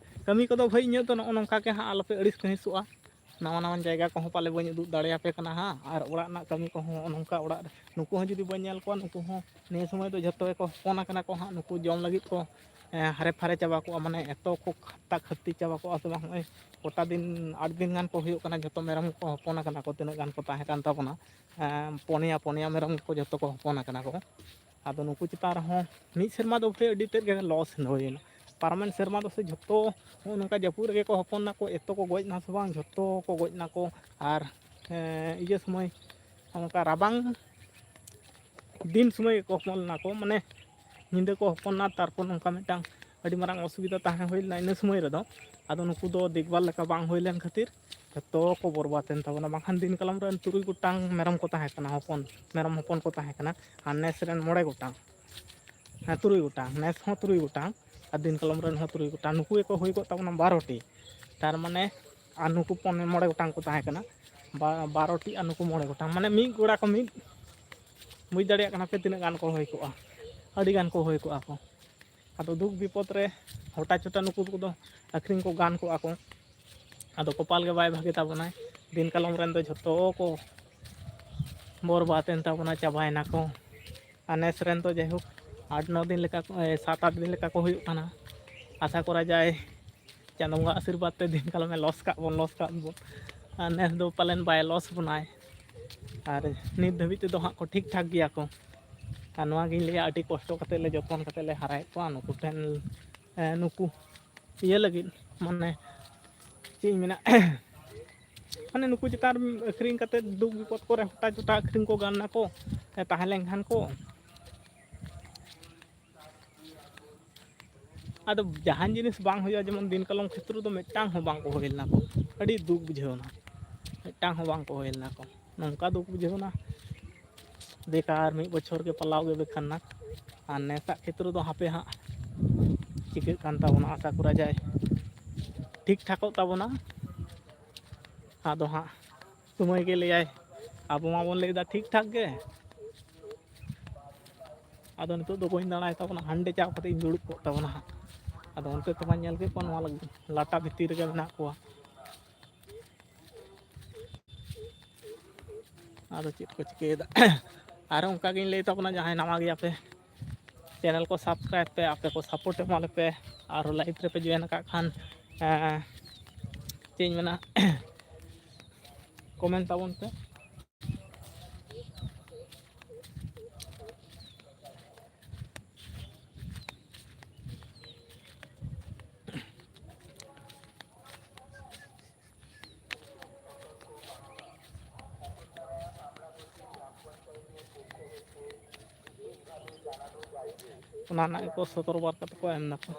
ᱠᱟᱹᱢᱤ ᱠᱚᱫᱚ ᱵᱷᱟᱹᱭ ᱤᱧᱟᱹᱜ ᱫᱚ ᱱᱚᱜᱼᱚ ᱱᱚᱝᱠᱟ ᱜᱮ ᱦᱟᱸᱜ, ᱟᱞᱚᱯᱮ ᱟᱹᱲᱤᱥ ᱠᱟᱹᱦᱤᱥᱚᱜᱼᱟ᱾ ᱱᱟᱣᱟ ᱱᱟᱣᱟᱱ ᱡᱟᱭᱜᱟ ᱠᱚᱦᱚᱸ ᱯᱟᱞᱮ ᱵᱟᱹᱧ ᱩᱫᱩᱜ ᱫᱟᱲᱮᱭᱟᱯᱮ ᱠᱟᱱᱟ ᱦᱟᱸᱜ, ᱟᱨ ᱚᱲᱟᱜ ᱨᱮᱱᱟᱜ ᱠᱟᱹᱢᱤ ᱠᱚᱦᱚᱸ ᱱᱚᱜᱼᱚ ᱱᱚᱝᱠᱟ ᱚᱲᱟᱜ ᱨᱮ, ᱱᱩᱠᱩ ᱦᱚᱸ ᱡᱩᱫᱤ ᱵᱟᱹᱧ ᱧᱮᱞ ᱠᱚᱣᱟ, ᱱᱩᱠᱩ ᱦᱚᱸ ᱱᱤᱭᱟᱹ ᱥᱚᱢᱚᱭ ᱫᱚ ᱡᱷᱚᱛᱚ ᱜᱮᱠᱚ ᱦᱚᱯᱚᱱ ᱟᱠᱟᱱᱟ ᱠᱚ ᱦᱟᱸᱜ, ᱱᱩᱠᱩ ᱡᱚᱢ ᱞᱟᱹᱜᱤᱫ ᱠᱚ, ᱮᱸ, ᱦᱟᱨᱮ ᱯᱷᱟᱨᱮ ᱪᱟᱵᱟ ᱠᱚᱜᱼᱟ, ᱢᱟᱱᱮ ᱮᱛᱚ ᱠᱚ ᱠᱷᱟᱛᱟ ᱠᱷᱟᱹᱛᱤ ᱪᱟᱵᱟ ᱠᱚᱜᱼᱟ ᱥᱮ ᱵᱟᱝ᱾ ᱱᱚᱜᱼᱚᱭ ᱠᱚᱴᱟ ᱫᱤᱱ, ᱟᱴ ᱫᱤᱱ ᱜᱟᱱ ᱠᱚ ᱦᱩᱭᱩᱜ ᱠᱟᱱᱟ, ᱡᱷᱚᱛᱚ ᱢᱮᱨᱚᱢ ᱠᱚ ᱦᱚᱯᱚᱱ ᱟᱠᱟᱱᱟ ᱠᱚ, ᱛᱤᱱᱟᱹᱜ ᱜᱟᱱ ᱠᱚ ᱛᱟᱦᱮᱸ ᱠᱟᱱ ᱛᱟᱵᱚᱱᱟ, ᱮᱸ, ᱯᱚᱱᱭᱟ, ᱯᱚᱱᱭᱟ ᱢᱮᱨᱚᱢ ᱠᱚ ᱡᱷᱚᱛᱚ ᱠᱚ ᱦᱚᱯᱚᱱ ᱟᱠᱟᱱᱟ ᱠᱚ᱾ ᱟᱫᱚ ᱱᱩᱠᱩ ᱪᱮᱛᱟᱱ ᱨᱮᱦᱚᱸ ᱢᱤᱫ ᱥᱮᱨᱢᱟ ᱫᱚ ᱵᱚᱞᱮ ᱟᱹᱰᱤ ᱛᱮᱫ ᱜᱮ ᱞᱚᱥ ᱦᱩᱭᱮᱱᱟ᱾ ᱯᱟᱨᱚᱢᱮᱱ ᱥᱮᱨᱢᱟ ᱫᱚ ᱥᱮ ᱡᱷᱚᱛᱚ ᱱᱚᱜᱼᱚ ᱱᱚᱝᱠᱟ ᱡᱟᱹᱯᱩᱫ ᱨᱮᱜᱮ ᱠᱚ ᱦᱚᱯᱚᱱ ᱱᱟᱠᱚ, ᱮᱛᱚ ᱠᱚ ᱜᱚᱡ ᱱᱟ ᱥᱮ ᱵᱟᱝ, ᱡᱷᱚᱛᱚ ᱠᱚ ᱜᱚᱡ ᱱᱟᱠᱚ᱾ ᱟᱨ, ᱮᱸ, ᱤᱭᱟᱹ ᱥᱚᱢᱚᱭ, ᱚᱱᱠᱟ ᱨᱟᱵᱟᱝ ᱫᱤᱱ ᱥᱚᱢᱚᱭ ᱜᱮᱠᱚ ᱦᱚᱯᱚᱱ ᱞᱮᱱᱟ ᱠᱚ, ᱢᱟᱱᱮ ᱧᱤᱫᱟᱹ ᱠᱚ ᱦᱚᱯᱚᱱ ᱞᱮᱱᱟ, ᱛᱟᱨᱯᱚᱨ ᱱᱚᱝᱠᱟ ᱢᱤᱫᱴᱟᱝ ᱟᱹᱰᱤ ᱢᱟᱨᱟᱝ ᱚᱥᱩᱵᱤᱫᱷᱟ ᱛᱟᱦᱮᱸ ᱦᱩᱭ ᱞᱮᱱᱟ ᱤᱱᱟᱹ ᱥᱚᱢᱚᱭ ᱨᱮᱫᱚ᱾ ᱟᱫᱚ ᱱᱩᱠᱩ ᱫᱚ ᱫᱮᱠᱷᱵᱷᱟᱞ ᱞᱮᱠᱟ ᱵᱟᱝ ᱦᱩᱭ ᱞᱮᱱ ᱠᱷᱟᱹᱛᱤᱨ ᱡᱷᱚᱛᱚ ᱠᱚ ᱵᱚᱨᱵᱟᱫ ᱮᱱ ᱛᱟᱵᱚᱱᱟ᱾ ᱵᱟᱝᱠᱷᱟᱱ ᱫᱤᱱ ᱠᱟᱞᱚᱢ ᱨᱮᱱ ᱛᱩᱨᱩᱭ ᱜᱚᱴᱟᱝ ᱢᱮᱨᱚᱢ ᱠᱚ ᱛᱟᱦᱮᱸ ᱠᱟᱱᱟ, ᱦᱚᱯᱚᱱ, ᱢᱮᱨᱚᱢ ᱦᱚᱯᱚᱱ ᱠᱚ ᱛᱟᱦᱮᱸ ᱠᱟᱱᱟ᱾ ᱟᱨ ᱱᱮᱥ ᱨᱮᱱ ᱢᱚᱬᱮ ᱜᱚᱴᱟᱝ, ᱦᱮᱸ, ᱛᱩᱨᱩᱭ ᱜᱚᱴᱟᱝ, ᱱᱮᱥ ᱦᱚᱸ ᱛᱩᱨᱩᱭ ᱜᱚᱴᱟᱝ, ᱟᱨ ᱫᱤᱱ ᱠᱟᱞᱚᱢ ᱨᱮᱱ ᱦᱚᱸ ᱛᱩᱨᱩᱭ ᱜᱚᱴᱟᱝ, ᱱᱩᱠᱩ ᱜᱮᱠᱚ ᱦᱩᱭ ᱠᱚᱜ ᱛᱟᱵᱚᱱᱟ ᱵᱟᱨᱚ ᱴᱤ᱾ ᱛᱟᱨ ᱢᱟᱱᱮ ᱟᱨ ᱱᱩᱠᱩ ᱯᱚᱱ-, ᱢᱚᱬᱮ ᱜᱚᱴᱟᱝ ᱠᱚ ᱛᱟᱦᱮᱸ ᱠᱟᱱᱟ, ᱵᱟ-, ᱵᱟᱨᱚ ᱴᱤ, ᱟᱨ ᱱᱩᱠᱩ ᱢᱚᱬᱮ ᱜᱚᱴᱟᱝ, ᱢᱟᱱᱮ ᱢᱤᱫ ᱜᱚᱲᱟ ᱠᱚ ᱢᱤᱫ, ᱵᱩᱡᱽ ᱫᱟᱲᱮᱭᱟᱜ ᱠᱟᱱᱟ ᱯᱮ ᱛᱤᱱᱟᱹᱜ ᱜᱟᱱ ᱠᱚ ᱦᱩᱭ ᱠᱚᱜᱼᱟ, ᱟᱹᱰᱤ ᱜᱟᱱ ᱠᱚ ᱦᱩᱭ ᱠᱚᱜᱼᱟ ᱠᱚ᱾ ᱟᱫᱚ ᱫᱩᱠ ᱵᱤᱯᱚᱫ ᱨᱮ ᱦᱚᱴᱟ ᱪᱷᱚᱴᱟ ᱱᱩᱠᱩ ᱠᱚᱫᱚ ᱟᱹᱠᱷᱨᱤᱧ ᱠᱚ ᱜᱟᱱ ᱠᱚᱜᱼᱟ ᱠᱚ᱾ ᱟᱫᱚ ᱠᱚᱯᱟᱞ ᱜᱮ ᱵᱟᱭ ᱵᱷᱟᱜᱮ ᱛᱟᱵᱚᱱᱟᱭ, ᱫᱤᱱ ᱠᱟᱞᱚᱢ ᱨᱮᱱ ᱫᱚ ᱡᱷᱚᱛᱚ ᱠᱚ ᱵᱚᱨᱵᱟᱫ ᱮᱱ ᱛᱟᱵᱚᱱᱟ, ᱪᱟᱵᱟᱭᱮᱱᱟ ᱠᱚ᱾ ᱟᱨ ᱱᱮᱥ ᱨᱮᱱ ᱫᱚ ᱡᱟᱭᱦᱳᱠ ᱟᱴ ᱱᱚ ᱫᱤᱱ ᱞᱮᱠᱟ ᱠᱚ, ᱮ, ᱥᱟᱛ ᱟᱴ ᱫᱤᱱ ᱞᱮᱠᱟ ᱠᱚ ᱦᱩᱭᱩᱜ ᱠᱟᱱᱟ᱾ ᱟᱥᱟ ᱠᱚᱨᱟ ᱡᱟᱭ ᱪᱟᱸᱫᱳ ᱵᱚᱸᱜᱟ ᱟᱥᱤᱨᱵᱟᱫᱽ ᱛᱮ ᱫᱤᱱ ᱠᱟᱞᱚᱢᱮ ᱞᱚᱥ ᱠᱟᱜ ᱵᱚᱱ, ᱞᱚᱥ ᱠᱟᱜ ᱵᱚᱱ᱾ ᱟᱨ ᱱᱮᱥ ᱫᱚ ᱯᱟᱞᱮᱱ ᱵᱟᱭ ᱞᱚᱥ ᱵᱚᱱᱟᱭ᱾ ᱟᱨ ᱱᱤᱛ ᱫᱷᱟᱹᱵᱤᱡ ᱛᱮᱫᱚ ᱦᱟᱸᱜ ᱠᱚ ᱴᱷᱤᱠ ᱴᱷᱟᱠ ᱜᱮᱭᱟ ᱠᱚ᱾ ᱟᱨ ᱱᱚᱣᱟ ᱜᱤᱧ ᱞᱟᱹᱭᱟ, ᱟᱹᱰᱤ ᱠᱚᱥᱴᱚ ᱠᱟᱛᱮᱫ ᱞᱮ, ᱡᱚᱛᱚᱱ ᱠᱟᱛᱮᱫ ᱞᱮ ᱦᱟᱨᱟᱭᱮᱫ ᱠᱚᱣᱟ᱾ ᱱᱩᱠᱩ ᱴᱷᱮᱱ, ᱮ, ᱱᱩᱠᱩ ᱤᱭᱟᱹ ᱞᱟᱹᱜᱤᱫ, ᱢᱟᱱᱮ ᱪᱮᱫ ᱤᱧ ᱢᱮᱱᱟ, ᱢᱟᱱᱮ ᱱᱩᱠᱩ ᱪᱮᱛᱟᱱ ᱨᱮ ᱟᱹᱠᱷᱨᱤᱧ ᱠᱟᱛᱮᱫ ᱫᱩᱠ ᱵᱤᱯᱚᱫ ᱠᱚᱨᱮ ᱦᱚᱴᱟ ᱪᱚᱴᱟ ᱟᱹᱠᱷᱨᱤᱧ ᱠᱚ ᱜᱟᱱ ᱱᱟᱠᱚ, ᱮ, ᱛᱟᱦᱮᱸ ᱞᱮᱱᱠᱷᱟᱱ ᱠᱚ᱾ ᱟᱫᱚ ᱡᱟᱦᱟᱱ ᱡᱤᱱᱤᱥ ᱵᱟᱝ ᱦᱩᱭᱩᱜᱼᱟ, ᱡᱮᱢᱚᱱ ᱫᱤᱱ ᱠᱟᱞᱚᱢ ᱠᱷᱮᱛᱨᱚ ᱫᱚ ᱢᱤᱫᱴᱟᱝ ᱦᱚᱸ ᱵᱟᱝ ᱠᱚ ᱦᱩᱭ ᱞᱮᱱᱟ ᱠᱚ, ᱟᱹᱰᱤ ᱫᱩᱠ ᱵᱩᱡᱷᱟᱹᱣ ᱮᱱᱟ, ᱢᱤᱫᱴᱟᱝ ᱦᱚᱸ ᱵᱟᱝ ᱠᱚ ᱦᱩᱭ ᱞᱮᱱᱟ ᱠᱚ᱾ ᱱᱚᱝᱠᱟ ᱫᱩᱠ ᱵᱩᱡᱷᱟᱹᱣ ᱮᱱᱟ, ᱵᱮᱠᱟᱨ ᱢᱤᱫ ᱵᱚᱪᱷᱚᱨ ᱜᱮ ᱯᱟᱞᱟᱣ ᱜᱮ ᱵᱮᱠᱟᱨ ᱮᱱᱟ᱾ ᱟᱨ ᱱᱮᱥᱟᱜ ᱠᱷᱮᱛᱨᱚ ᱫᱚ ᱦᱟᱯᱮ ᱦᱟᱸᱜ ᱪᱤᱠᱟᱹᱜ ᱠᱟᱱ ᱛᱟᱵᱚᱱᱟ, ᱟᱥᱟ ᱠᱚᱨᱟ ᱡᱟᱭ ᱴᱷᱤᱠ ᱴᱷᱟᱠᱚᱜ ᱛᱟᱵᱚᱱᱟ᱾ ᱟᱫᱚ ᱦᱟᱸᱜ ᱥᱚᱢᱚᱭ ᱜᱮ ᱞᱟᱹᱭᱟᱭ, ᱟᱵᱚ ᱢᱟᱵᱚᱱ ᱞᱟᱹᱭᱫᱟ ᱴᱷᱤᱠ ᱴᱷᱟᱠ ᱜᱮ, ᱟᱫᱚ ᱱᱤᱛᱚᱜ ᱫᱚ ᱵᱟᱹᱧ ᱫᱟᱬᱟᱭ ᱛᱟᱵᱚᱱᱟ, ᱦᱟᱸᱰᱮ ᱪᱟᱣ ᱠᱟᱛᱮ ᱤᱧ ᱫᱩᱲᱩᱵ ᱠᱚᱜ ᱛᱟᱵᱚᱱᱟ ᱦᱟᱸᱜ᱾ ᱟᱫᱚ ᱚᱱᱛᱮ ᱛᱮᱢᱟᱧ ᱧᱮᱞ ᱠᱮᱫ ᱠᱚᱣᱟ, ᱱᱚᱣᱟ ᱞᱟᱴᱟ ᱵᱷᱤᱛᱤᱨ ᱨᱮᱜᱮ ᱢᱮᱱᱟᱜ ᱠᱚᱣᱟ᱾ ᱟᱫᱚ ᱪᱮᱫ ᱠᱚ ᱪᱤᱠᱟᱹᱭᱮᱫᱟ᱾ ᱟᱨ ᱚᱱᱠᱟ ᱜᱤᱧ ᱞᱟᱹᱭ ᱛᱟᱵᱚᱱᱟ, ᱡᱟᱦᱟᱸᱭ ᱱᱟᱣᱟ ᱜᱮᱭᱟ ᱯᱮ, ᱪᱮᱱᱮᱞ ᱠᱚ ᱥᱟᱵᱥᱠᱨᱟᱭᱤᱵᱽ ᱯᱮ, ᱟᱯᱮ ᱠᱚ ᱥᱟᱯᱳᱨᱴ ᱮᱢᱟ ᱞᱮᱯᱮ᱾ ᱟᱨ ᱞᱟᱭᱤᱵᱷ ᱨᱮᱯᱮ ᱡᱚᱭᱮᱱ ᱟᱠᱟᱫ ᱠᱷᱟᱱ, ᱮᱸ, ᱪᱮᱫ ᱤᱧ ᱢᱮᱱᱟ, ᱠᱚᱢᱮᱱᱴ ᱛᱟᱵᱚᱱ ᱯᱮ᱾ ᱚᱱᱟ ᱨᱮᱱᱟᱜ ᱜᱮᱠᱚ ᱥᱚᱫᱚᱨ ᱵᱟᱨᱛᱟ ᱠᱚ ᱮᱢ ᱫᱟᱠᱚ᱾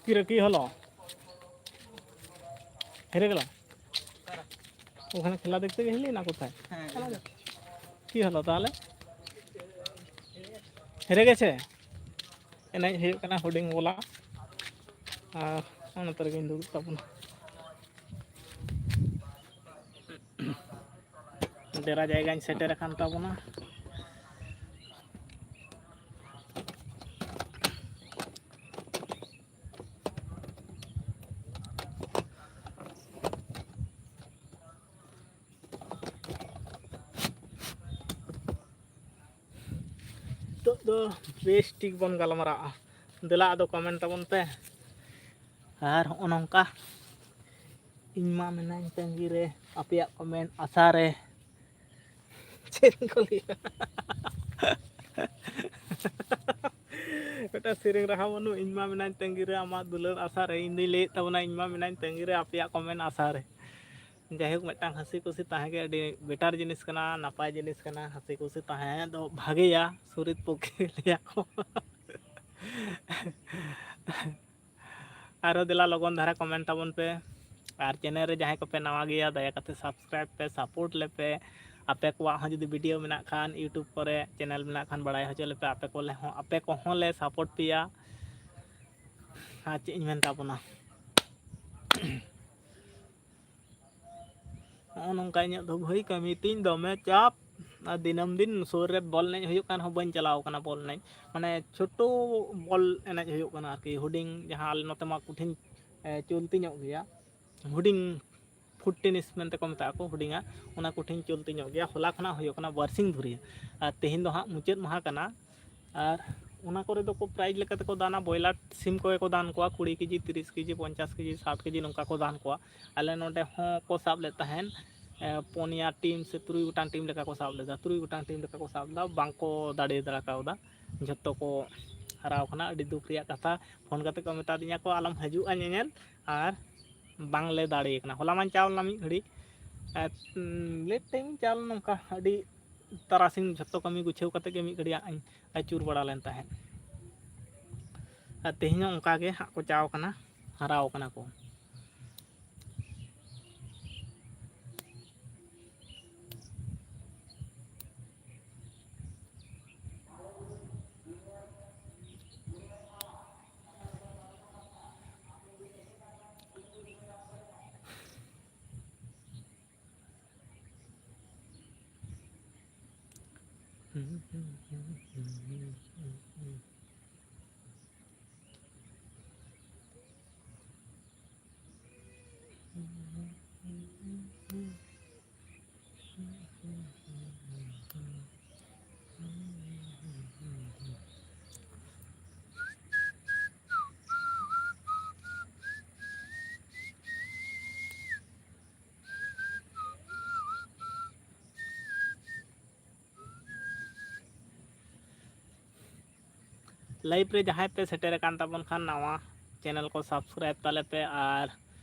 কিরে, কি হলো? হেরে গেল? ওখানে খেলা দেখতে গেছিলি না কোথায়? হ্যাঁ, খেলা দেখ। কি হলো তাহলে? হেরে গেছে? ᱮᱱᱮᱡ ᱦᱩᱭᱩᱜ ᱠᱟᱱᱟ ᱦᱩᱰᱤᱧ ᱵᱚᱞᱟ, ᱟᱨ ᱱᱚᱛᱮ ᱨᱮᱜᱮᱧ ᱫᱩᱲᱩᱵ ᱛᱟᱵᱚᱱᱟ᱾ ᱰᱮᱨᱟ ᱡᱟᱭᱜᱟᱧ ᱥᱮᱴᱮᱨ ᱟᱠᱟᱱ ᱛᱟᱵᱚᱱᱟ᱾ ᱱᱤᱛᱚᱜ ᱫᱚ ᱵᱮᱥ ᱴᱷᱤᱠ ᱵᱚᱱ ᱜᱟᱞᱢᱟᱨᱟᱜᱼᱟ᱾ ᱫᱮᱞᱟ ᱟᱫᱚ ᱠᱚᱢᱮᱱᱴ ᱛᱟᱵᱚᱱ ᱯᱮ᱾ ᱟᱨ ᱦᱚᱸᱜᱼᱚ ᱱᱚᱝᱠᱟ, ᱤᱧ ᱢᱟ ᱢᱮᱱᱟᱧ ᱛᱟᱺᱜᱤ ᱨᱮ, ᱟᱯᱮᱭᱟᱜ ᱠᱚᱢᱮᱱᱴ ᱟᱥᱟ ᱨᱮ᱾ ᱪᱮᱫ ᱠᱚ ᱞᱟᱹᱭᱟ? ᱢᱤᱫᱴᱟᱝ ᱥᱮᱨᱮᱧ ᱨᱟᱦᱟ ᱵᱟᱹᱱᱩᱜ, ᱤᱧ ᱢᱟ ᱢᱮᱱᱟᱧ ᱛᱟᱺᱜᱤ ᱨᱮ ᱟᱢᱟᱜ ᱫᱩᱞᱟᱹᱲ ᱟᱥᱟ ᱨᱮ᱾ ᱤᱧ ᱫᱩᱧ ᱞᱟᱹᱭᱮᱫ ᱛᱟᱵᱚᱱᱟ, ᱤᱧ ᱢᱟ ᱢᱮᱱᱟᱧ ᱛᱟᱺᱜᱤ ᱨᱮ ᱟᱯᱮᱭᱟᱜ ᱠᱚᱢᱮᱱᱴ ᱟᱥᱟ ᱨᱮ᱾ ᱡᱟᱭᱦᱳᱠ, ᱢᱤᱫᱴᱟᱝ ᱦᱟᱹᱥᱤ ᱠᱩᱥᱤ ᱛᱟᱦᱮᱸ ᱜᱮ ᱟᱹᱰᱤ ᱵᱮᱴᱟᱨ ᱡᱤᱱᱤᱥ ᱠᱟᱱᱟ, ᱱᱟᱯᱟᱭ ᱡᱤᱱᱤᱥ ᱠᱟᱱᱟ᱾ ᱦᱟᱹᱥᱤ ᱠᱩᱥᱤ ᱛᱟᱦᱮᱸ ᱫᱚ ᱵᱷᱟᱜᱮᱭᱟ, ᱥᱚᱨᱤᱨ ᱯᱚᱠᱠᱷᱮ ᱞᱟᱹᱭᱟ ᱠᱚ᱾ ᱟᱨᱦᱚᱸ ᱫᱮᱞᱟ ᱞᱚᱜᱚᱱ ᱫᱷᱟᱨᱟ ᱠᱚᱢᱮᱱᱴ ᱛᱟᱵᱚᱱ ᱯᱮ᱾ ᱟᱨ ᱪᱮᱱᱮᱞ ᱨᱮ ᱡᱟᱦᱟᱸᱭ ᱠᱚᱯᱮ ᱱᱟᱣᱟ ᱜᱮᱭᱟ, ᱫᱟᱭᱟ ᱠᱟᱛᱮ ᱥᱟᱵᱥᱠᱨᱟᱭᱤᱵᱽ ᱯᱮ, ᱥᱟᱯᱳᱨᱴ ᱞᱮᱯᱮ᱾ ᱟᱯᱮ ᱠᱚᱣᱟᱜ ᱦᱚᱸ ᱡᱩᱫᱤ ᱵᱷᱤᱰᱤᱭᱳ ᱢᱮᱱᱟᱜ ᱠᱷᱟᱱ, ᱤᱭᱩᱴᱩᱵᱽ ᱠᱚᱨᱮ ᱪᱮᱱᱮᱞ ᱢᱮᱱᱟᱜ ᱠᱷᱟᱱ, ᱵᱟᱲᱟᱭ ᱦᱚᱪᱚ ᱞᱮᱯᱮ᱾ ᱟᱯᱮ ᱠᱚᱞᱮ ᱦᱚᱸ, ᱟᱯᱮ ᱠᱚᱦᱚᱸ ᱞᱮ ᱥᱟᱯᱳᱨᱴ ᱯᱮᱭᱟ᱾ ᱟᱨ ᱪᱮᱫ ᱤᱧ ᱢᱮᱱ ᱛᱟᱵᱚᱱᱟ, ᱱᱚᱜᱼᱚ ᱱᱚᱝᱠᱟ ᱤᱧᱟᱹᱜ ᱫᱚ ᱵᱷᱟᱹᱭ ᱠᱟᱹᱢᱤ ᱛᱤᱧ ᱫᱚᱢᱮ ᱪᱟᱯ᱾ ᱟᱨ ᱫᱤᱱᱟᱹᱢ ᱫᱤᱱ ᱥᱩᱨ ᱨᱮ ᱵᱚᱞ ᱮᱱᱮᱡ ᱦᱩᱭᱩᱜ ᱠᱟᱱ ᱨᱮᱦᱚᱸ ᱵᱟᱹᱧ ᱪᱟᱞᱟᱣ ᱠᱟᱱᱟ ᱵᱚᱞ ᱮᱱᱮᱡ᱾ ᱢᱟᱱᱮ ᱪᱷᱳᱴᱳ ᱵᱚᱞ ᱮᱱᱮᱡ ᱦᱩᱭᱩᱜ ᱠᱟᱱᱟ ᱟᱨᱠᱤ, ᱦᱩᱰᱤᱧ, ᱡᱟᱦᱟᱸ ᱟᱞᱮ ᱱᱚᱛᱮ ᱢᱟ ᱠᱚᱴᱷᱤᱱ, ᱮ, ᱪᱚᱞᱛᱤ ᱧᱚᱜ ᱜᱮᱭᱟ᱾ ᱦᱩᱰᱤᱧ ᱯᱷᱩᱴ ᱴᱮᱱᱤᱥ ᱢᱮᱱᱛᱮ ᱠᱚ ᱢᱮᱛᱟᱜᱼᱟ ᱠᱚ, ᱦᱩᱰᱤᱧᱟᱜ, ᱚᱱᱟ ᱠᱚᱴᱷᱤᱱ ᱪᱚᱞᱛᱤ ᱧᱚᱜ ᱜᱮᱭᱟ᱾ ᱦᱚᱞᱟ ᱠᱷᱚᱱᱟᱜ ᱦᱩᱭᱩᱜ ᱠᱟᱱᱟ ᱵᱟᱨᱥᱤᱧ ᱫᱷᱩᱨᱤᱭᱟᱹ᱾ ᱟᱨ ᱛᱮᱦᱮᱧ ᱫᱚ ᱦᱟᱸᱜ ᱢᱩᱪᱟᱹᱫ ᱢᱟᱦᱟ ᱠᱟᱱᱟ᱾ ᱟᱨ ᱚᱱᱟ ᱠᱚᱨᱮ ᱫᱚᱠᱚ ᱯᱨᱟᱭᱤᱡᱽ ᱞᱮᱠᱟ ᱛᱮᱠᱚ ᱫᱟᱱᱟ, ᱵᱚᱭᱞᱟᱨ ᱥᱤᱢ ᱠᱚᱜᱮ ᱠᱚ ᱫᱟᱱ ᱠᱚᱣᱟ, ᱠᱩᱲᱤ ᱠᱮᱡᱤ, ᱛᱤᱨᱤᱥ ᱠᱮᱡᱤ, ᱯᱚᱧᱪᱟᱥ ᱠᱮᱡᱤ, ᱥᱟᱴ ᱠᱮᱡᱤ, ᱱᱚᱝᱠᱟ ᱠᱚ ᱫᱟᱱ ᱠᱚᱣᱟ᱾ ᱟᱞᱮ ᱱᱚᱰᱮ ᱦᱚᱸ ᱠᱚ ᱥᱟᱵ ᱞᱮᱫ ᱛᱟᱦᱮᱸᱫ, ᱮ, ᱯᱩᱱᱭᱟ ᱴᱤᱢ ᱥᱮ ᱛᱩᱨᱩᱭ ᱜᱚᱴᱟᱝ ᱴᱤᱢ ᱞᱮᱠᱟ ᱠᱚ ᱥᱟᱵ ᱞᱮᱫᱟ, ᱛᱩᱨᱩᱭ ᱜᱚᱴᱟᱝ ᱴᱤᱢ ᱞᱮᱠᱟ ᱠᱚ ᱥᱟᱵ ᱞᱮᱫᱟ, ᱵᱟᱝᱠᱚ ᱫᱟᱲᱮ ᱫᱟᱲᱮ ᱠᱟᱣᱫᱟ, ᱡᱷᱚᱛᱚ ᱠᱚ ᱦᱟᱨᱟᱣ ᱠᱟᱱᱟ᱾ ᱟᱹᱰᱤ ᱫᱩᱠ ᱨᱮᱭᱟᱜ ᱠᱟᱛᱷᱟ, ᱯᱷᱳᱱ ᱠᱟᱛᱮ ᱠᱚ ᱢᱮᱛᱟ ᱫᱤᱧᱟ ᱠᱚ, "ᱟᱞᱚᱢ ᱦᱤᱡᱩᱜᱼᱟ ᱧᱮᱧᱮᱞ", ᱟᱨ ᱵᱟᱝᱞᱮ ᱫᱟᱲᱮ ᱠᱟᱱᱟ᱾ ᱦᱚᱞᱟ ᱢᱟᱧ ᱪᱟᱣ ᱞᱮᱱᱟ ᱢᱤᱫ ᱜᱷᱟᱹᱲᱤ, ᱮ, ᱞᱮᱴ ᱴᱟᱭᱤᱢ ᱤᱧ ᱪᱟᱣ ᱞᱮᱱᱟ, ᱱᱚᱝᱠᱟ ᱟᱹᱰᱤ ᱛᱟᱨᱟᱥᱤᱧ ᱡᱷᱚᱛᱚ ᱠᱟᱹᱢᱤ ᱜᱩᱪᱷᱟᱹᱣ ᱠᱟᱛᱮ ᱜᱮ ᱢᱤᱫ ᱜᱷᱟᱹᱲᱤ ᱦᱟᱸᱜ ᱤᱧ ᱟᱹᱪᱩᱨ ᱵᱟᱲᱟ ᱞᱮᱱ ᱛᱟᱦᱮᱸᱫ᱾ ᱟᱨ ᱛᱮᱦᱮᱧ ᱦᱚᱸ ᱚᱱᱠᱟ ᱜᱮ ᱦᱟᱸᱜ ᱠᱚ ᱪᱟᱣ ᱠᱟᱱᱟ, ᱦᱟᱨᱟᱣ ᱠᱟᱱᱟ ᱠᱚ᱾ ᱞᱟᱭᱤᱵᱷ ᱨᱮ ᱡᱟᱦᱟᱸᱭ ᱯᱮ ᱥᱮᱴᱮᱨ ᱟᱠᱟᱱ ᱛᱟᱵᱚᱱ ᱠᱷᱟᱱ, ᱱᱟᱣᱟ ᱪᱮᱱᱮᱞ ᱠᱚ ᱥᱟᱵᱥᱠᱨᱟᱭᱤᱵᱽ ᱛᱟᱞᱮ ᱯᱮ ᱟᱨ,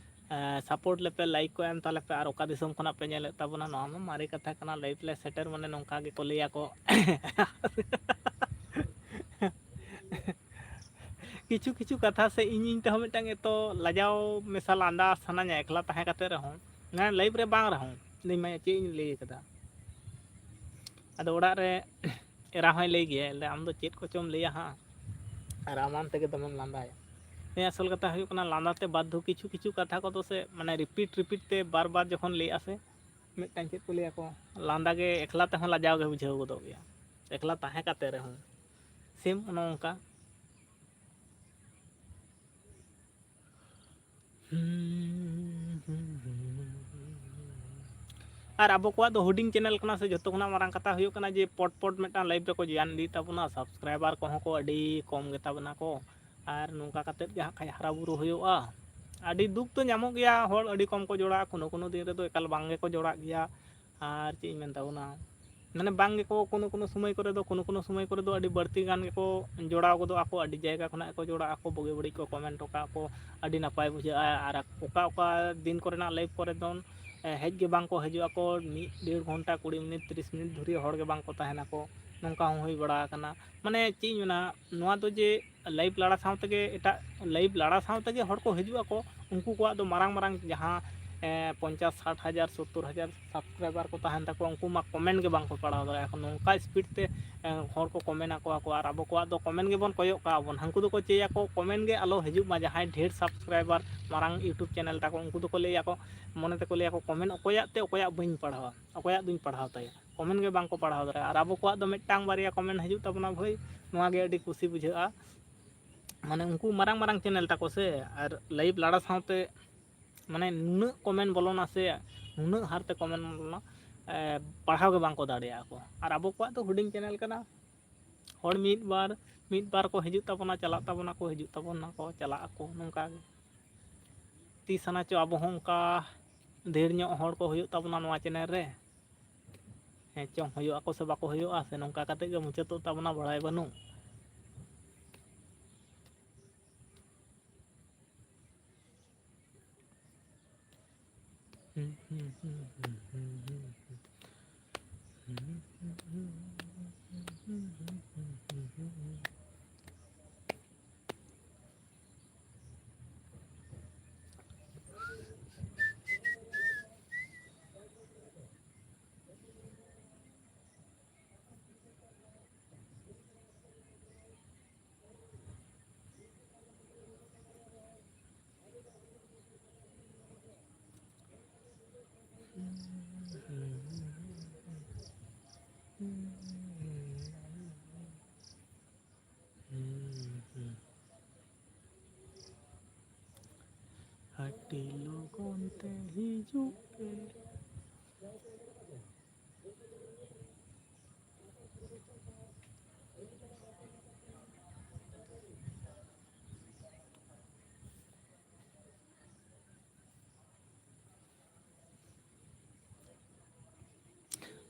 ᱮ, ᱥᱟᱯᱳᱨᱴ ᱞᱮᱯᱮ, ᱞᱟᱭᱤᱠ ᱠᱚ ᱮᱢ ᱛᱟᱞᱮ ᱯᱮ᱾ ᱟᱨ ᱚᱠᱟ ᱫᱤᱥᱚᱢ ᱠᱷᱚᱱᱟᱜ ᱯᱮ ᱧᱮᱞᱮᱫ ᱛᱟᱵᱚᱱᱟ, ᱱᱚᱣᱟ ᱢᱟ ᱢᱟᱨᱮ ᱠᱟᱛᱷᱟ ᱠᱟᱱᱟ, ᱞᱟᱭᱤᱵᱷ ᱞᱮ ᱥᱮᱴᱮᱨ ᱢᱟᱱᱮ ᱱᱚᱝᱠᱟ ᱜᱮᱠᱚ ᱞᱟᱹᱭᱟᱠᱚ᱾ ᱠᱤᱪᱷᱩ ᱠᱤᱪᱷᱩ ᱠᱟᱛᱷᱟ ᱥᱮ ᱤᱧ ᱤᱧ ᱛᱮᱦᱚᱸ ᱢᱤᱫᱴᱟᱝ ᱮᱛᱚ ᱞᱟᱡᱟᱣ ᱢᱮᱥᱟ ᱞᱟᱸᱫᱟ ᱥᱟᱱᱟᱧᱟ ᱮᱠᱞᱟ ᱛᱟᱦᱮᱸ ᱠᱟᱛᱮ ᱨᱮᱦᱚᱸ, ᱢᱟᱱᱮ ᱞᱟᱭᱤᱵᱷ ᱨᱮ ᱵᱟᱝ ᱨᱮᱦᱚᱸ, ᱞᱟᱹᱭ ᱢᱟ ᱪᱮᱫ ᱤᱧ ᱞᱟᱹᱭ ᱠᱟᱫᱟ᱾ ᱟᱫᱚ ᱚᱲᱟᱜ ᱨᱮ ᱮᱨᱟ ᱦᱚᱸᱭ ᱞᱟᱹᱭ ᱜᱮᱭᱟ, ᱞᱟᱹᱭ, "ᱟᱢ ᱫᱚ ᱪᱮᱫ ᱠᱚᱪᱚᱢ ᱞᱟᱹᱭᱟ ᱦᱟᱸᱜ, ᱟᱨ ᱟᱢ ᱟᱢ ᱛᱮᱜᱮ ᱫᱚᱢᱮᱢ ᱞᱟᱸᱫᱟᱭᱟ?" ᱦᱮᱸ, ᱟᱥᱚᱞ ᱠᱟᱛᱷᱟ ᱦᱩᱭᱩᱜ ᱠᱟᱱᱟ, ᱞᱟᱸᱫᱟ ᱛᱮ ᱵᱟᱫᱽᱫᱷᱚ ᱠᱤᱪᱷᱩ ᱠᱤᱪᱷᱩ ᱠᱟᱛᱷᱟ ᱠᱚᱫᱚ ᱥᱮ ᱢᱟᱱᱮ ᱨᱤᱯᱤᱴ ᱨᱤᱯᱤᱴ ᱛᱮ ᱵᱟᱨ ᱵᱟᱨ ᱡᱚᱠᱷᱚᱱ ᱞᱟᱹᱭ ᱟᱥᱮ, ᱢᱤᱫᱴᱟᱝ ᱪᱮᱫ ᱠᱚ ᱞᱟᱹᱭᱟ ᱠᱚ, ᱞᱟᱸᱫᱟ ᱜᱮ ᱮᱠᱞᱟ ᱛᱮᱦᱚᱸ ᱞᱟᱡᱟᱣ ᱜᱮ ᱵᱩᱡᱷᱟᱹᱣ ᱜᱚᱫᱚᱜ ᱜᱮᱭᱟ, ᱮᱠᱞᱟ ᱛᱟᱦᱮᱸ ᱠᱟᱛᱮ ᱨᱮᱦᱚᱸ᱾ ᱥᱮᱢ ᱚᱱᱮ ᱚᱱᱠᱟ᱾ ᱟᱨ ᱟᱵᱚ ᱠᱚᱣᱟᱜ ᱫᱚ ᱦᱩᱰᱤᱧ ᱪᱮᱱᱮᱞ ᱠᱟᱱᱟ ᱥᱮ, ᱡᱚᱛᱚ ᱠᱷᱚᱱᱟᱜ ᱢᱟᱨᱟᱝ ᱠᱟᱛᱷᱟ ᱦᱩᱭᱩᱜ ᱠᱟᱱᱟ ᱡᱮ ᱯᱚᱴ ᱯᱚᱴ ᱢᱤᱫᱴᱟᱝ ᱞᱟᱭᱤᱵᱷ ᱨᱮᱠᱚ ᱡᱚᱭᱮᱱ ᱤᱫᱤᱭ ᱛᱟᱵᱚᱱᱟ, ᱥᱟᱵᱥᱠᱨᱟᱭᱵᱟᱨ ᱠᱚᱦᱚᱸ ᱠᱚ ᱟᱹᱰᱤ ᱠᱚᱢ ᱜᱮᱛᱟ ᱵᱚᱱᱟ ᱠᱚ᱾ ᱟᱨ ᱱᱚᱝᱠᱟ ᱠᱟᱛᱮᱫ ᱜᱮ ᱦᱟᱸᱜ ᱠᱷᱟᱡ ᱦᱟᱨᱟ ᱵᱩᱨᱩ ᱦᱩᱭᱩᱜᱼᱟ᱾ ᱟᱹᱰᱤ ᱫᱩᱠ ᱫᱚ ᱧᱟᱢᱚᱜ ᱜᱮᱭᱟ, ᱦᱚᱲ ᱟᱹᱰᱤ ᱠᱚᱢ ᱠᱚ ᱡᱚᱲᱟᱜᱼᱟ, ᱠᱳᱱᱳ ᱠᱳᱱᱳ ᱫᱤᱱ ᱨᱮᱫᱚ ᱮᱠᱟᱞ ᱵᱟᱝ ᱜᱮᱠᱚ ᱡᱚᱲᱟᱜ ᱜᱮᱭᱟ᱾ ᱟᱨ ᱪᱮᱫ ᱤᱧ ᱢᱮᱱ ᱛᱟᱵᱚᱱᱟ, ᱢᱟᱱᱮ ᱵᱟᱝ ᱜᱮᱠᱚ, ᱠᱳᱱᱳ ᱠᱳᱱᱳ ᱥᱚᱢᱚᱭ ᱠᱚᱨᱮ ᱫᱚ, ᱠᱳᱱᱳ ᱠᱳᱱᱳ ᱥᱚᱢᱚᱭ ᱠᱚᱨᱮ ᱫᱚ ᱟᱹᱰᱤ ᱵᱟᱹᱲᱛᱤ ᱜᱟᱱ ᱜᱮᱠᱚ ᱡᱚᱲᱟᱣ ᱜᱚᱫᱚᱜ ᱟᱠᱚ, ᱟᱹᱰᱤ ᱡᱟᱭᱜᱟ ᱠᱷᱚᱱᱟᱜ ᱜᱮᱠᱚ ᱡᱚᱲᱟᱜ ᱟᱠᱚ, ᱵᱩᱜᱤ ᱵᱟᱹᱲᱤᱡ ᱠᱚ ᱠᱚᱢᱮᱱᱴ ᱦᱚᱴᱚ ᱠᱟᱜᱼᱟ ᱠᱚ, ᱟᱹᱰᱤ ᱱᱟᱯᱟᱭ ᱵᱩᱡᱷᱟᱹᱜᱼᱟ᱾ ᱟᱨ ᱚᱠᱟ ᱚᱠᱟ ᱫᱤᱱ ᱠᱚᱨᱮᱱᱟᱜ ᱞᱟᱭᱤᱵᱷ ᱠᱚᱨᱮ ᱫᱚ, ᱮ, ᱦᱮᱡ ᱜᱮ ᱵᱟᱝ ᱠᱚ ᱦᱤᱡᱩᱜ ᱟᱠᱚ, ᱢᱤᱫ ᱰᱮᱲ ᱜᱷᱚᱱᱴᱟ, ᱠᱩᱲᱤ ᱢᱤᱱᱤᱴ, ᱛᱤᱨᱤᱥ ᱢᱤᱱᱤᱴ ᱫᱷᱩᱨᱤ ᱦᱚᱲ ᱜᱮ ᱵᱟᱝ ᱠᱚ ᱛᱟᱦᱮᱱᱟᱠᱚ, ᱱᱚᱝᱠᱟ ᱦᱚᱸ ᱦᱩᱭ ᱵᱟᱲᱟ ᱟᱠᱟᱱᱟ᱾ ᱢᱟᱱᱮ ᱪᱮᱫ ᱤᱧ ᱢᱮᱱᱟ, ᱱᱚᱣᱟ ᱫᱚ ᱡᱮ ᱞᱟᱭᱤᱵᱷ ᱞᱟᱲᱟ ᱥᱟᱶ ᱛᱮᱜᱮ, ᱮᱴᱟᱜ ᱞᱟᱭᱤᱵᱷ ᱞᱟᱲᱟ ᱥᱟᱶ ᱛᱮᱜᱮ ᱦᱚᱲ ᱠᱚ ᱦᱤᱡᱩᱜ ᱟᱠᱚ, ᱩᱱᱠᱩ ᱠᱚᱣᱟᱜ ᱫᱚ ᱢᱟᱨᱟᱝ ᱢᱟᱨᱟᱝ ᱡᱟᱦᱟᱸ, ᱮ, ᱯᱚᱧᱪᱟᱥ, ᱥᱟᱴ ᱦᱟᱡᱟᱨ, ᱥᱚᱛᱛᱚᱨ ᱦᱟᱡᱟᱨ ᱥᱟᱵᱥᱠᱨᱟᱭᱵᱟᱨ ᱠᱚ ᱛᱟᱦᱮᱱ ᱛᱟᱠᱚᱣᱟ, ᱩᱱᱠᱩ ᱢᱟ ᱠᱚᱢᱮᱱᱴ ᱜᱮ ᱵᱟᱝ ᱠᱚ ᱯᱟᱲᱦᱟᱣ ᱫᱟᱲᱮᱭᱟᱜᱼᱟ᱾ ᱱᱚᱝᱠᱟ ᱥᱯᱤᱰ ᱛᱮ, ᱮ, ᱦᱚᱲ ᱠᱚ ᱠᱚᱢᱮᱱᱴ ᱟᱠᱚᱣᱟ ᱠᱚ, ᱟᱨ ᱟᱵᱚ ᱠᱚᱣᱟᱜ ᱫᱚ ᱠᱚᱢᱮᱱᱴ ᱜᱮᱵᱚᱱ ᱠᱚᱭᱚᱜ ᱠᱟᱜᱼᱟ ᱵᱚᱱ᱾ ᱦᱟᱹᱱᱠᱩ ᱫᱚᱠᱚ ᱪᱟᱹᱭᱟᱠᱚ ᱠᱚᱢᱮᱱᱴ ᱜᱮ ᱟᱞᱚ ᱦᱤᱡᱩᱜ ᱢᱟ, ᱡᱟᱦᱟᱸᱭ ᱰᱷᱮᱨ ᱥᱟᱵᱥᱠᱨᱟᱭᱵᱟᱨ, ᱢᱟᱨᱟᱝ YouTube ᱪᱮᱱᱮᱞ ᱛᱟᱠᱚ, ᱩᱱᱠᱩ ᱫᱚᱠᱚ ᱞᱟᱹᱭᱟᱠᱚ, ᱢᱚᱱᱮ ᱛᱮᱠᱚ ᱞᱟᱹᱭᱟᱠᱚ, "ᱠᱚᱢᱮᱱᱴ ᱚᱠᱚᱭᱟᱜ ᱛᱮ ᱚᱠᱚᱭᱟᱜ ᱵᱟᱹᱧ ᱯᱟᱲᱦᱟᱣᱟ, ᱚᱠᱚᱭᱟᱜ ᱫᱩᱧ ᱯᱟᱲᱦᱟᱣ ᱛᱟᱭᱟ?" ᱠᱚᱢᱮᱱᱴ ᱜᱮ ᱵᱟᱝ ᱠᱚ ᱯᱟᱲᱦᱟᱣ ᱫᱟᱲᱮᱭᱟᱜᱼᱟ᱾ ᱟᱨ ᱟᱵᱚ ᱠᱚᱣᱟᱜ ᱫᱚ ᱢᱤᱫᱴᱟᱝ ᱵᱟᱨᱭᱟ ᱠᱚᱢᱮᱱᱴ ᱦᱤᱡᱩᱜ ᱛᱟᱵᱚᱱᱟ ᱵᱷᱟᱹᱭ, ᱱᱚᱣᱟ ᱜᱮ ᱟᱹᱰᱤ ᱠᱩᱥᱤ ᱵᱩᱡᱷᱟᱹᱜᱼᱟ᱾ ᱢᱟᱱᱮ ᱩᱱᱠᱩ ᱢᱟᱨᱟᱝ ᱢᱟᱨᱟᱝ ᱪᱮᱱᱮᱞ ᱛᱟᱠᱚ ᱥᱮ, ᱟᱨ ᱞᱟᱭᱤᱵᱷ ᱞᱟᱲᱟ ᱥᱟᱶᱛᱮ ᱢᱟᱱᱮ ᱱᱩᱱᱟᱹᱜ ᱠᱚᱢᱮᱱᱴ ᱵᱚᱞᱚᱱᱟ ᱥᱮ, ᱱᱩᱱᱟᱹᱜ ᱦᱟᱨᱛᱮ ᱠᱚᱢᱮᱱᱴ ᱵᱚᱞᱚᱱᱟ, ᱮ, ᱯᱟᱲᱦᱟᱣ ᱜᱮ ᱵᱟᱝ ᱠᱚ ᱫᱟᱲᱮᱭᱟᱜᱼᱟ ᱠᱚ᱾ ᱟᱨ ᱟᱵᱚ ᱠᱚᱣᱟᱜ ᱫᱚ ᱦᱩᱰᱤᱧ ᱪᱮᱱᱮᱞ ᱠᱟᱱᱟ, ᱦᱚᱲ ᱢᱤᱫ ᱵᱟᱨ, ᱢᱤᱫ ᱵᱟᱨ ᱠᱚ ᱦᱤᱡᱩᱜ ᱛᱟᱵᱚᱱᱟ, ᱪᱟᱞᱟᱜ ᱛᱟᱵᱚᱱᱟ ᱠᱚ, ᱦᱤᱡᱩᱜ ᱛᱟᱵᱚᱱᱟ ᱠᱚ, ᱪᱟᱞᱟᱜ ᱟᱠᱚ, ᱱᱚᱝᱠᱟ ᱜᱮ᱾ ᱛᱤᱥ ᱟᱱᱟ ᱪᱚ ᱟᱵᱚ ᱦᱚᱸ ᱚᱱᱠᱟ ᱰᱷᱮᱨ ᱧᱚᱜ ᱦᱚᱲ ᱠᱚ ᱦᱩᱭᱩᱜ ᱛᱟᱵᱚᱱᱟ ᱱᱚᱣᱟ ᱪᱮᱱᱮᱞ ᱨᱮ᱾ ᱦᱮᱸ ᱪᱚᱝ, ᱦᱩᱭᱩᱜ ᱟᱠᱚ ᱥᱮ ᱵᱟᱠᱚ ᱦᱩᱭᱩᱜᱼᱟ, ᱥᱮ ᱱᱚᱝᱠᱟ ᱠᱟᱛᱮ ᱜᱮ ᱢᱩᱪᱟᱹᱫᱚᱜ ᱛᱟᱵᱚᱱᱟ, ᱵᱟᱲᱟᱭ ᱵᱟᱹᱱᱩᱜ᱾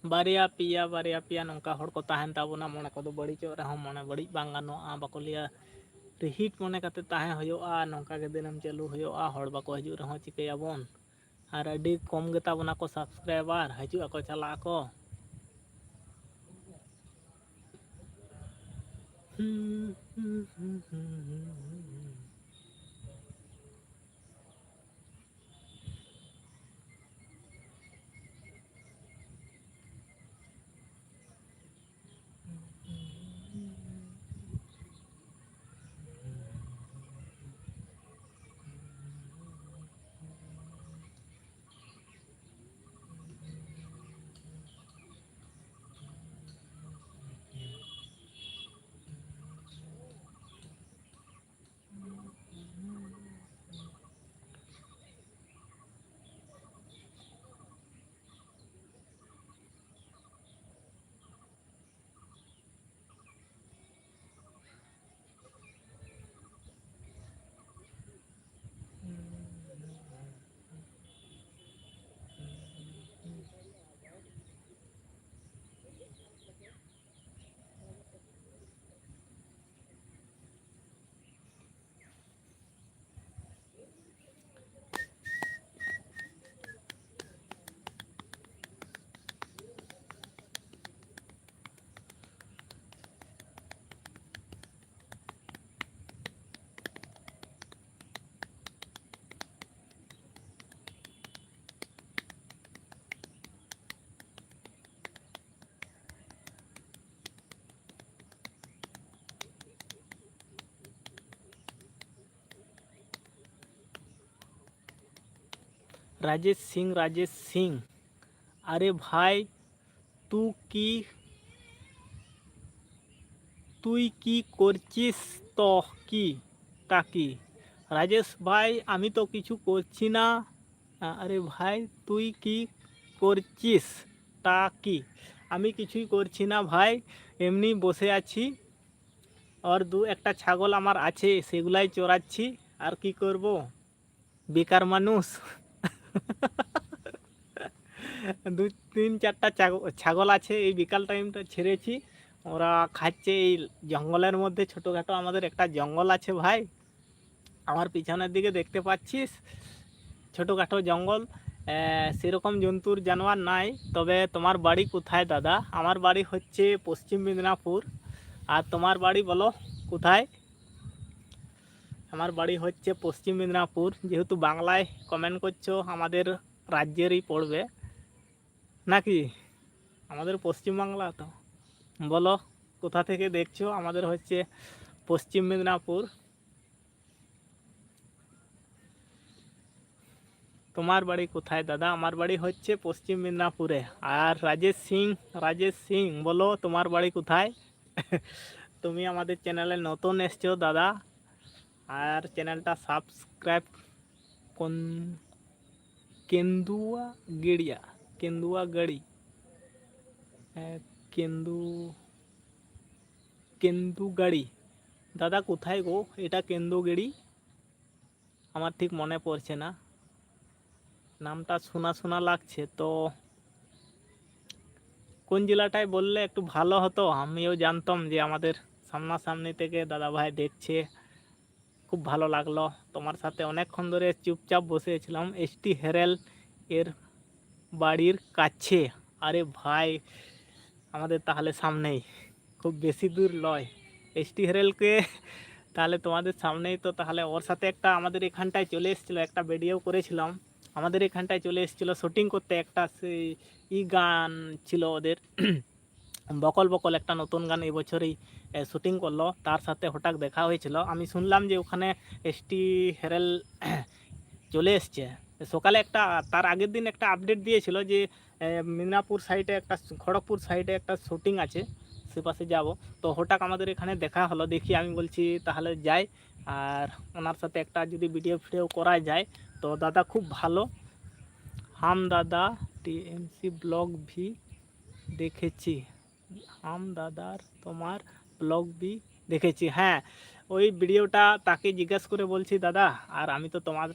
ᱵᱟᱨᱭᱟ ᱯᱮᱭᱟ, ᱵᱟᱨᱭᱟ ᱯᱮᱭᱟ ᱱᱚᱝᱠᱟ ᱦᱚᱲ ᱠᱚ ᱛᱟᱦᱮᱱ ᱛᱟᱵᱚᱱᱟ᱾ ᱢᱚᱱᱮ ᱠᱚᱫᱚ ᱵᱟᱹᱲᱤᱡᱚᱜ ᱨᱮᱦᱚᱸ ᱢᱚᱱᱮ ᱵᱟᱹᱲᱤᱡ ᱵᱟᱝ ᱜᱟᱱᱚᱜᱼᱟ᱾ ᱵᱟᱠᱚ ᱞᱟᱹᱭᱟ ᱨᱤᱦᱤᱴ ᱢᱚᱱᱮ ᱠᱟᱛᱮ ᱛᱟᱦᱮᱸ ᱦᱩᱭᱩᱜᱼᱟ, ᱱᱚᱝᱠᱟ ᱜᱮ ᱫᱤᱱᱟᱹᱢ ᱪᱟᱹᱞᱩ ᱦᱩᱭᱩᱜᱼᱟ, ᱦᱚᱲ ᱵᱟᱠᱚ ᱦᱤᱡᱩᱜ ᱨᱮᱦᱚᱸ ᱪᱤᱠᱟᱹᱭᱟᱵᱚᱱ? ᱟᱨ ᱟᱹᱰᱤ ᱠᱚᱢ ᱜᱮᱛᱟ ᱵᱚᱱᱟ ᱠᱚ subscriber, ᱦᱤᱡᱩᱜ ᱟᱠᱚ ᱪᱟᱞᱟᱜ ᱟᱠᱚ᱾ ᱨᱟᱡᱮᱥ ᱥᱤᱝ, ᱨᱟᱡᱮᱥ ᱥᱤᱝ, ᱟᱨᱮ ᱵᱷᱟᱭ, ᱛᱩ ᱠᱤ, তুই কি করছিস তো কি, তা কি? রাজেশ ভাই, আমি তো কিছু করছি না। আরে ভাই, তুই কি করছিস, তা কি? আমি কিছুই করছি না ভাই, এমনি বসে আছি। আর দু একটা ছাগল আমার আছে, সেগুলাই চড়াচ্ছি। আর কি করব, বেকার মানুষ। দু তিন চারটা ছাগ- ছাগল আছে, এই বিকাল টাইমটা ছেড়েছি, ওরা খাচ্ছে এই জঙ্গলের মধ্যে। ছোটোখাটো আমাদের একটা জঙ্গল আছে ভাই, আমার পিছনের দিকে দেখতে পাচ্ছিস ছোটোখাটো জঙ্গল। আহ, সেরকম জন্তুর জানোয়ার নাই। তবে তোমার বাড়ি কোথায় দাদা? আমার বাড়ি হচ্ছে পশ্চিম মেদিনীপুর। আর তোমার বাড়ি বলো কোথায়? আমার বাড়ি হচ্ছে পশ্চিম মেদিনীপুর। যেহেতু বাংলায় কমেন্ট করছো, আমাদের রাজ্যেরই পড়বে নাকি? আমাদের পশ্চিমবাংলা তো। বলো, কোথা থেকে দেখছো? আমাদের হচ্ছে পশ্চিম মেদিনীপুর। তোমার বাড়ি কোথায় দাদা? আমার বাড়ি হচ্ছে পশ্চিম মেদিনীপুরে। আর রাজেশ সিং, রাজেশ সিং, বলো তোমার বাড়ি কোথায়? তুমি আমাদের চ্যানেলে নতুন এসছো দাদা, আর চ্যানেলটা সাবস্ক্রাইব কোন কেন্দুয়া গেড়িয়া, কেন্দুয়া গাড়ি, আহ, কেন্দু কেন্দুগাড়ি। দাদা কোথায় গো এটা কেন্দুগিরি? আমার ঠিক মনে পড়ছে না, নামটা শোনা শোনা লাগছে। তো কোন জেলাটায় বললে একটু ভালো হতো, আমিও জানতাম যে আমাদের সামনাসামনি থেকে দাদা ভাই দেখছে। খুব ভালো লাগলো তোমার সাথে অনেকক্ষণ ধরে চুপচাপ বসেছিলাম। এসটি হেরেল এর বাড়ির কাছে। আরে ভাই, আমাদের তাহলে সামনেই, খুব বেশি দূর নয়। এসটি হেরেলকে তাহলে তোমাদের সামনেই তো। তাহলে ওর সাথে একটা আমাদের এখানটায় চলে এসেছিলো, একটা ভিডিও করেছিলাম, আমাদের এখানটায় চলে এসেছিলো শুটিং করতে। একটা সেই ই গান ছিল ওদের, বকল বকল একটা নতুন গান এই বছরই শুটিং করলো, তার সাথে হঠাৎ দেখা হয়েছিল। আমি শুনলাম যে ওখানে এসটি হেরেল চলে এসছে। সকালে একটা, তার আগের দিন একটা আপডেট দিয়েছিল যে মিদনাপুর সাইডে একটা, খড়গপুর সাইডে একটা শুটিং আছে, সে পাশে যাব। তো হঠাৎ আমাদের এখানে দেখা হলো, দেখি আমি বলছি তাহলে যাই, আর ওনার সাথে একটা যদি ভিডিও ফিডিও করা যায়। তো দাদা খুব ভালো। হাম দাদা টিএমসি ব্লগ ভি দেখেছি, হাম দাদার তোমার ব্লগ ভি দেখেছি। হ্যাঁ, ওই ভিডিওটা তাকে জিজ্ঞেস করে বলছি দাদা, আর আমি তো তোমার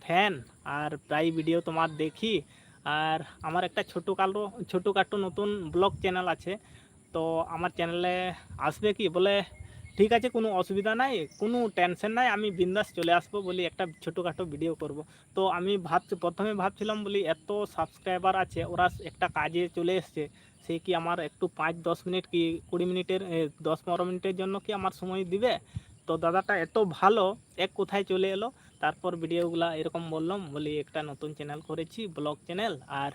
ফ্যান, আর প্রায় ভিডিও তোমার দেখি। আর আমার একটা ছোটোখাটো ছোটোখাটো নতুন ব্লগ চ্যানেল আছে। তো আমার চ্যানেলে আসবে কি? বলে, ঠিক আছে, কোনো অসুবিধা নাই, কোনো টেনশন নাই, আমি বিন্দাস চলে আসবো বলি একটা ছোটোখাটো ভিডিও করব। তো আমি ভাবছি, প্রথমে ভাবছিলাম বলি এত সাবস্ক্রাইবার আছে, ওরা একটা কাজে চলে এসছে, সে কি আমার একটু পাঁচ দশ মিনিট কি কুড়ি মিনিটের, এ, দশ পনেরো মিনিটের জন্য কি আমার সময় দিবে? তো দাদাটা এত ভালো, এক কোথায় চলে এলো। তারপর ভিডিওগুলা এরকম বললাম, বলি একটা নতুন চ্যানেল করেছি, ব্লগ চ্যানেল, আর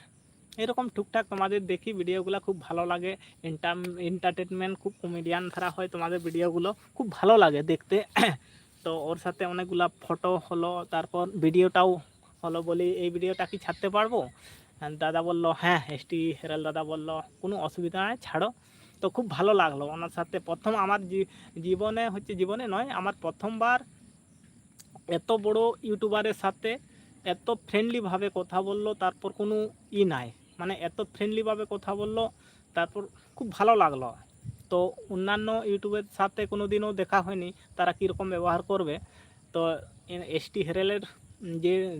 এরকম টুকটাক তোমাদের দেখি ভিডিওগুলো, খুব ভালো লাগে। এন্টারটেনমেন্ট, খুব কমেডিয়ান ধারা হয় তোমাদের ভিডিওগুলো, খুব ভালো লাগে দেখতে। তো ওর সাথে অনেকগুলা ফটো হলো, তারপর ভিডিওটাও হলো। বলি, এই ভিডিওটা কি ছাড়তে পারবো? আর দাদা বললো, হ্যাঁ, এসটি হেরাল দাদা বললো, কোনো অসুবিধা নাই, ছাড়ো। তো খুব ভালো লাগলো ওনার সাথে। প্রথম আমার জী- জীবনে হচ্ছে, জীবনে নয়, আমার প্রথমবার এত বড় ইউটিউবারের সাথে এত ফ্রেন্ডলিভাবে কথা বললো, তারপর কোনো ই নাই, মানে এত ফ্রেন্ডলিভাবে কথা বললো, তারপর খুব ভালো লাগলো। তো অন্যান্য ইউটিউবের সাথে কোনো দিনও দেখা হয়নি, তারা কীরকম ব্যবহার করবে। তো এসটি হেরেলের যে,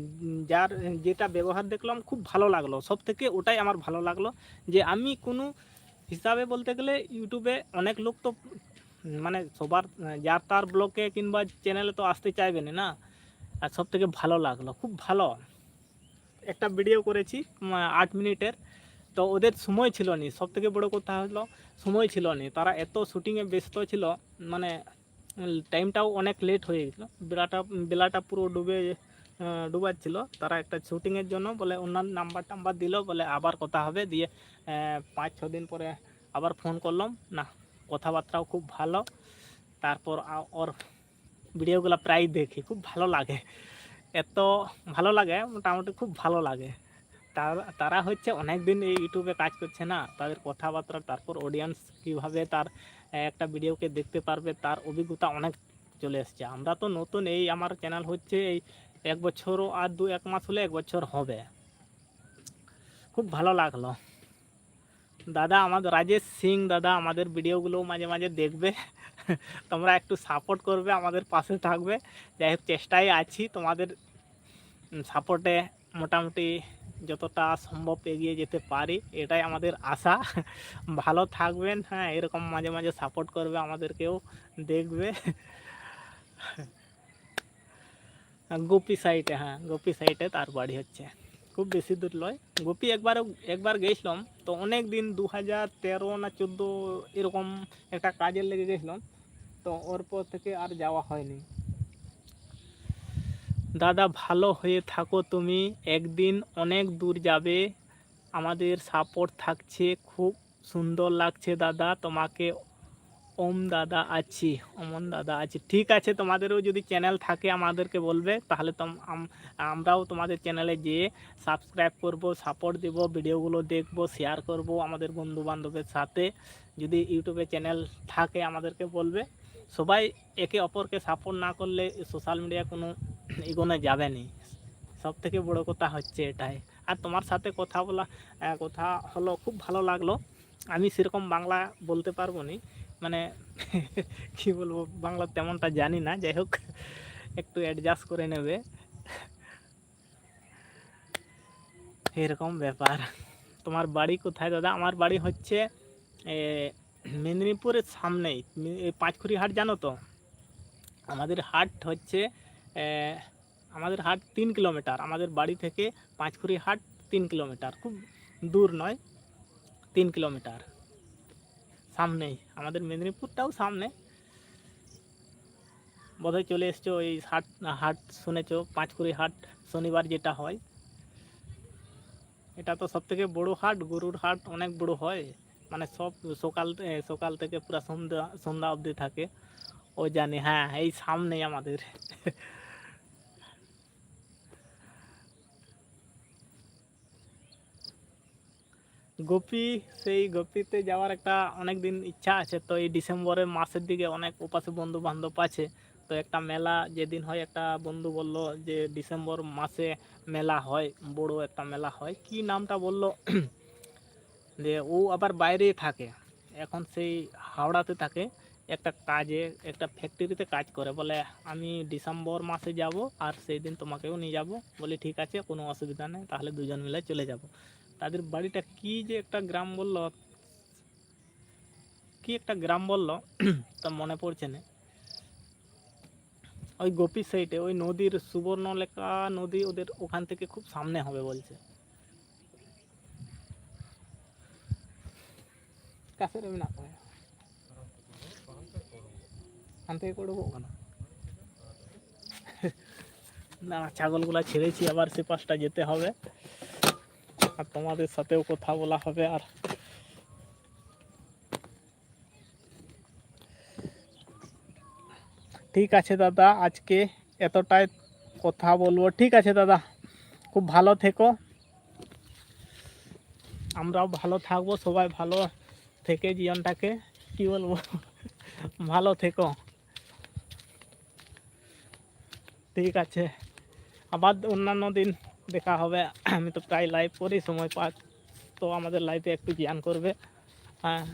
যার যেটা ব্যবহার দেখলাম, খুব ভালো লাগলো। সব থেকে ওটাই আমার ভালো লাগলো, যে আমি কোনো হিসাবে বলতে গেলে ইউটিউবে অনেক লোক তো, মানে, সবার, যার তার ব্লগে কিংবা চ্যানেলে তো আসতে চাইবে না, না? আর সব থেকে ভালো লাগলো, খুব ভালো একটা ভিডিও করেছি, উম, আট মিনিটের। তো ওদের সময় ছিল নি, সব থেকে বড় কথা হলো সময় ছিল নি, তারা এত শুটিংয়ে ব্যস্ত ছিল, মানে, টাইমটাও অনেক লেট হয়ে গেছিলো। বেলাটা, বেলাটা পুরো ডুবে, আহ, ডুবাচ্ছিল। তারা একটা শুটিংয়ের জন্য বলে ওনার নাম্বার টাম্বার দিল, বলে আবার কথা হবে। দিয়ে, আহ, পাঁচ ছ দিন পরে আবার ফোন করলাম, না, কথাবার্তাও খুব ভালো। তারপর আ- ওর ভিডিওগুলো প্রায় দেখি, খুব ভালো লাগে, এত ভালো লাগে, মোটামুটি খুব ভালো লাগে। তার, তারা হচ্ছে অনেক দিন এই ইউটিউবে কাজ করছে না, তাদের কথাবার্তা, তারপর অডিয়েন্স কীভাবে তার একটা ভিডিওকে দেখতে পারবে, তার অভিজ্ঞতা অনেক চলে এসছে। আমরা তো নতুন, এই আমার চ্যানেল হচ্ছে এই এক বছরও আর দু এক মাস হলে এক বছর হবে। খুব ভালো লাগলো দাদা, আমাদের রাজেশ সিং দাদা আমাদের ভিডিওগুলো মাঝে মাঝে দেখবে। তোমরা একটু সাপোর্ট করবে, আমাদের পাশে থাকবে। যাই হোক, চেষ্টায় আছি তোমাদের সাপোর্টে। মোটামুটি যতটা সম্ভব এগিয়ে যেতে পারি, এটাই আমাদের আশা। ভালো থাকবেন। হ্যাঁ, এরকম মাঝে মাঝে সাপোর্ট করবে, আমাদেরকেও দেখবে। গোপী সাইডে, হ্যাঁ, গোপী সাইডে তার বাড়ি হচ্ছে। খুব বেশি দূর নয়। গোপী একবার, একবার গেছিলাম, তো অনেক দিন, দু হাজার তেরো না চোদ্দো, এরকম একটা কাজের লেগে গেছিলাম। তো ওর পর থেকে আর যাওয়া হয়নি। দাদা, ভালো হয়ে থাকো তুমি, একদিন অনেক দূর যাবে। আমাদের সাপোর্ট থাকছে। খুব সুন্দর লাগছে দাদা তোমাকে। ওম দাদা আছি, অমন দাদা আছি। ঠিক আছে, তোমাদেরও যদি চ্যানেল থাকে আমাদেরকে বলবে, তাহলে তোম-, আম-, আমরাও তোমাদের চ্যানেলে যেয়ে সাবস্ক্রাইব করব, সাপোর্ট দেব, ভিডিওগুলো দেখব, শেয়ার করব আমাদের বন্ধু বান্ধবের সাথে। যদি ইউটিউবে চ্যানেল থাকে আমাদেরকে বলবে। সবাই একে অপরকে সাপোর্ট না করলে সোশ্যাল মিডিয়া কোনো এগোনো যাবে না। সব থেকে বড় কথা হচ্ছে এটাই। আর তোমার সাথে কথা বলা, আহ, কথা হলো, খুব ভালো লাগলো। আমি সেরকম বাংলা বলতে পারবো নি, মানে কি বলবো, বাংলা তেমনটা জানি না। যাই হোক, একটু অ্যাডজাস্ট করে নেবে। এরকম ব্যাপার। তোমার বাড়ি কোথায় দাদা? আমার বাড়ি হচ্ছে এ, মেদিনীপুরের সামনেই, মি-, এই পাঁচকুড়ি হাট জানো তো? আমাদের হাট হচ্ছে এ, আমাদের হাট তিন কিলোমিটার, আমাদের বাড়ি থেকে পাঁচকুড়ি হাট তিন কিলোমিটার, খুব দূর নয়, তিন কিলোমিটার সামনেই। আমাদের মেদিনীপুরটাও সামনে। বোধহয় চলে এসছো ওই হাট, হাট শুনেছো, পাঁচকুড়ি হাট শনিবার যেটা হয়। এটা তো সব থেকে বড় হাট, গরুর হাট অনেক বড় হয়, মানে সব সকাল, এ, সকাল থেকে পুরো সন্ধ্যা, সন্ধ্যা অবধি থাকে। ও জানি, হ্যাঁ, এই সামনেই আমাদের। গোপী, সেই গোপীতে যাওয়ার একটা অনেক দিন ইচ্ছা আছে। তো এই ডিসেম্বরের মাসের দিকে অনেক উপাসী বন্ধু বান্ধব আছে, তো একটা মেলা যেদিন হয়, একটা বন্ধু বলল যে ডিসেম্বর মাসে মেলা হয়, বড় একটা মেলা হয়, কি নামটা বলল, যে ও আবার বাইরে থাকে, এখন সেই হাওড়াতে থাকে। একটা কাজে, একটা ফ্যাক্টরিতে কাজ করে, বলে, "আমি ডিসেম্বর মাসে যাব আর সেই দিন তোমাকেও নিয়ে যাব।" বলি, "ঠিক আছে, কোনো অসুবিধা নেই, তাহলে দুজন মিলে চলে যাব।" তাদের বাড়িটা কি যে একটা গ্রাম বলল, কি একটা গ্রাম বলল, তা মনে পড়ছে না। ওই গোপী সাইডে, ওই নদীর, সুবর্ণলেখা নদী ওদের ওখান থেকে খুব সামনে হবে বলছে। কাছে রে, না পায়। হানতে করে ওখানে। না, ছাগলগুলা ছেড়েছি, আবার সে পাশটা যেতে হবে। আর তোমাদের সাথেও কথা বলা হবে। আর ঠিক আছে দাদা, আজকে এতটাই কথা বলবো। ঠিক আছে দাদা, খুব ভালো থেকো, আমরাও ভালো থাকবো, সবাই ভালো থেকে জীবনটাকে, কি বলবো, ভালো থেকো। ঠিক আছে, আবার অন্যান্য দিন দেখা হবে। আমি তো প্রায় লাইভ করি, সময় পাই তো আমাদের লাইভে একটু জয়েন করবে। হ্যাঁ,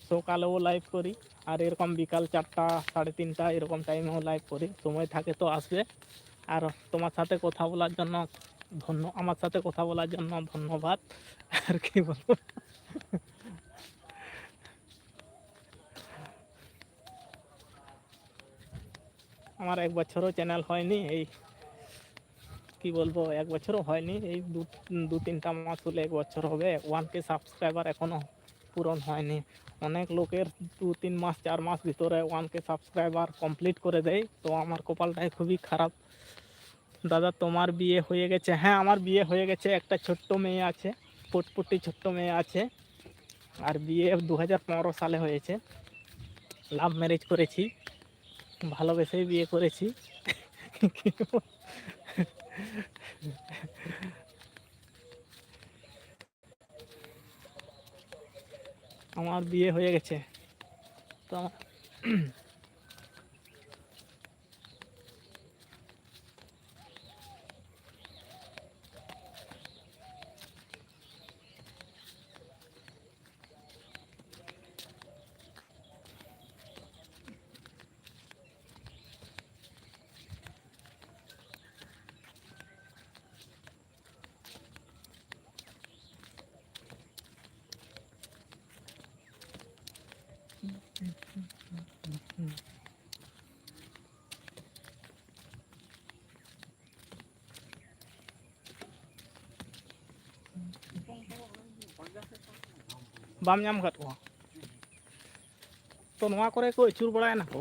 সকালেও লাইভ করি, আর এরকম বিকাল চারটা, সাড়ে তিনটা এরকম টাইমেও লাইভ করি, সময় থাকে তো আসবে। আর তোমার সাথে কথা বলার জন্য ধন্য আমার সাথে কথা বলার জন্য ধন্যবাদ। আর কি বলবো, আমার এক বছরও চ্যানেল হয়নি, এই কি বলবো, এক বছরও হয়নি, এই দু দু তিনটা মাস হলে এক বছর হবে। ওয়ান কে সাবস্ক্রাইবার এখনও পূরণ হয়নি। অনেক লোকের দু তিন মাস, চার মাস ভিতরে ওয়ান কে সাবস্ক্রাইবার কমপ্লিট করে দেয়, তো আমার কপালটাই খুবই খারাপ। দাদা, তোমার বিয়ে হয়ে গেছে? হ্যাঁ, আমার বিয়ে হয়ে গেছে, একটা ছোট্ট মেয়ে আছে, ফুটফুটি ছোট্ট মেয়ে আছে। আর বিয়ে দু হাজার পনেরো সালে হয়েছে, লাভ ম্যারেজ করেছি, ভালোবেসেই বিয়ে করেছি। আমার বিয়ে হয়ে গেছে, তো আমার ᱵᱟᱢ ᱧᱟᱢ ᱟᱠᱟᱫ ᱠᱚᱣᱟ? ᱛᱚ ᱱᱚᱣᱟ ᱠᱚᱨᱮ ᱠᱚ ᱟᱹᱪᱩᱨ ᱵᱟᱲᱟᱭᱮᱱᱟ ᱠᱚ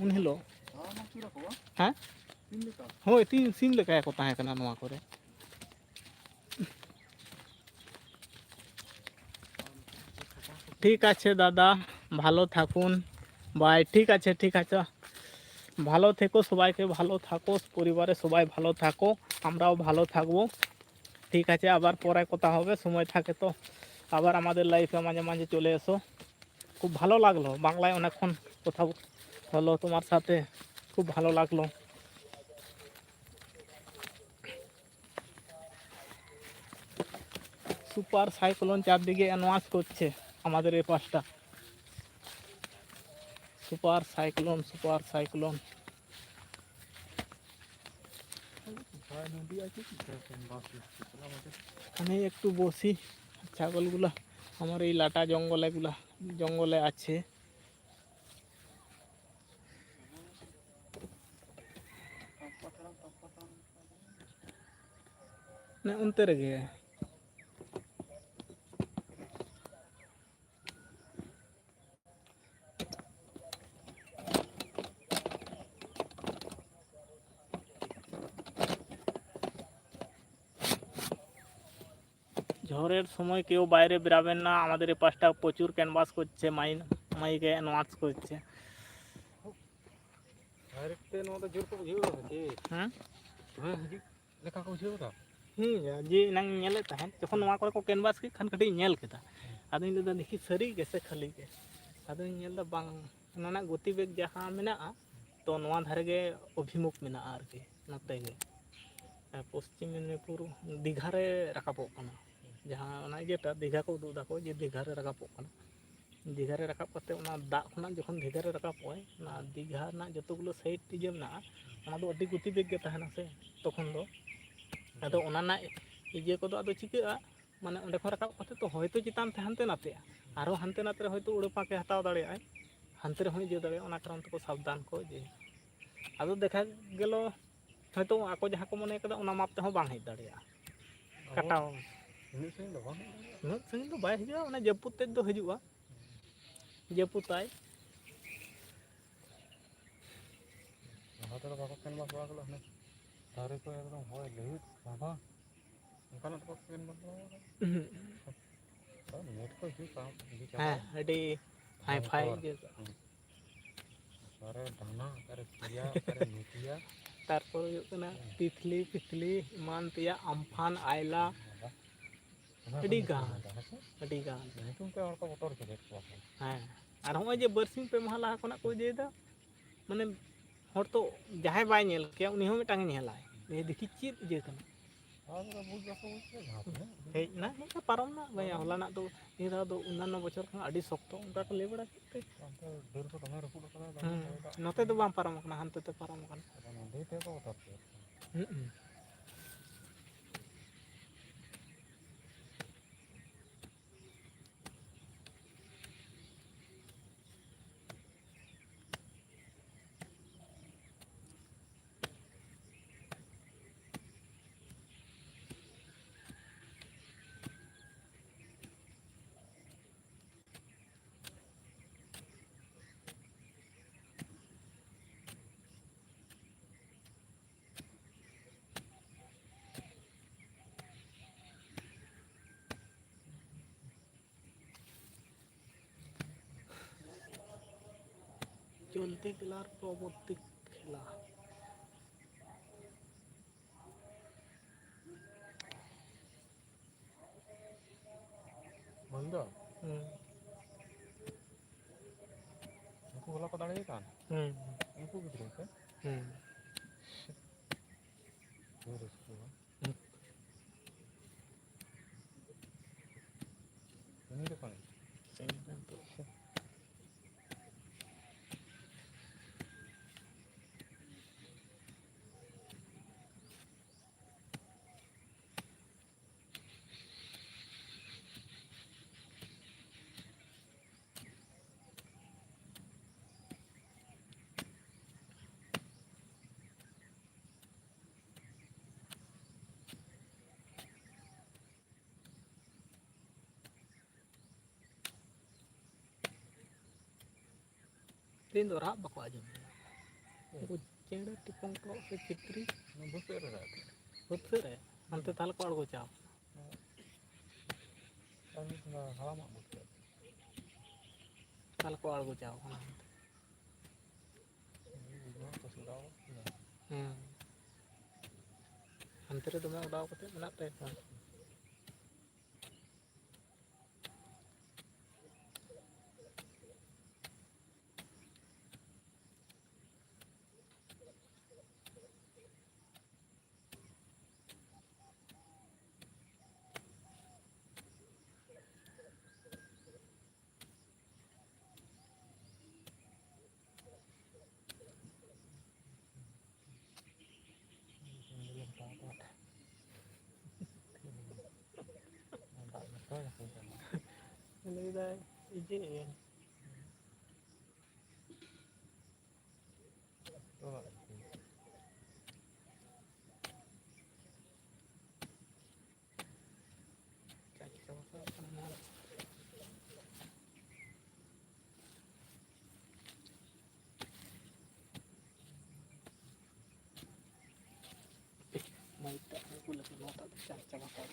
ᱩᱱ ᱦᱤᱞᱳᱜ᱾ ᱦᱮᱸ? ᱦᱳᱭ, ᱛᱤᱱ ᱥᱤᱢ ᱞᱮᱠᱟ ᱠᱚ ᱛᱟᱦᱮᱸ ᱠᱟᱱᱟ ᱱᱚᱣᱟ ᱠᱚᱨᱮ᱾ ঠিক আছে দাদা, ভালো থাকুন। বাই। ঠিক আছে, ঠিক আছে, ভালো থেকো, সবাইকে ভালো থাকো, পরিবারে সবাই ভালো থাকো, আমরাও ভালো থাকবো। ঠিক আছে, আবার পরে কথা হবে, সময় থাকে তো আবার আমাদের লাইভে মাঝে মাঝে চলে এসো। খুব ভালো লাগলো বাংলায় অনেকক্ষণ কথা হলো তোমার সাথে, খুব ভালো লাগলো। সুপার সাইক্লোন চারদিকে অ্যানাউন্স করছে আমাদের এই পাশটা। Super cyclone, super cyclone. এখানে একটু বসি, ছাগলগুলা আমার এই লাটা জঙ্গল এগুলা জঙ্গলে আছে। ᱚᱱᱮ ᱚᱱᱛᱮ ᱨᱮᱜᱮ᱾ ঝড়ের সময় কেউ বাইরে বেরাবেন না, আমাদের এই পাশটা প্রচুর ক্যানভাস করছে, মাই-, মাইকে অ্যানাউন্স করছে। ᱰᱟᱭᱨᱮᱠᱴ ᱛᱮ ᱱᱚᱣᱟ ᱫᱚ ᱡᱳᱨ ᱠᱚ ᱵᱩᱡᱷᱟᱹᱣ ᱮᱫᱟ ᱥᱮ ᱪᱮᱫ? ᱦᱮᱸ? ᱦᱮᱸ, ᱦᱤᱡᱩᱜ ᱞᱮᱠᱟ ᱠᱚ ᱵᱩᱡᱷᱟᱹᱣ ᱮᱫᱟ᱾ ᱦᱮᱸ, ᱡᱮ ᱮᱱᱟᱝ ᱤᱧ ᱧᱮᱞᱮᱫ ᱛᱟᱦᱮᱸᱫ, ᱡᱚᱠᱷᱚᱱ ᱱᱚᱣᱟ ᱠᱚᱨᱮ ᱠᱚ ᱠᱮᱱᱵᱟᱥ ᱠᱮᱫ ᱠᱷᱟᱱ ᱠᱟᱹᱴᱤᱡ ᱤᱧ ᱧᱮᱞ ᱠᱮᱫᱟ᱾ ᱟᱫᱚᱧ ᱞᱟᱹᱭᱫᱟ, "ᱫᱮᱠᱷᱤ ᱥᱟᱹᱨᱤ ᱜᱮ ᱥᱮ ᱠᱷᱟᱹᱞᱤ ᱜᱮ?" ᱟᱫᱚᱧ ᱧᱮᱞᱫᱟ, ᱵᱟᱝ, ᱚᱱᱟ ᱨᱮᱱᱟᱜ ᱜᱚᱛᱤ ᱵᱮᱜᱽ ᱡᱟᱦᱟᱸ ᱢᱮᱱᱟᱜᱼᱟ, ᱛᱚ ᱱᱚᱣᱟ ᱫᱷᱟᱨᱮ ᱜᱮ ᱚᱵᱷᱤᱢᱩᱠᱷ ᱢᱮᱱᱟᱜᱼᱟ ᱟᱨᱠᱤ, ᱱᱚᱛᱮ ᱜᱮ᱾ ᱟᱨ ᱯᱚᱥᱪᱤᱢ ᱢᱮᱫᱽᱱᱤᱯᱩᱨ ᱫᱤᱜᱷᱟ ᱨᱮ ᱨᱟᱠᱟᱵᱚᱜ ᱠᱟᱱᱟ, ᱡᱟᱦᱟᱸ ᱚᱱᱟ ᱤᱭᱟᱹᱴᱟ ᱫᱤᱜᱷᱟ ᱠᱚ ᱩᱫᱩᱜ ᱫᱟᱠᱚ ᱡᱮ ᱫᱤᱜᱷᱟ ᱨᱮ ᱨᱟᱠᱟᱵᱚᱜ ᱠᱟᱱᱟ᱾ ᱫᱤᱜᱷᱟ ᱨᱮ ᱨᱟᱠᱟᱵ ᱠᱟᱛᱮ ᱚᱱᱟ ᱫᱟᱜ ᱠᱷᱚᱱᱟᱜ ᱡᱚᱠᱷᱚᱱ ᱫᱤᱜᱷᱟ ᱨᱮ ᱨᱟᱠᱟᱵᱚᱜᱼᱟᱭ, ᱚᱱᱟ ᱫᱤᱜᱷᱟ ᱨᱮᱱᱟᱜ ᱡᱚᱛᱚ ᱜᱩᱞᱳ ᱥᱟᱭᱤᱰ ᱤᱭᱟᱹ ᱢᱮᱱᱟᱜᱼᱟ, ᱚᱱᱟ ᱫᱚ ᱟᱹᱰᱤ ᱜᱚᱛᱤ ᱵᱮᱜᱽ ᱜᱮ ᱛᱟᱦᱮᱱᱟ ᱥᱮ ᱛᱚᱠᱷᱚᱱ ᱫᱚ᱾ ᱟᱫᱚ ᱚᱱᱟ ᱨᱮᱱᱟᱜ ᱤᱭᱟᱹ ᱠᱚᱫᱚ ᱟᱫᱚ ᱪᱤᱠᱟᱹᱜᱼᱟ, ᱢᱟᱱᱮ ᱚᱸᱰᱮ ᱠᱷᱚᱱ ᱨᱟᱠᱟᱵ ᱠᱟᱛᱮ ᱛᱚ ᱦᱚᱭᱛᱳ ᱪᱮᱛᱟᱱ ᱛᱮ ᱦᱟᱱᱛᱮ ᱱᱟᱛᱮᱜᱼᱟ, ᱟᱨᱦᱚᱸ ᱦᱟᱱᱛᱮ ᱱᱟᱛᱮ ᱨᱮ ᱦᱚᱭᱛᱳ ᱩᱲᱟᱹ ᱯᱟᱸᱠᱮ ᱦᱟᱛᱟᱣ ᱫᱟᱲᱮᱭᱟᱜᱼᱟᱭ, ᱦᱟᱱᱛᱮ ᱨᱮᱦᱚᱸ ᱤᱭᱟᱹ ᱫᱟᱲᱮᱭᱟᱜᱼᱟ᱾ ᱚᱱᱟ ᱠᱟᱨᱚᱱ ᱛᱮᱠᱚ ᱥᱟᱵᱫᱷᱟᱱ ᱠᱚ ᱤᱭᱟᱹᱭᱟ᱾ ᱟᱫᱚ ᱫᱮᱠᱷᱟ ᱜᱮᱞᱚ ᱦᱚᱭᱛᱳ ᱟᱠᱚ ᱡᱟᱦᱟᱸ ᱠᱚ ᱢᱚᱱᱮ ᱠᱟᱫᱟ ᱚᱱᱟ ᱢᱟᱯ ᱛᱮᱦᱚᱸ ᱵᱟᱝ ᱦᱮᱡ ᱫᱟᱲᱮᱭᱟᱜᱼᱟ, ᱟᱵᱚ ᱠᱟᱴᱟᱣ᱾ ᱩᱱᱟᱹᱜ ᱥᱟᱺᱜᱤᱧ ᱫᱚ ᱵᱟᱝ ᱦᱤᱡᱩᱜᱼᱟ᱾ ᱩᱱᱟᱹᱜ ᱥᱟᱺᱜᱤᱧ ᱫᱚ ᱵᱟᱭ ᱦᱤᱡᱩᱜᱼᱟ, ᱚᱱᱟ ᱡᱟᱹᱯᱩᱫ ᱛᱮᱫ ᱫᱚ ᱦᱤᱡᱩᱜᱼᱟ᱾ ᱡᱟᱹᱯᱩᱫᱟᱭ᱾ ᱞᱟᱦᱟ ᱛᱮᱫᱚ ᱵᱟᱠᱚ ᱠᱮᱱ ᱵᱟᱥ ᱵᱟᱲᱟ ᱠᱚᱫᱚ ᱦᱟᱱᱮ ᱫᱟᱨᱮ ᱠᱚ ᱮᱠᱫᱚᱢ ᱦᱚᱭ ᱞᱟᱹᱣᱤᱫ ᱨᱟᱵᱟᱝ, ᱚᱱᱠᱟᱱᱟᱜ ᱫᱚᱠᱚ ᱠᱮᱱ ᱵᱟᱥ ᱵᱟᱲᱟ ᱠᱟᱫᱟ᱾ ᱩᱦᱩᱸ᱾ ᱛᱟᱣ ᱱᱮᱴ ᱠᱚ ᱦᱤᱡᱩᱜ ᱠᱟᱱ, ᱦᱤᱡᱩᱜ ᱦᱮᱸ, ᱪᱟᱵᱟᱜᱼᱟ᱾ ᱟᱹᱰᱤ ᱦᱟᱭ ᱯᱷᱟᱭ ᱵᱷᱚᱭᱚᱝᱠᱚᱨ᱾ ᱜᱮ᱾ ᱦᱩᱸ᱾ ᱚᱠᱟᱨᱮ ᱰᱟᱱᱟ, ᱚᱠᱟᱨᱮ ᱯᱮᱭᱟ, ᱚᱠᱟᱨᱮ ᱱᱩᱠᱤᱭᱟ᱾ ᱛᱟᱨᱯᱚᱨ ᱦᱩᱭᱩᱜ ᱠᱟᱱᱟ ᱦᱮᱸ᱾ ᱛᱤᱛᱞᱤ, ᱯᱤᱛᱞᱤ, ᱮᱢᱟᱱ ᱛᱮᱭᱟᱜ, ᱟᱢᱯᱷᱟᱱ, ᱟᱭᱞᱟ᱾ ᱵᱟᱵᱟ᱾ ᱚᱱᱟ ᱠᱚ ᱟᱹᱰᱤ ᱧᱩᱛᱩᱢ ᱜᱟᱱ, ᱢᱮᱱᱟᱜᱼᱟ, ᱦᱮᱸ ᱥᱮ? ᱟᱹᱰᱤ ᱜᱟᱱ᱾ ᱧᱩᱛᱩᱢ ᱛᱮ ᱦᱚᱲ ᱠᱚ ᱵᱚᱛᱚᱨ ᱦᱚᱪᱚ ᱠᱮᱫ ᱠᱚᱣᱟ ᱠᱚ᱾ ᱦᱮᱸ᱾ ᱟᱨ ᱦᱚᱸᱜᱼᱚᱭ ᱡᱮ ᱵᱟᱨᱥᱤᱧ ᱯᱮ ᱢᱟᱦᱟ ᱞᱟᱦᱟ ᱠᱷᱚᱱᱟᱜ ᱠᱚ ᱤᱭᱟᱹᱭᱮᱫᱟ, ᱢᱟᱱᱮ ᱦᱚᱲ ᱛᱚ ᱡᱟᱦᱟᱸᱭ ᱵᱟᱭ ᱧᱮᱞ ᱠᱮᱭᱟ, ᱩᱱᱤ ᱦᱚᱸ ᱢᱤᱫᱴᱟᱝ ᱮ ᱧᱮᱞᱟᱭ, ᱡᱮ ᱫᱮᱠᱷᱤ ᱪᱮᱫ ᱤᱭᱟᱹ ᱠᱟᱱᱟ᱾ ᱦᱚᱲ ᱫᱚ ᱵᱩᱡᱽ ᱵᱟᱠᱚ ᱵᱩᱡᱽ ᱠᱮᱫᱟ, ᱡᱟᱦᱟᱸ ᱛᱤᱱᱟᱹᱜ ᱦᱮᱡ ᱮᱱᱟ, ᱱᱚᱝᱠᱟ ᱯᱟᱨᱚᱢ ᱮᱱᱟ, ᱵᱷᱟᱭᱟ, ᱦᱚᱞᱟᱱᱟᱜ ᱫᱚ, ᱱᱤᱭᱟᱹ ᱫᱷᱟᱣ ᱫᱚ ᱚᱱᱱᱟᱱᱚ ᱵᱚᱪᱷᱚᱨ ᱠᱷᱚᱱ ᱟᱹᱰᱤ ᱥᱚᱠᱛᱚ, ᱚᱱᱠᱟ ᱠᱚ ᱞᱟᱹᱭ ᱵᱟᱲᱟ ᱠᱮᱫ ᱛᱮ᱾ ᱚᱱᱛᱮ ᱰᱟᱹᱨ ᱠᱚ ᱫᱚᱢᱮ ᱨᱟᱹᱯᱩᱫ ᱟᱠᱟᱱᱟ, ᱫᱚᱢᱮ ᱦᱩᱸ, ᱦᱚᱭ ᱫᱟᱜ ᱱᱚᱛᱮ ᱫᱚ ᱠᱮᱫᱟ᱾ ᱵᱟᱝ ᱯᱟᱨᱚᱢ ᱟᱠᱟᱱᱟ, ᱦᱟᱱᱛᱮ ᱛᱮ ᱯᱟᱨᱚᱢ ᱟᱠᱟᱱᱟ᱾ ᱟᱫᱚ ᱱᱚᱸᱰᱮ ᱛᱮ ᱠᱚ ᱵᱚᱛᱚᱨ ᱠᱮᱫ ᱠᱚᱣᱟ᱾ ᱦᱩᱸ, ᱦᱩᱸ᱾ ᱪᱚᱞᱛᱤ ᱠᱟᱞ ᱟᱨ ᱯᱚᱨᱚᱵᱚᱨᱛᱤ ᱠᱷᱮᱞᱟ᱾ ᱵᱚᱱᱫᱚ? ᱦᱩᱸ᱾ ᱩᱱᱠᱩ ᱦᱚᱞᱟ ᱠᱚ ᱫᱟᱲᱮᱭᱟᱠᱟᱱ? ᱦᱩᱸ᱾ ᱩᱱᱠᱩ ᱜᱤᱫᱽᱨᱟᱹ ᱠᱚ? ᱦᱩᱸ᱾ ᱟᱹᱰᱤ ᱨᱟᱹᱥᱠᱟᱹ᱾ ᱦᱩᱸ᱾ ᱩᱱᱤ ᱫᱚ ᱚᱠᱚᱭ? ᱥᱮᱱ ᱟᱠᱟᱱ ᱛᱚ᱾ ᱛᱮᱦᱮᱧ ᱫᱚ ᱨᱟᱜ ᱵᱟᱠᱚ ᱟᱸᱡᱚᱢ ᱞᱮᱫᱟ᱾ ᱩᱱᱠᱩ ᱪᱮᱬᱮ ᱴᱤᱯᱚᱝ ᱠᱚ ᱥᱮ ᱪᱤᱛᱨᱤ ᱵᱟᱹᱫᱽ ᱥᱮᱫ ᱨᱮ ᱨᱟᱜ ᱠᱟᱱᱟ᱾ ᱵᱟᱹᱫᱽ ᱥᱮᱫ ᱨᱮ ᱦᱟᱱᱛᱮ ᱛᱟᱦᱞᱮ ᱠᱚ ᱟᱬᱜᱚ ᱪᱟᱣ ᱠᱟᱱᱟ᱾ ᱟᱨ ᱢᱤᱫ ᱫᱷᱟᱣ ᱦᱟᱲᱟᱢᱟᱜ ᱵᱟᱹᱫᱽ ᱥᱮᱫ᱾ ᱛᱟᱦᱞᱮ ᱠᱚ ᱟᱬᱜᱚ ᱪᱟᱣ ᱠᱟᱱᱟ ᱦᱟᱱᱛᱮ᱾ ᱦᱩᱸ᱾ ᱦᱟᱱᱛᱮ ᱨᱮ ᱫᱚᱢᱮ ᱚᱰᱟᱣ ᱠᱟᱛᱮ ᱢᱮᱱᱟᱜ ᱛᱟᱭᱟ ᱯᱷᱳᱱ᱾ ᱞᱟᱹᱭᱫᱟᱭ ᱤᱭᱟᱹ᱾ ᱢᱟᱹᱭᱤᱠ ᱴᱟᱜ ᱟᱹᱜᱩ ᱞᱟᱹᱜᱤᱫ ᱱᱚᱣᱟᱴᱟᱜ ᱫᱚ ᱪᱟᱨᱡᱽ ᱪᱟᱵᱟ ᱠᱟᱜ᱾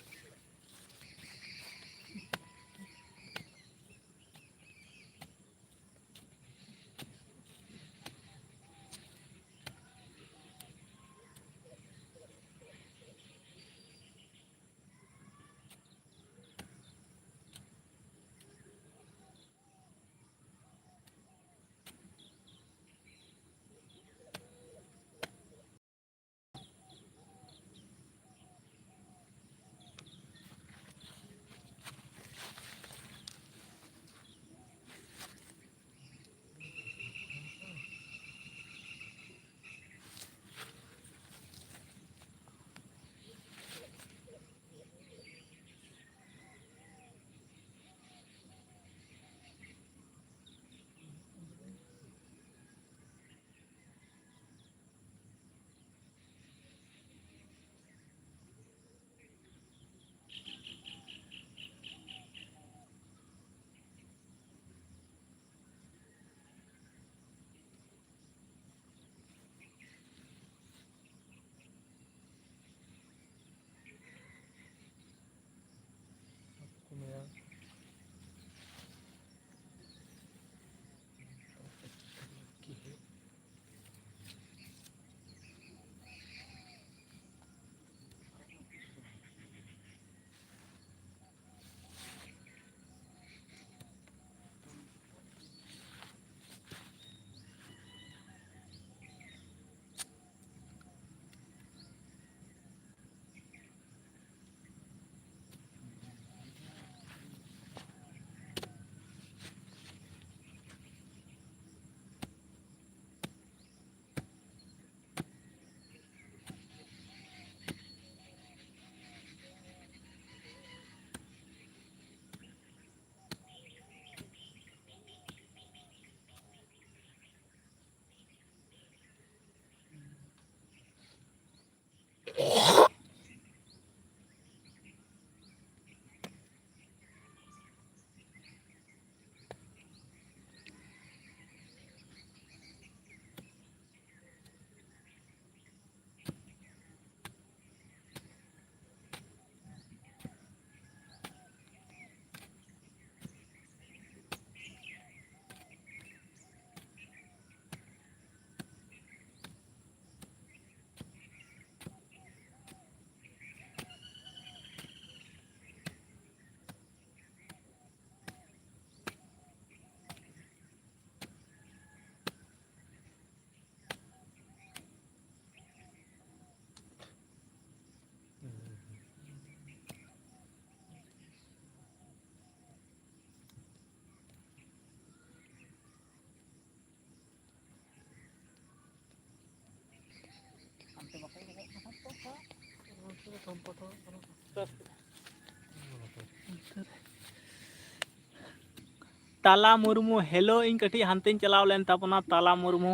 ᱛᱟᱞᱟ ᱢᱩᱨᱢᱩ, hello, ᱤᱧ ᱠᱟᱹᱴᱤᱡ ᱦᱟᱱᱛᱮᱧ ᱪᱟᱞᱟᱣ ᱞᱮᱱ ᱛᱟᱵᱚᱱᱟ, ᱛᱟᱞᱟ ᱢᱩᱨᱢᱩ᱾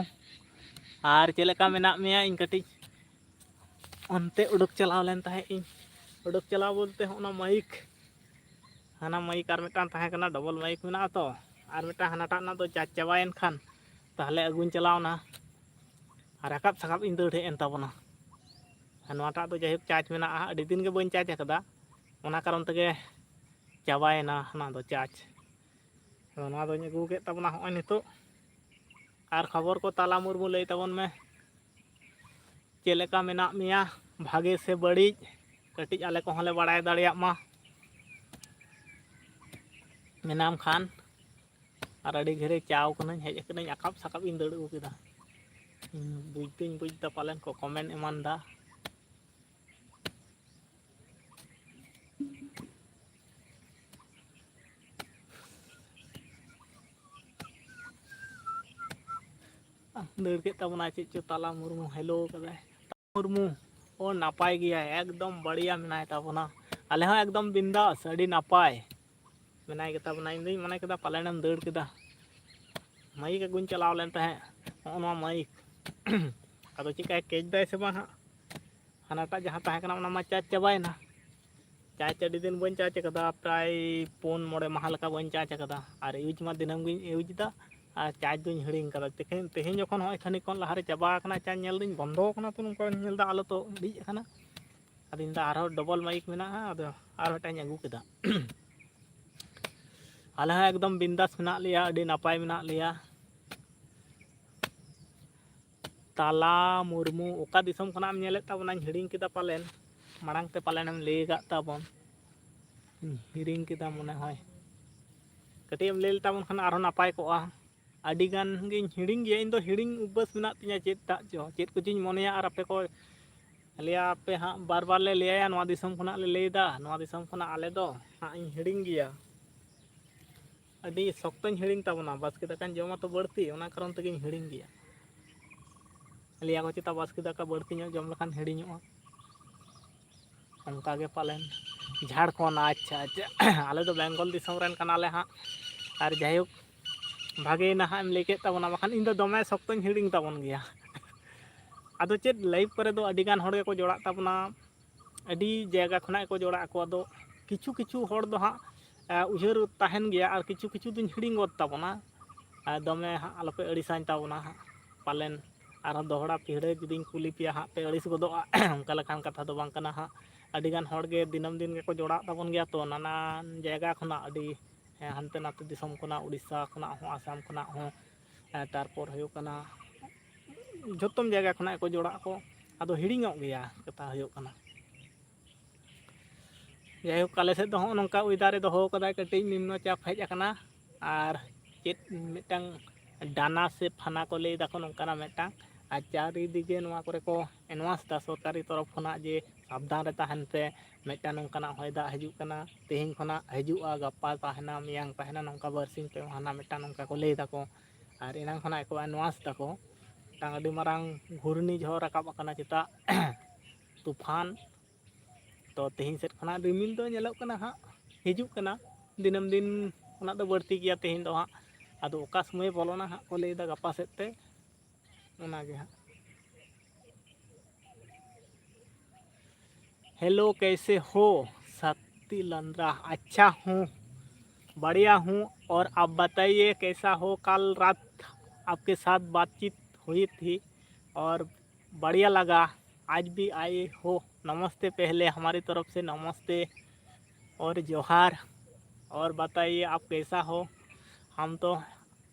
ᱟᱨ ᱪᱮᱫ ᱞᱮᱠᱟ ᱢᱮᱱᱟᱜ ᱢᱮᱭᱟ? ᱤᱧ ᱠᱟᱹᱴᱤᱡ ᱚᱱᱛᱮ ᱩᱰᱩᱠ ᱪᱟᱞᱟᱣ ᱞᱮᱱ ᱛᱟᱦᱮᱸᱫ ᱤᱧ, ᱩᱰᱩᱠ ᱪᱟᱞᱟᱣ ᱵᱚᱞᱛᱮ ᱦᱚᱸᱜᱼᱚ ᱱᱟ ᱢᱟᱭᱤᱠ, ᱦᱟᱱᱟ ᱢᱟᱭᱤᱠ ᱟᱨ ᱢᱤᱫᱴᱟᱝ ᱛᱟᱦᱮᱸ ᱠᱟᱱᱟ, ᱰᱚᱵᱚᱞ ᱢᱟᱭᱤᱠ ᱢᱮᱱᱟᱜᱼᱟ ᱛᱚ, ᱟᱨ ᱢᱤᱫᱴᱟᱝ ᱦᱟᱱᱟᱴᱟᱜ ᱨᱮᱱᱟᱜ ᱫᱚ ᱪᱟᱨᱡᱽ ᱪᱟᱵᱟᱭᱮᱱ ᱠᱷᱟᱱ ᱛᱟᱦᱞᱮ ᱟᱹᱜᱩᱧ ᱪᱟᱞᱟᱣᱱᱟ᱾ ᱟᱨ ᱨᱟᱠᱟᱵ ᱥᱟᱠᱟᱵ ᱤᱧ ᱫᱟᱹᱲ ᱦᱮᱡ ᱮᱱ ᱛᱟᱵᱚᱱᱟ᱾ ᱟᱨ ᱱᱚᱣᱟᱴᱟᱜ ᱫᱚ ᱡᱟᱭᱦᱳᱠ ᱪᱟᱨᱡᱽ ᱢᱮᱱᱟᱜᱼᱟ, ᱟᱹᱰᱤ ᱫᱤᱱ ᱜᱮ ᱵᱟᱹᱧ ᱪᱟᱨᱡᱽ ᱟᱠᱟᱫᱟ, ᱚᱱᱟ ᱠᱟᱨᱚᱱ ᱛᱮᱜᱮ ᱪᱟᱵᱟᱭᱮᱱᱟ ᱦᱟᱱᱟ ᱫᱚ ᱪᱟᱨᱡᱽ᱾ ᱟᱫᱚ ᱱᱚᱣᱟ ᱫᱚᱧ ᱟᱹᱜᱩ ᱠᱮᱫ ᱛᱟᱵᱚᱱᱟ ᱦᱚᱸᱜᱼᱚᱭ ᱱᱤᱛᱚᱜ᱾ ᱟᱨ ᱠᱷᱚᱵᱚᱨ ᱠᱚ ᱛᱟᱞᱟ ᱢᱩᱨᱢᱩ ᱞᱟᱹᱭ ᱛᱟᱵᱚᱱ ᱢᱮ, ᱪᱮᱫ ᱞᱮᱠᱟ ᱢᱮᱱᱟᱜ ᱢᱮᱭᱟ, ᱵᱷᱟᱜᱮ ᱥᱮ ᱵᱟᱹᱲᱤᱡ? ᱠᱟᱹᱴᱤᱡ ᱟᱞᱮ ᱠᱚᱦᱚᱸ ᱞᱮ ᱵᱟᱲᱟᱭ ᱫᱟᱲᱮᱭᱟᱜ ᱢᱟ᱾ ᱢᱮᱱᱟᱢ ᱠᱷᱟᱱ ᱟᱨ ᱟᱹᱰᱤ ᱜᱷᱟᱹᱲᱤ ᱪᱟᱣ ᱠᱟᱹᱱᱟᱹᱧ, ᱦᱮᱡ ᱠᱟᱹᱱᱟᱹᱧ, ᱟᱠᱟᱵ ᱥᱟᱠᱟᱵ ᱤᱧ ᱫᱟᱹᱲ ᱟᱹᱜᱩ ᱠᱮᱫᱟ᱾ ᱤᱧ ᱵᱩᱡᱽ ᱫᱚᱧ ᱵᱩᱡᱽ ᱫᱟ, ᱯᱟᱞᱮᱱ ᱠᱚ ᱠᱚᱢᱮᱱᱴ ᱮᱢᱟᱱ ᱫᱟ᱾ ᱫᱟᱹᱲ ᱠᱮᱫ ᱛᱟᱵᱚᱱᱟᱭ ᱪᱮᱫ ᱪᱚ ᱛᱟᱞᱟ ᱢᱩᱨᱢᱩ, hello ᱠᱟᱫᱟᱭ᱾ ᱢᱩᱨᱢᱩ, ᱚ, ᱱᱟᱯᱟᱭ ᱜᱮᱭᱟᱭ, ᱮᱠᱫᱚᱢ ᱵᱟᱲᱤᱭᱟ ᱢᱮᱱᱟᱭ ᱛᱟᱵᱚᱱᱟ᱾ ᱟᱞᱮ ᱦᱚᱸ ᱮᱠᱫᱚᱢ ᱵᱤᱱᱫᱟᱥ, ᱟᱹᱰᱤ ᱱᱟᱯᱟᱭ ᱢᱮᱱᱟᱭ ᱜᱮᱛᱟ ᱵᱚᱱᱟ᱾ ᱤᱧ ᱫᱩᱧ ᱢᱚᱱᱮ ᱠᱮᱫᱟ ᱯᱟᱞᱮᱱᱮᱢ ᱫᱟᱹᱲ ᱠᱮᱫᱟ᱾ ᱢᱟᱭᱤᱠ ᱟᱹᱜᱩᱧ ᱪᱟᱞᱟᱣ ᱞᱮᱱ ᱛᱟᱦᱮᱸᱫ, ᱦᱚᱸᱜᱼᱚ ᱱᱚᱣᱟ ᱢᱟᱭᱤᱠ᱾ ᱟᱫᱚ ᱪᱮᱫᱠᱟᱭ ᱠᱮᱪ ᱫᱟᱭ ᱥᱮ ᱵᱟᱝ ᱦᱟᱸᱜ? ᱦᱟᱱᱟᱴᱟᱜ ᱡᱟᱦᱟᱸ ᱛᱟᱦᱮᱸ ᱠᱟᱱᱟ, ᱚᱱᱟ ᱢᱟ ᱪᱟᱨᱡᱽ ᱪᱟᱵᱟᱭᱮᱱᱟ᱾ ᱪᱟᱨᱡᱽ ᱟᱹᱰᱤ ᱫᱤᱱ ᱵᱟᱹᱧ ᱪᱟᱨᱡᱽ ᱟᱠᱟᱫᱟ, ᱯᱨᱟᱭ ᱯᱩᱱ ᱢᱚᱬᱮ ᱢᱟᱦᱟ ᱞᱮᱠᱟ ᱵᱟᱹᱧ ᱪᱟᱨᱡᱽ ᱟᱠᱟᱫᱟ᱾ ᱟᱨ ᱤᱭᱩᱡᱽ ᱢᱟ ᱫᱤᱱᱟᱹᱢ ᱜᱤᱧ ᱤᱭᱩᱡᱽ ᱮᱫᱟ, ᱟᱨ ᱪᱟᱨᱡᱽ ᱫᱩᱧ ᱦᱤᱲᱤᱧ ᱠᱟᱫᱟ᱾ ᱛᱮᱦᱮᱧ, ᱛᱮᱦᱮᱧ ᱡᱚᱠᱷᱚᱱ ᱦᱚᱸᱜᱼᱚᱭ ᱠᱷᱟᱹᱱᱤᱠ ᱠᱷᱚᱱ ᱞᱟᱦᱟᱨᱮ ᱪᱟᱵᱟ ᱟᱠᱟᱱᱟ, ᱪᱟᱨᱡᱽ ᱧᱮᱞ ᱫᱩᱧ ᱵᱚᱱᱫᱚ ᱟᱠᱟᱱᱟ, ᱛᱚ ᱱᱚᱝᱠᱟᱧ ᱧᱮᱞ ᱮᱫᱟ ᱟᱞᱚ ᱛᱚ ᱤᱲᱤᱡ ᱟᱠᱟᱱᱟ᱾ ᱟᱫᱚᱧ ᱢᱮᱱᱫᱟ ᱟᱨᱦᱚᱸ ᱰᱚᱵᱚᱞ ᱢᱟᱭᱤᱠ ᱢᱮᱱᱟᱜᱼᱟ, ᱟᱫᱚ ᱟᱨ ᱢᱤᱫᱴᱟᱝ ᱤᱧ ᱟᱹᱜᱩ ᱠᱮᱫᱟ᱾ ᱟᱞᱮ ᱦᱚᱸ ᱮᱠᱫᱚᱢ ᱵᱤᱱᱫᱟᱥ ᱢᱮᱱᱟᱜ ᱞᱮᱭᱟ, ᱟᱹᱰᱤ ᱱᱟᱯᱟᱭ ᱢᱮᱱᱟᱜ ᱞᱮᱭᱟ᱾ ᱛᱟᱞᱟ ᱢᱩᱨᱢᱩ, ᱚᱠᱟ ᱫᱤᱥᱚᱢ ᱠᱷᱚᱱᱟᱜ ᱮᱢ ᱧᱮᱞᱮᱫ ᱛᱟᱵᱚᱱᱟᱧ ᱦᱤᱲᱤᱧ ᱠᱮᱫᱟ ᱯᱟᱞᱮᱱ, ᱢᱟᱲᱟᱝ ᱛᱮ ᱯᱟᱞᱮᱱ ᱮᱢ ᱞᱟᱹᱭ ᱟᱠᱟᱫ ᱛᱟᱵᱚᱱ, ᱦᱤᱲᱤᱧ ᱠᱮᱫᱟ ᱢᱚᱱᱮ ᱦᱚᱭ᱾ ᱠᱟᱹᱴᱤᱡ ᱮᱢ ᱞᱟᱹᱭ ᱞᱮᱛᱟᱵᱚᱱ ᱠᱷᱟᱱ ᱟᱨᱦᱚᱸ ᱱᱟᱯᱟᱭ ᱠᱚᱜᱼᱟ᱾ ᱟᱹᱰᱤ ᱜᱟᱱ ᱜᱤᱧ ᱦᱤᱲᱤᱧ ᱜᱮᱭᱟ, ᱤᱧ ᱫᱚ ᱦᱤᱲᱤᱧ ᱚᱵᱵᱷᱟᱥ ᱢᱮᱱᱟᱜ ᱛᱤᱧᱟᱹ, ᱪᱮᱫ ᱫᱟᱜ ᱪᱚ, ᱪᱮᱫ ᱠᱚᱪᱚᱧ ᱢᱚᱱᱮᱭᱟ ᱟᱨ ᱟᱯᱮ ᱠᱚ ᱞᱟᱹᱭᱟ, ᱟᱯᱮ ᱦᱟᱸᱜ ᱵᱟᱨ ᱵᱟᱨ ᱞᱮ ᱞᱟᱹᱭᱟ, ᱱᱚᱣᱟ ᱫᱤᱥᱚᱢ ᱠᱷᱚᱱᱟᱜ ᱞᱮ ᱞᱟᱹᱭᱫᱟ, ᱱᱚᱣᱟ ᱫᱤᱥᱚᱢ ᱠᱷᱚᱱᱟᱜ ᱟᱞᱮ ᱫᱚ ᱦᱟᱸᱜ ᱤᱧ ᱦᱤᱲᱤᱧ ᱜᱮᱭᱟ᱾ ᱟᱹᱰᱤ ᱥᱚᱠᱛᱚᱧ ᱦᱤᱲᱤᱧ ᱛᱟᱵᱚᱱᱟ, ᱵᱟᱥᱠᱮ ᱫᱟᱠᱟᱧ ᱡᱚᱢᱟ ᱛᱚ ᱵᱟᱹᱲᱛᱤ, ᱚᱱᱟ ᱠᱟᱨᱚᱱ ᱛᱮᱜᱮᱧ ᱦᱤᱲᱤᱧ ᱜᱮᱭᱟ᱾ ᱞᱟᱹᱭᱟ ᱠᱚ ᱪᱮᱛᱟ ᱵᱟᱥᱠᱮ ᱫᱟᱠᱟ ᱵᱟᱹᱲᱛᱤ ᱧᱚᱜ ᱡᱚᱢ ᱞᱮᱠᱷᱟᱱ ᱦᱤᱲᱤᱧᱚᱜᱼᱟ, ᱚᱱᱠᱟ ᱜᱮ ᱯᱟᱞᱮᱱ᱾ ᱡᱷᱟᱲᱠᱷᱚᱸᱰ, ᱟᱪᱪᱷᱟ, ᱟᱪᱪᱷᱟ᱾ ᱟᱞᱮ ᱫᱚ ᱵᱮᱝᱜᱚᱞ ᱫᱤᱥᱚᱢ ᱨᱮᱱ ᱠᱟᱱᱟᱞᱮ ᱦᱟᱸᱜ᱾ ᱟᱨ ᱡᱟᱭᱦᱳᱠ, ᱵᱷᱟᱜᱮᱭᱮᱱᱟ ᱦᱟᱸᱜ ᱮᱢ ᱞᱟᱹᱭ ᱠᱮᱫ ᱛᱟᱵᱚᱱᱟ, ᱵᱟᱠᱷᱟᱱ ᱤᱧ ᱫᱚ ᱫᱚᱢᱮ ᱥᱚᱠᱛᱚᱧ ᱦᱤᱲᱤᱧ ᱛᱟᱵᱚᱱ ᱜᱮᱭᱟ᱾ ᱟᱫᱚ ᱪᱮᱫ, live ᱠᱚᱨᱮ ᱫᱚ ᱟᱹᱰᱤ ᱜᱟᱱ ᱦᱚᱲ ᱜᱮᱠᱚ ᱡᱚᱲᱟᱜ ᱛᱟᱵᱚᱱᱟ, ᱟᱹᱰᱤ ᱡᱟᱭᱜᱟ ᱠᱷᱚᱱᱟᱜ ᱜᱮᱠᱚ ᱡᱚᱲᱟᱜ ᱟᱠᱚ᱾ ᱟᱫᱚ ᱠᱤᱪᱷᱩ ᱠᱤᱪᱷᱩ ᱦᱚᱲ ᱫᱚ ᱦᱟᱸᱜ, ᱮ, ᱩᱭᱦᱟᱹᱨ ᱛᱟᱦᱮᱱ ᱜᱮᱭᱟ ᱟᱨ ᱠᱤᱪᱷᱩ ᱠᱤᱪᱷᱩ ᱫᱚᱧ ᱦᱤᱲᱤᱧ ᱜᱚᱫ ᱛᱟᱵᱚᱱᱟ᱾ ᱟᱨ ᱫᱚᱢᱮ ᱦᱟᱸᱜ ᱟᱞᱚᱯᱮ ᱟᱹᱲᱤᱥᱟᱹᱧ ᱛᱟᱵᱚᱱᱟ ᱦᱟᱸᱜ, ᱯᱟᱞᱮᱱ ᱟᱨᱦᱚᱸ ᱫᱚᱦᱲᱟ ᱯᱤᱦᱲᱟᱹ ᱡᱩᱫᱤᱧ ᱠᱩᱞᱤ ᱯᱮᱭᱟ ᱦᱟᱸᱜ ᱯᱮ ᱟᱹᱲᱤᱥ ᱜᱚᱫᱚᱜᱼᱟ᱾ ᱚᱱᱠᱟ ᱞᱮᱠᱟᱱ ᱠᱟᱛᱷᱟ ᱫᱚ ᱵᱟᱝ ᱠᱟᱱᱟ ᱦᱟᱸᱜ᱾ ᱟᱹᱰᱤ ᱜᱟᱱ ᱦᱚᱲ ᱜᱮ ᱫᱤᱱᱟᱹᱢ ᱫᱤᱱ ᱜᱮᱠᱚ ᱡᱚᱲᱟᱜ ᱛᱟᱵᱚᱱ ᱜᱮᱭᱟ ᱛᱚ, ᱱᱟᱱᱟᱱ ᱡᱟᱭᱜᱟ ᱠᱷᱚᱱᱟᱜ, ᱟᱹᱰᱤ, ᱦᱮᱸ, ᱦᱟᱱᱛᱮ ᱱᱟᱛᱮ ᱫᱤᱥᱚᱢ ᱠᱷᱚᱱᱟᱜ, ᱩᱲᱤᱥᱥᱟ ᱠᱷᱚᱱᱟᱜ ᱦᱚᱸ, ᱟᱥᱟᱢ ᱠᱷᱚᱱᱟᱜ ᱦᱚᱸ, ᱦᱮᱸ, ᱛᱟᱨᱯᱚᱨ ᱦᱩᱭᱩᱜ ᱠᱟᱱᱟ ᱡᱷᱚᱛᱚᱢ ᱡᱟᱭᱜᱟ ᱠᱷᱚᱱᱟᱜ ᱜᱮᱠᱚ ᱡᱚᱲᱟᱜ ᱟᱠᱚ᱾ ᱟᱫᱚ ᱦᱤᱲᱤᱧᱚᱜ ᱜᱮᱭᱟ, ᱠᱟᱛᱷᱟ ᱦᱩᱭᱩᱜ ᱠᱟᱱᱟ᱾ ᱡᱟᱭᱦᱳᱠ, ᱟᱞᱮ ᱥᱮᱫ ᱫᱚ ᱦᱚᱸᱜᱼᱚ ᱱᱚᱝᱠᱟ weather ᱮ ᱫᱚᱦᱚ ᱠᱟᱫᱟᱭ, ᱠᱟᱹᱴᱤᱡ ᱱᱤᱢᱱᱚ ᱪᱟᱯ ᱦᱮᱡ ᱟᱠᱟᱱᱟ᱾ ᱟᱨ ᱪᱮᱫ ᱢᱤᱫᱴᱟᱝ ᱰᱟᱱᱟ ᱥᱮ ᱯᱷᱟᱱᱟ ᱠᱚ ᱞᱟᱹᱭ ᱫᱟᱠᱚ, ᱱᱚᱝᱠᱟᱱᱟᱜ ᱢᱤᱫᱴᱟᱝ᱾ ᱟᱨ ᱪᱟᱨᱤᱫᱤᱠᱮ ᱱᱚᱣᱟ ᱠᱚᱨᱮ ᱠᱚ announce ᱫᱟ ᱥᱚᱨᱠᱟᱨᱤ ᱛᱚᱨᱚᱯ ᱠᱷᱚᱱᱟᱜ ᱡᱮ ᱥᱟᱵᱫᱷᱟᱱ ᱨᱮ ᱛᱟᱦᱮᱱ ᱯᱮ, ᱢᱤᱫᱴᱟᱝ ᱱᱚᱝᱠᱟᱱᱟᱜ ᱦᱚᱭ ᱫᱟᱜ ᱦᱤᱡᱩᱜ ᱠᱟᱱᱟ, ᱛᱮᱦᱮᱧ ᱠᱷᱚᱱᱟᱜ ᱦᱤᱡᱩᱜᱼᱟ, ᱜᱟᱯᱟ ᱛᱟᱦᱮᱱᱟ, ᱢᱮᱭᱟᱝ ᱛᱟᱦᱮᱱᱟ, ᱱᱚᱝᱠᱟ ᱵᱟᱨᱥᱤᱧ ᱯᱮ ᱢᱟᱦᱟ ᱢᱤᱫᱴᱟᱝ ᱱᱚᱝᱠᱟ ᱠᱚ ᱞᱟᱹᱭ ᱫᱟᱠᱚ᱾ ᱟᱨ ᱮᱱᱟᱝ ᱠᱷᱚᱱᱟᱜ ᱠᱚ announce ᱫᱟᱠᱚ, ᱢᱤᱫᱴᱟᱝ ᱟᱹᱰᱤ ᱢᱟᱨᱟᱝ ᱜᱷᱩᱨᱱᱤ ᱡᱷᱚᱲ ᱨᱟᱠᱟᱵ ᱟᱠᱟᱱᱟ ᱪᱮᱛᱟ, ᱛᱩᱯᱷᱟᱱ᱾ ᱛᱚ ᱛᱮᱦᱮᱧ ᱥᱮᱫ ᱠᱷᱚᱱᱟᱜ ᱨᱤᱢᱤᱞ ᱫᱚ ᱧᱮᱞᱚᱜ ᱠᱟᱱᱟ ᱦᱟᱸᱜ, ᱦᱤᱡᱩᱜ ᱠᱟᱱᱟ, ᱫᱤᱱᱟᱹᱢ ᱫᱤᱱ ᱠᱷᱚᱱᱟᱜ ᱫᱚ ᱵᱟᱹᱲᱛᱤ ᱜᱮᱭᱟ ᱛᱮᱦᱮᱧ ᱫᱚ ᱦᱟᱸᱜ᱾ ᱟᱫᱚ ᱚᱠᱟ ᱥᱚᱢᱚᱭ ᱵᱚᱞᱚᱱᱟ ᱦᱟᱸᱜ ᱠᱚ ᱞᱟᱹᱭᱫᱟ ᱜᱟᱯᱟ ᱥᱮᱫ ᱛᱮ, ᱚᱱᱟᱜᱮ ᱦᱟᱸᱜ᱾ Hello, कैसे हो? शक्ति लंद्रा, अच्छा हूँ, बढ़िया हूँ। और आप बताइए, कैसा हो? कल रात आपके साथ बातचीत हुई थी और बढ़िया लगा, आज भी आए हो। नमस्ते, पहले हमारी तरफ से नमस्ते और जोहार। और बताइए, आप कैसा हो? हम तो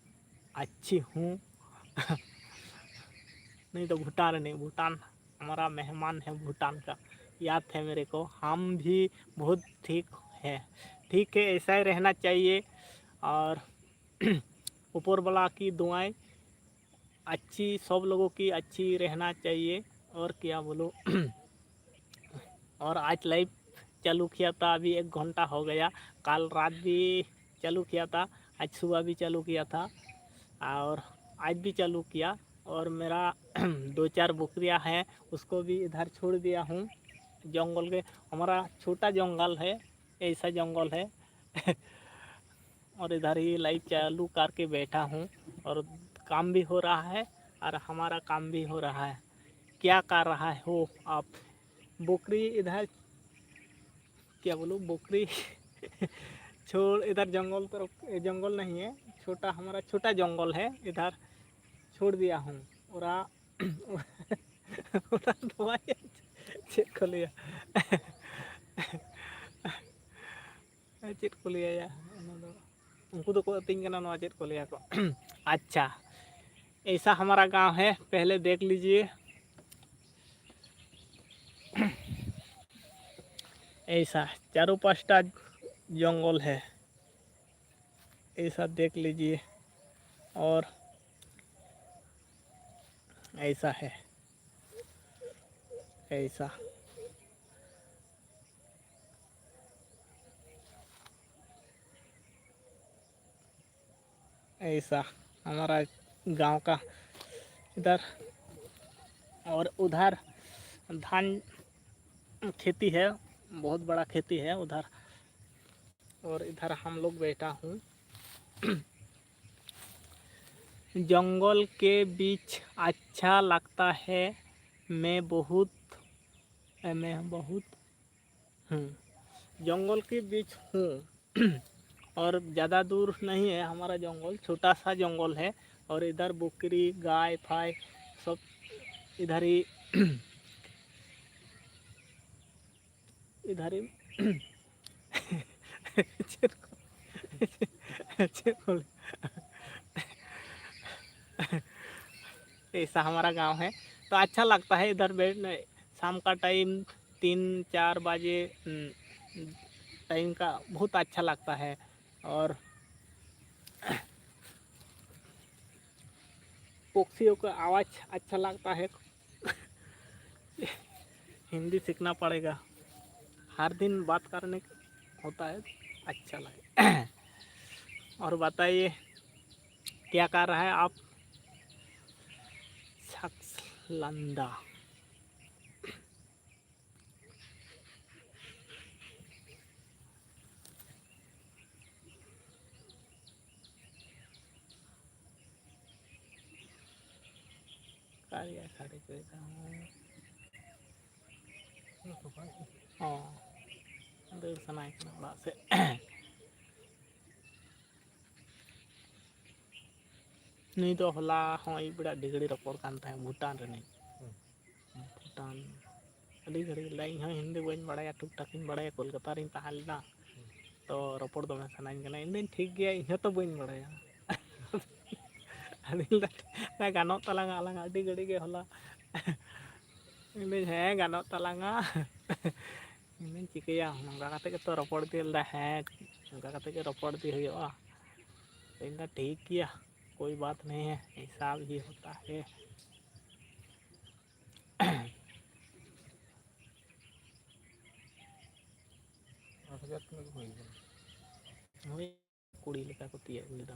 अच्छी हूँ। नहीं तो भूटान नहीं, भूटान हमारा मेहमान है भूटान का, याद है मेरे को। हम भी बहुत ठीक है, ठीक है, ऐसा ही रहना चाहिए। और ऊपर वाला की दुआएं अच्छी, सब लोगों की अच्छी रहना चाहिए। और क्या बोलो। और आज लाइव चालू किया था, अभी एक घंटा हो गया। कल रात भी चालू किया था, आज सुबह भी चालू किया था और आज भी चालू किया। और मेरा दो चार बकरियां हैं, उसको भी इधर छोड़ दिया हूँ जंगल के। हमारा छोटा जंगल है, ऐसा जंगल है। और इधर ही लाइट चालू करके बैठा हूँ और काम भी हो रहा है और हमारा काम भी हो रहा है। क्या कर रहा हो आप? बकरी इधर, क्या बोलूँ, बकरी छोड़, इधर जंगल तरफ, जंगल नहीं है, छोटा, हमारा छोटा जंगल है, इधर छोड़ दिया हूँ। और आ, ᱚᱱᱟ ᱫᱚ ᱵᱟᱭ, ᱪᱮᱫ ᱠᱚ ᱞᱟᱹᱭᱟ? ᱪᱮᱫ ᱠᱚ ᱞᱟᱹᱭᱟ ᱭᱟ? ᱚᱱᱟ ᱫᱚ ᱩᱱᱠᱩ ᱫᱚᱠᱚ ᱟᱹᱛᱤᱧ ᱠᱟᱱᱟ, ᱱᱚᱣᱟ ᱪᱮᱫ ᱠᱚ ᱞᱟᱹᱭᱟ ᱠᱚ? ᱟᱪᱪᱷᱟ, ऐसा हमारा गांव है, पहले देख लीजिए। ऐसा चारों पांचटा जंगल है, ऐसा देख लीजिए। और ऐसा है, ऐसा, ऐसा हमारा गांव का इधर। और उधर धान खेती है, बहुत बड़ा खेती है उधर। और इधर हम लोग बैठा हूँ। जंगल के बीच अच्छा लगता है। मैं बहुत, मैं बहुत, हम्म, जंगल के बीच हूँ। और ज़्यादा दूर नहीं है हमारा जंगल, छोटा सा जंगल है। और इधर बकरी, गाय, फाय सब इधर ही, इधर ही। ᱪᱮᱫ ᱠᱚ, ᱪᱮᱫ ᱠᱚ ᱞᱟᱹᱭᱟ? ऐसा हमारा गांव है, तो अच्छा लगता है इधर बैठ, शाम का टाइम तीन चार बजे, हम्म, टाइम का बहुत अच्छा लगता है। और पक्षियों का आवाज़ अच्छा लगता है। हिंदी सीखना पड़ेगा, हर दिन बात करने होता है, अच्छा लगे। और बताइए, क्या कर रहा है आप? शख्स लंदा। ᱨᱮᱭᱟᱜ ᱥᱟᱰᱮ ᱠᱚᱭ ᱫᱟ᱾ ᱚ, ᱫᱟᱹᱲ ᱥᱟᱱᱟᱭᱮ ᱠᱟᱱᱟ ᱚᱲᱟᱜ ᱥᱮᱫ᱾ ᱱᱩᱭ ᱫᱚ ᱦᱚᱞᱟ ᱦᱚᱸ ᱟᱹᱭᱩᱵ ᱵᱮᱲᱟ ᱟᱹᱰᱤ ᱜᱷᱟᱹᱲᱤᱡ ᱨᱚᱯᱚᱲ ᱠᱟᱱ ᱛᱟᱦᱮᱸᱫ, ᱵᱷᱩᱴᱟᱱ ᱨᱤᱱᱤᱡ᱾ ᱦᱩᱸ᱾ ᱵᱷᱩᱴᱟᱱ ᱟᱹᱰᱤ ᱜᱷᱟᱹᱲᱤᱡ ᱞᱟᱹᱭ, ᱤᱧ ᱦᱚᱸ ᱦᱤᱱᱫᱤ ᱵᱟᱹᱧ ᱵᱟᱲᱟᱭᱟ, ᱴᱩᱠ ᱴᱟᱠ ᱤᱧ ᱵᱟᱲᱟᱭᱟ, ᱠᱳᱞᱠᱟᱛᱟ ᱨᱤᱧ ᱛᱟᱦᱮᱸ ᱞᱮᱱᱟ᱾ ᱛᱚ ᱨᱚᱯᱚᱲ ᱫᱚᱢᱮ ᱥᱟᱱᱟᱧ ᱠᱟᱱᱟ᱾ ᱤᱧ ᱫᱚᱧ ᱴᱷᱤᱠ ᱜᱮᱭᱟ, ᱤᱧ ᱦᱚᱸᱛᱚ ᱵᱟᱹᱧ ᱵᱟᱲᱟᱭᱟ᱾ ᱟᱫᱚᱧ ᱞᱟᱹᱭᱫᱟ, "ᱜᱟᱱᱚᱜ ᱛᱟᱞᱟᱝᱟ ᱟᱞᱟᱝ ᱟᱹᱰᱤ ᱜᱷᱟᱹᱲᱤᱡ ᱜᱮ ᱦᱚᱞᱟ?" ᱤᱧ ᱞᱟᱹᱭ, "ᱦᱮᱸ, ᱜᱟᱱᱚᱜ ᱛᱟᱞᱟᱝᱟ᱾" ᱤᱧ ᱫᱚᱧ ᱪᱤᱠᱟᱹᱭᱟ, ᱱᱚᱝᱠᱟ ᱠᱟᱛᱮ ᱜᱮᱛᱚ ᱨᱚᱯᱚᱲ ᱤᱫᱤ ᱞᱮᱫᱟ᱾ ᱦᱮᱸ, ᱱᱚᱝᱠᱟ ᱠᱟᱛᱮ ᱜᱮ ᱨᱚᱯᱚᱲ ᱤᱫᱤ ᱦᱩᱭᱩᱜᱼᱟ᱾ ᱤᱧ ᱫᱚ ᱴᱷᱤᱠ ᱜᱮᱭᱟ, ᱠᱳᱭ ᱵᱟᱛ ᱱᱟᱦᱤ ᱦᱮ, ᱮᱭᱥᱟ ᱵᱷᱤ ᱦᱳᱛᱟ ᱦᱮ᱾ ᱟᱴ ᱦᱟᱡᱟᱨ ᱛᱤᱱᱟᱹᱜ ᱠᱚ ᱦᱩᱭ ᱠᱟᱱᱟ? ᱦᱳᱭ, ᱠᱩᱲᱤ ᱞᱮᱠᱟ ᱠᱚ ᱛᱤᱭᱟᱹᱜ ᱞᱮᱫᱟ᱾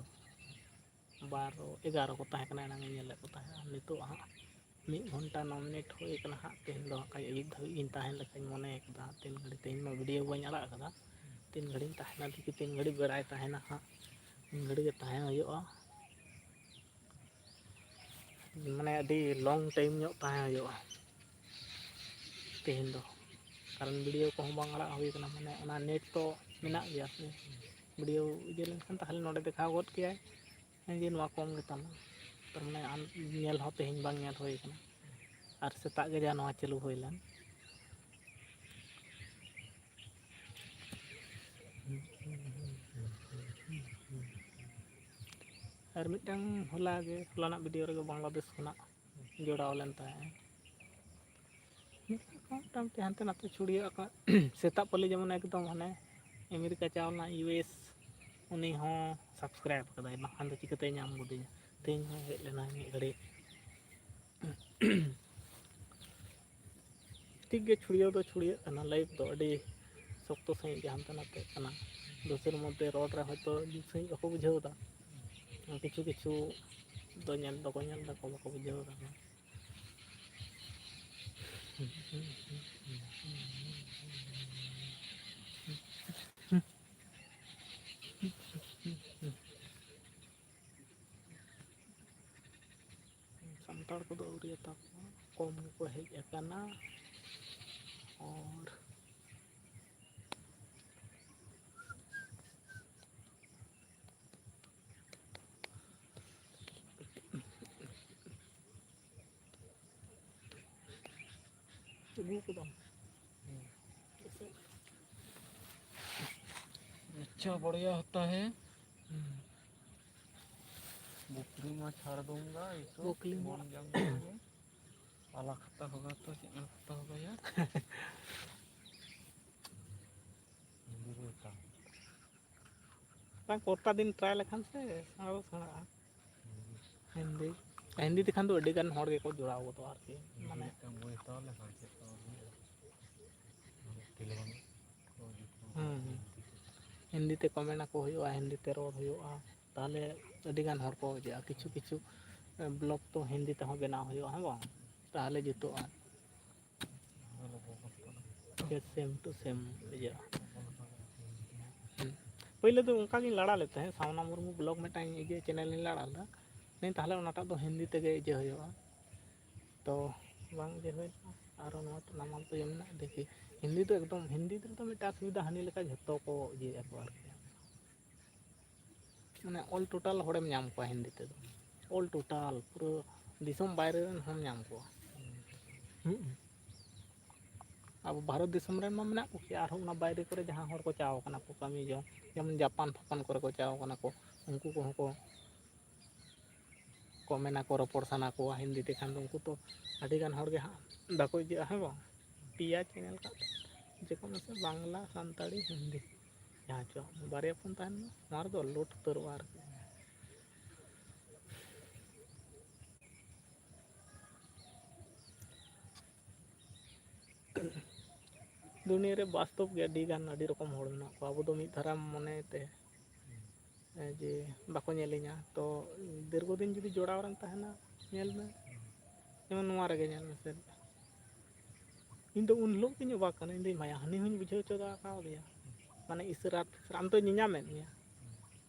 ᱵᱟᱨᱚ, ᱮᱜᱟᱨᱚ ᱠᱚ ᱛᱟᱦᱮᱸ ᱠᱟᱱᱟ, ᱮᱱᱟᱝ ᱤᱧ ᱧᱮᱞᱮᱫ ᱠᱚ ᱛᱟᱦᱮᱸᱫ᱾ ᱱᱤᱛᱚᱜ ᱦᱟᱸᱜ ᱢᱤᱫ ᱜᱷᱚᱱᱴᱟ ᱱᱚ ᱢᱤᱱᱤᱴ ᱦᱩᱭ ᱠᱟᱱᱟ ᱦᱟᱸᱜ᱾ ᱛᱮᱦᱮᱧ ᱫᱚ ᱦᱟᱸᱜ ᱠᱷᱟᱡ ᱟᱹᱭᱩᱵ ᱫᱷᱟᱹᱵᱤᱡ ᱤᱧ ᱛᱟᱦᱮᱱ ᱞᱮᱠᱟᱧ ᱢᱚᱱᱮ ᱠᱟᱫᱟ᱾ ᱛᱤᱱ ᱜᱷᱟᱹᱲᱤᱡ, ᱛᱮᱦᱮᱧ ᱢᱟ ᱵᱷᱤᱰᱤᱭᱳ ᱵᱟᱹᱧ ᱟᱲᱟᱜ ᱠᱟᱫᱟ, ᱛᱤᱱ ᱜᱷᱟᱹᱲᱤᱡ ᱤᱧ ᱛᱟᱦᱮᱱᱟ, ᱫᱮᱠᱷᱤ ᱛᱤᱱ ᱜᱷᱟᱹᱲᱤᱡ ᱵᱮᱲᱟᱭ ᱛᱟᱦᱮᱱᱟ ᱦᱟᱸᱜ, ᱩᱱ ᱜᱷᱟᱹᱲᱤᱡ ᱜᱮ ᱛᱟᱦᱮᱸ ᱦᱩᱭᱩᱜᱼᱟ᱾ ᱢᱟᱱᱮ ᱟᱹᱰᱤ ᱞᱚᱝ ᱴᱟᱭᱤᱢ ᱧᱚᱜ ᱛᱟᱦᱮᱸ ᱦᱩᱭᱩᱜᱼᱟ ᱛᱮᱦᱮᱧ ᱫᱚ, ᱠᱟᱨᱚᱱ ᱵᱷᱤᱰᱤᱭᱳ ᱠᱚᱦᱚᱸ ᱵᱟᱝ ᱟᱲᱟᱜ ᱦᱩᱭ ᱠᱟᱱᱟ᱾ ᱢᱟᱱᱮ ᱚᱱᱟ ᱱᱮᱴ ᱛᱚ ᱢᱮᱱᱟᱜ ᱜᱮᱭᱟ ᱥᱮ, ᱵᱷᱤᱰᱤᱭᱳ ᱤᱭᱟᱹ ᱞᱮᱱᱠᱷᱟᱱ ᱛᱟᱦᱚᱞᱮ ᱱᱚᱰᱮ ᱫᱮᱠᱷᱟᱣ ᱜᱚᱫ ᱠᱮᱭᱟᱭ ᱡᱮ ᱱᱚᱣᱟ ᱠᱚᱢ ᱜᱮᱛᱟᱢᱟ᱾ ᱛᱟᱨ ᱢᱟᱱᱮ ᱟᱢ ᱧᱮᱞ ᱦᱚᱸ ᱛᱮᱦᱮᱧ ᱵᱟᱝ ᱧᱮᱞ ᱦᱩᱭ ᱠᱟᱱᱟ, ᱟᱨ ᱥᱮᱛᱟᱜ ᱜᱮ ᱡᱟ ᱱᱚᱣᱟ ᱪᱟᱹᱞᱩ ᱦᱩᱭ ᱞᱮᱱ᱾ ᱟᱨ ᱢᱤᱫᱴᱟᱝ ᱦᱚᱞᱟ ᱜᱮ, ᱦᱚᱞᱟᱱᱟᱜ ᱵᱷᱤᱰᱤᱭᱳ ᱨᱮᱜᱮ ᱵᱟᱝᱞᱟᱫᱮᱥ ᱠᱷᱚᱱᱟᱜ ᱡᱚᱲᱟᱣ ᱞᱮᱱ ᱛᱟᱦᱮᱸᱜᱼᱟ᱾ ᱢᱤᱫ ᱨᱚᱠᱚᱢ ᱢᱚᱴᱟᱢᱩᱴᱤ ᱦᱟᱱᱛᱮ ᱱᱟᱛᱮ ᱪᱷᱩᱲᱭᱟᱹᱣ ᱟᱠᱟᱫ᱾ ᱥᱮᱛᱟᱜ ᱯᱟᱹᱞᱤ ᱡᱮᱢᱚᱱ ᱮᱠᱫᱚᱢ ᱦᱟᱱᱮ ᱟᱢᱮᱨᱤᱠᱟ ᱪᱟᱣ ᱞᱮᱱᱟ, ᱤᱭᱩ ᱮᱥ, ᱩᱱᱤ ᱦᱚᱸ ᱥᱟᱵᱥᱠᱨᱟᱭᱤᱵ ᱠᱟᱫᱟᱭ, ᱵᱟᱠᱷᱟᱱ ᱫᱚ ᱪᱤᱠᱟᱹᱛᱮᱭ ᱧᱟᱢ ᱜᱚᱫᱤᱧᱟ? ᱛᱮᱦᱮᱧ ᱦᱚᱸ ᱦᱮᱡ ᱞᱮᱱᱟᱭ ᱢᱤᱫ ᱜᱷᱟᱹᱲᱤᱡ᱾ ᱴᱷᱤᱠ ᱜᱮ, ᱪᱷᱩᱲᱭᱟᱹᱣ ᱫᱚ ᱪᱷᱩᱲᱭᱟᱹᱜ ᱠᱟᱱᱟ, ᱞᱟᱭᱤᱵᱷ ᱫᱚ ᱟᱹᱰᱤ ᱥᱚᱠᱛᱚ ᱥᱟᱺᱦᱤᱡ ᱜᱮ ᱦᱟᱱᱛᱮ ᱱᱟᱛᱮᱜ ᱠᱟᱱᱟ᱾ ᱫᱩᱥᱮᱨ ᱢᱚᱫᱽᱫᱷᱮ ᱨᱚᱲ ᱨᱮ ᱦᱚᱭᱛᱳ ᱡᱩᱛ ᱥᱟᱺᱦᱤᱡ ᱵᱟᱠᱚ ᱵᱩᱡᱷᱟᱹᱣ ᱮᱫᱟ, ᱠᱤᱪᱷᱩ ᱠᱤᱪᱷᱩ ᱫᱚ ᱧᱮᱞ ᱫᱚᱠᱚ ᱧᱮᱞ ᱫᱟᱠᱚ, ᱵᱟᱠᱚ ᱵᱩᱡᱷᱟᱹᱣ ᱮᱫᱟ᱾ ᱥᱟᱱᱛᱟᱲ ᱠᱚᱫᱚ ᱟᱹᱣᱨᱤ ᱤᱭᱟᱹ ᱛᱟᱠᱚ ᱠᱚᱢ ᱜᱮᱠᱚ ᱦᱮᱡ ᱟᱠᱟᱱᱟ᱾ ᱟᱨ ᱟᱹᱜᱩ ᱠᱟᱫᱟᱢ᱾ अच्छा, बढ़िया होता है। हम्म। बकरी में छाड़ दूंगा इसको, बकरी में। बन जाऊंगा मैं। काला खाता होगा तो चिकना खाता होगा यार। ᱵᱟᱝ, ᱠᱚᱴᱟ ᱫᱤᱱ ᱴᱨᱟᱭ ᱞᱮᱠᱷᱟᱱ ᱥᱮ ᱥᱮᱬᱟ ᱫᱚ ᱥᱮᱬᱟᱜᱼᱟ᱾ ᱦᱤᱱᱫᱤ, ᱦᱤᱱᱫᱤ ᱛᱮᱠᱷᱟᱱ ᱫᱚ ᱟᱹᱰᱤ ᱜᱟᱱ ᱦᱚᱲ ᱜᱮᱠᱚ ᱡᱚᱲᱟᱣ ᱜᱚᱫᱚᱜᱼᱟ ᱟᱨᱠᱤ, ᱢᱟᱱᱮ᱾ ᱢᱤᱫᱴᱟᱝ ᱵᱳᱭ ᱦᱟᱛᱟᱣ ᱞᱮᱠᱷᱟᱱ ᱪᱮᱫ ᱠᱚ ᱦᱩᱭᱩᱜᱼᱟ? ᱦᱩᱸ, ᱦᱩᱸ᱾ ᱦᱤᱱᱫᱤ ᱛᱮ ᱠᱚᱢᱮᱱᱴ ᱟᱠᱚ ᱦᱩᱭᱩᱜᱼᱟ, ᱦᱤᱱᱫᱤ ᱛᱮ ᱨᱚᱲ ᱦᱩᱭᱩᱜᱼᱟ, ᱛᱟᱦᱚᱞᱮ ᱟᱹᱰᱤ ᱜᱟᱱ ᱦᱚᱲ ᱠᱚ ᱦᱤᱡᱩᱜᱼᱟ᱾ ᱠᱤᱪᱷᱩ ᱠᱤᱪᱷᱩ ᱵᱞᱚᱜ ᱛᱚ ᱦᱤᱱᱫᱤ ᱛᱮᱦᱚᱸ ᱵᱮᱱᱟᱣ ᱦᱩᱭᱩᱜᱼᱟ, ᱦᱮᱸ ᱵᱟᱝ? ᱛᱟᱦᱚᱞᱮ ᱡᱩᱛᱩᱜᱼᱟ᱾ ᱥᱮᱢ ᱴᱩ ᱥᱮᱢ ᱤᱭᱟᱹ᱾ ᱦᱩᱸ᱾ ᱯᱳᱭᱞᱳ ᱫᱚ ᱚᱱᱠᱟ ᱜᱤᱧ ᱞᱟᱲᱟ ᱞᱮᱫ ᱛᱟᱦᱮᱸᱫ, ᱥᱟᱣᱱᱟ ᱢᱩᱨᱢᱩ ᱵᱞᱚᱜ ᱢᱤᱫᱴᱟᱝ ᱤᱭᱟᱹ ᱪᱮᱱᱮᱞ ᱤᱧ ᱞᱟᱲᱟ ᱞᱮᱫᱟ᱾ ᱢᱮᱱᱫᱟᱹᱧ ᱛᱟᱦᱚᱞᱮ ᱚᱱᱟᱴᱟᱜ ᱫᱚ ᱦᱤᱱᱫᱤ ᱛᱮᱜᱮ ᱤᱭᱟᱹ ᱦᱩᱭᱩᱜᱼᱟ᱾ ᱛᱚ ᱵᱟᱝ ᱤᱭᱟᱹ ᱦᱩᱭ ᱞᱮᱱᱟ᱾ ᱟᱨᱚ ᱱᱚᱣᱟ ᱛᱚ ᱱᱟᱢᱟᱞ ᱛᱮ ᱤᱭᱟᱹ ᱢᱮᱱᱟᱜᱼᱟ, ᱫᱮᱠᱷᱤ᱾ ᱦᱤᱱᱫᱤ ᱫᱚ ᱮᱠᱫᱚᱢ, ᱦᱤᱱᱫᱤ ᱨᱮᱫᱚ ᱢᱤᱫᱴᱟᱝ ᱚᱥᱩᱵᱤᱫᱷᱟ, ᱦᱟᱹᱱᱤ ᱞᱮᱠᱟ ᱡᱷᱚᱛᱚ ᱠᱚ ᱤᱭᱟᱹᱭᱟᱠᱚ ᱟᱨᱠᱤ᱾ ᱢᱟᱱᱮ ᱚᱞ ᱴᱳᱴᱟᱞ ᱦᱚᱲᱮᱢ ᱧᱟᱢ ᱠᱚᱣᱟ ᱦᱤᱱᱫᱤ ᱛᱮᱫᱚ, ᱚᱞ ᱴᱳᱴᱟᱞ ᱯᱩᱨᱟᱹ ᱫᱤᱥᱚᱢ ᱵᱟᱭᱨᱮ ᱨᱮᱱ ᱦᱚᱸᱢ ᱧᱟᱢ ᱠᱚᱣᱟ᱾ ᱦᱩᱸ᱾ ᱟᱵᱚ ᱵᱷᱟᱨᱚᱛ ᱫᱤᱥᱚᱢ ᱨᱮᱱ ᱢᱟ ᱢᱮᱱᱟᱜ ᱠᱚᱜᱮ, ᱟᱨᱦᱚᱸ ᱚᱱᱟ ᱵᱟᱭᱨᱮ ᱠᱚᱨᱮ ᱡᱟᱦᱟᱸ ᱦᱚᱲ ᱠᱚ ᱪᱟᱣ ᱠᱟᱱᱟ ᱠᱚ ᱠᱟᱹᱢᱤ ᱡᱚᱝ, ᱡᱮᱢᱚᱱ ᱡᱟᱯᱟᱱ ᱯᱷᱟᱯᱟᱱ ᱠᱚᱨᱮ ᱠᱚ ᱪᱟᱣ ᱠᱟᱱᱟ ᱠᱚ, ᱩᱱᱠᱩ ᱠᱚᱦᱚᱸ ᱠᱚ ᱠᱚ ᱢᱮᱱᱟ ᱠᱚ ᱨᱚᱯᱚᱲ ᱥᱟᱱᱟ ᱠᱚᱣᱟ ᱦᱤᱱᱫᱤ ᱛᱮᱠᱷᱟᱱ ᱫᱚ, ᱩᱱᱠᱩ ᱛᱚ ᱟᱹᱰᱤ ᱜᱟᱱ ᱦᱚᱲ ᱜᱮ ᱦᱟᱸᱜ ᱵᱟᱠᱚ ᱤᱭᱟᱹᱜᱼᱟ, ᱦᱮᱸ ᱵᱟᱝ? ᱯᱮᱭᱟ ᱪᱮᱱᱮᱞ ᱠᱟᱜ ᱛᱮ ᱡᱮᱠᱳᱱᱳ ᱥᱮ ᱵᱟᱝᱞᱟ, ᱥᱟᱱᱛᱟᱲᱤ, ᱦᱤᱱᱫᱤ, ᱡᱟᱦᱟᱸ ᱪᱚ ᱵᱟᱨᱭᱟ ᱯᱷᱳᱱ ᱛᱟᱦᱮᱱ ᱢᱟ, ᱱᱚᱣᱟ ᱨᱮᱫᱚ ᱞᱳᱰ ᱩᱛᱟᱹᱨᱚᱜᱼᱟ ᱟᱨᱠᱤ᱾ ᱫᱩᱱᱤᱭᱟᱹ ᱨᱮ ᱵᱟᱥᱛᱚᱵ ᱜᱮ ᱟᱹᱰᱤ ᱜᱟᱱ, ᱟᱹᱰᱤ ᱨᱚᱠᱚᱢ ᱦᱚᱲ ᱢᱮᱱᱟᱜ ᱠᱚᱣᱟ᱾ ᱟᱵᱚ ᱫᱚ ᱢᱤᱫ ᱫᱷᱟᱨᱟ ᱢᱚᱱᱮ ᱛᱮ, ᱮ, ᱡᱮ ᱵᱟᱠᱚ ᱧᱮᱞᱤᱧᱟ, ᱛᱚ ᱫᱤᱨᱜᱷᱚ ᱫᱤᱱ ᱡᱩᱫᱤ ᱡᱚᱲᱟᱣ ᱨᱮᱢ ᱛᱟᱦᱮᱱᱟ, ᱧᱮᱞ ᱢᱮ, ᱡᱮᱢᱚᱱ ᱱᱚᱣᱟ ᱨᱮᱜᱮ ᱧᱮᱞ ᱢᱮᱥᱮ, ᱤᱧ ᱫᱚ ᱩᱱ ᱦᱤᱞᱳᱜ ᱜᱤᱧ ᱚᱵᱟᱠ ᱠᱟᱱᱟ, ᱤᱧ ᱫᱚᱧ ᱢᱟᱭᱟ, ᱦᱟᱹᱱᱤ ᱦᱚᱸᱧ ᱵᱩᱡᱷᱟᱹᱣ ᱦᱚᱪᱚ ᱫᱟᱲᱮ ᱠᱟᱣᱫᱮᱭᱟ, ᱢᱟᱱᱮ ᱤᱥᱟᱹᱨᱟ ᱟᱢ ᱫᱚᱭ ᱧᱮᱧᱟᱢᱮᱫ ᱢᱮᱭᱟ,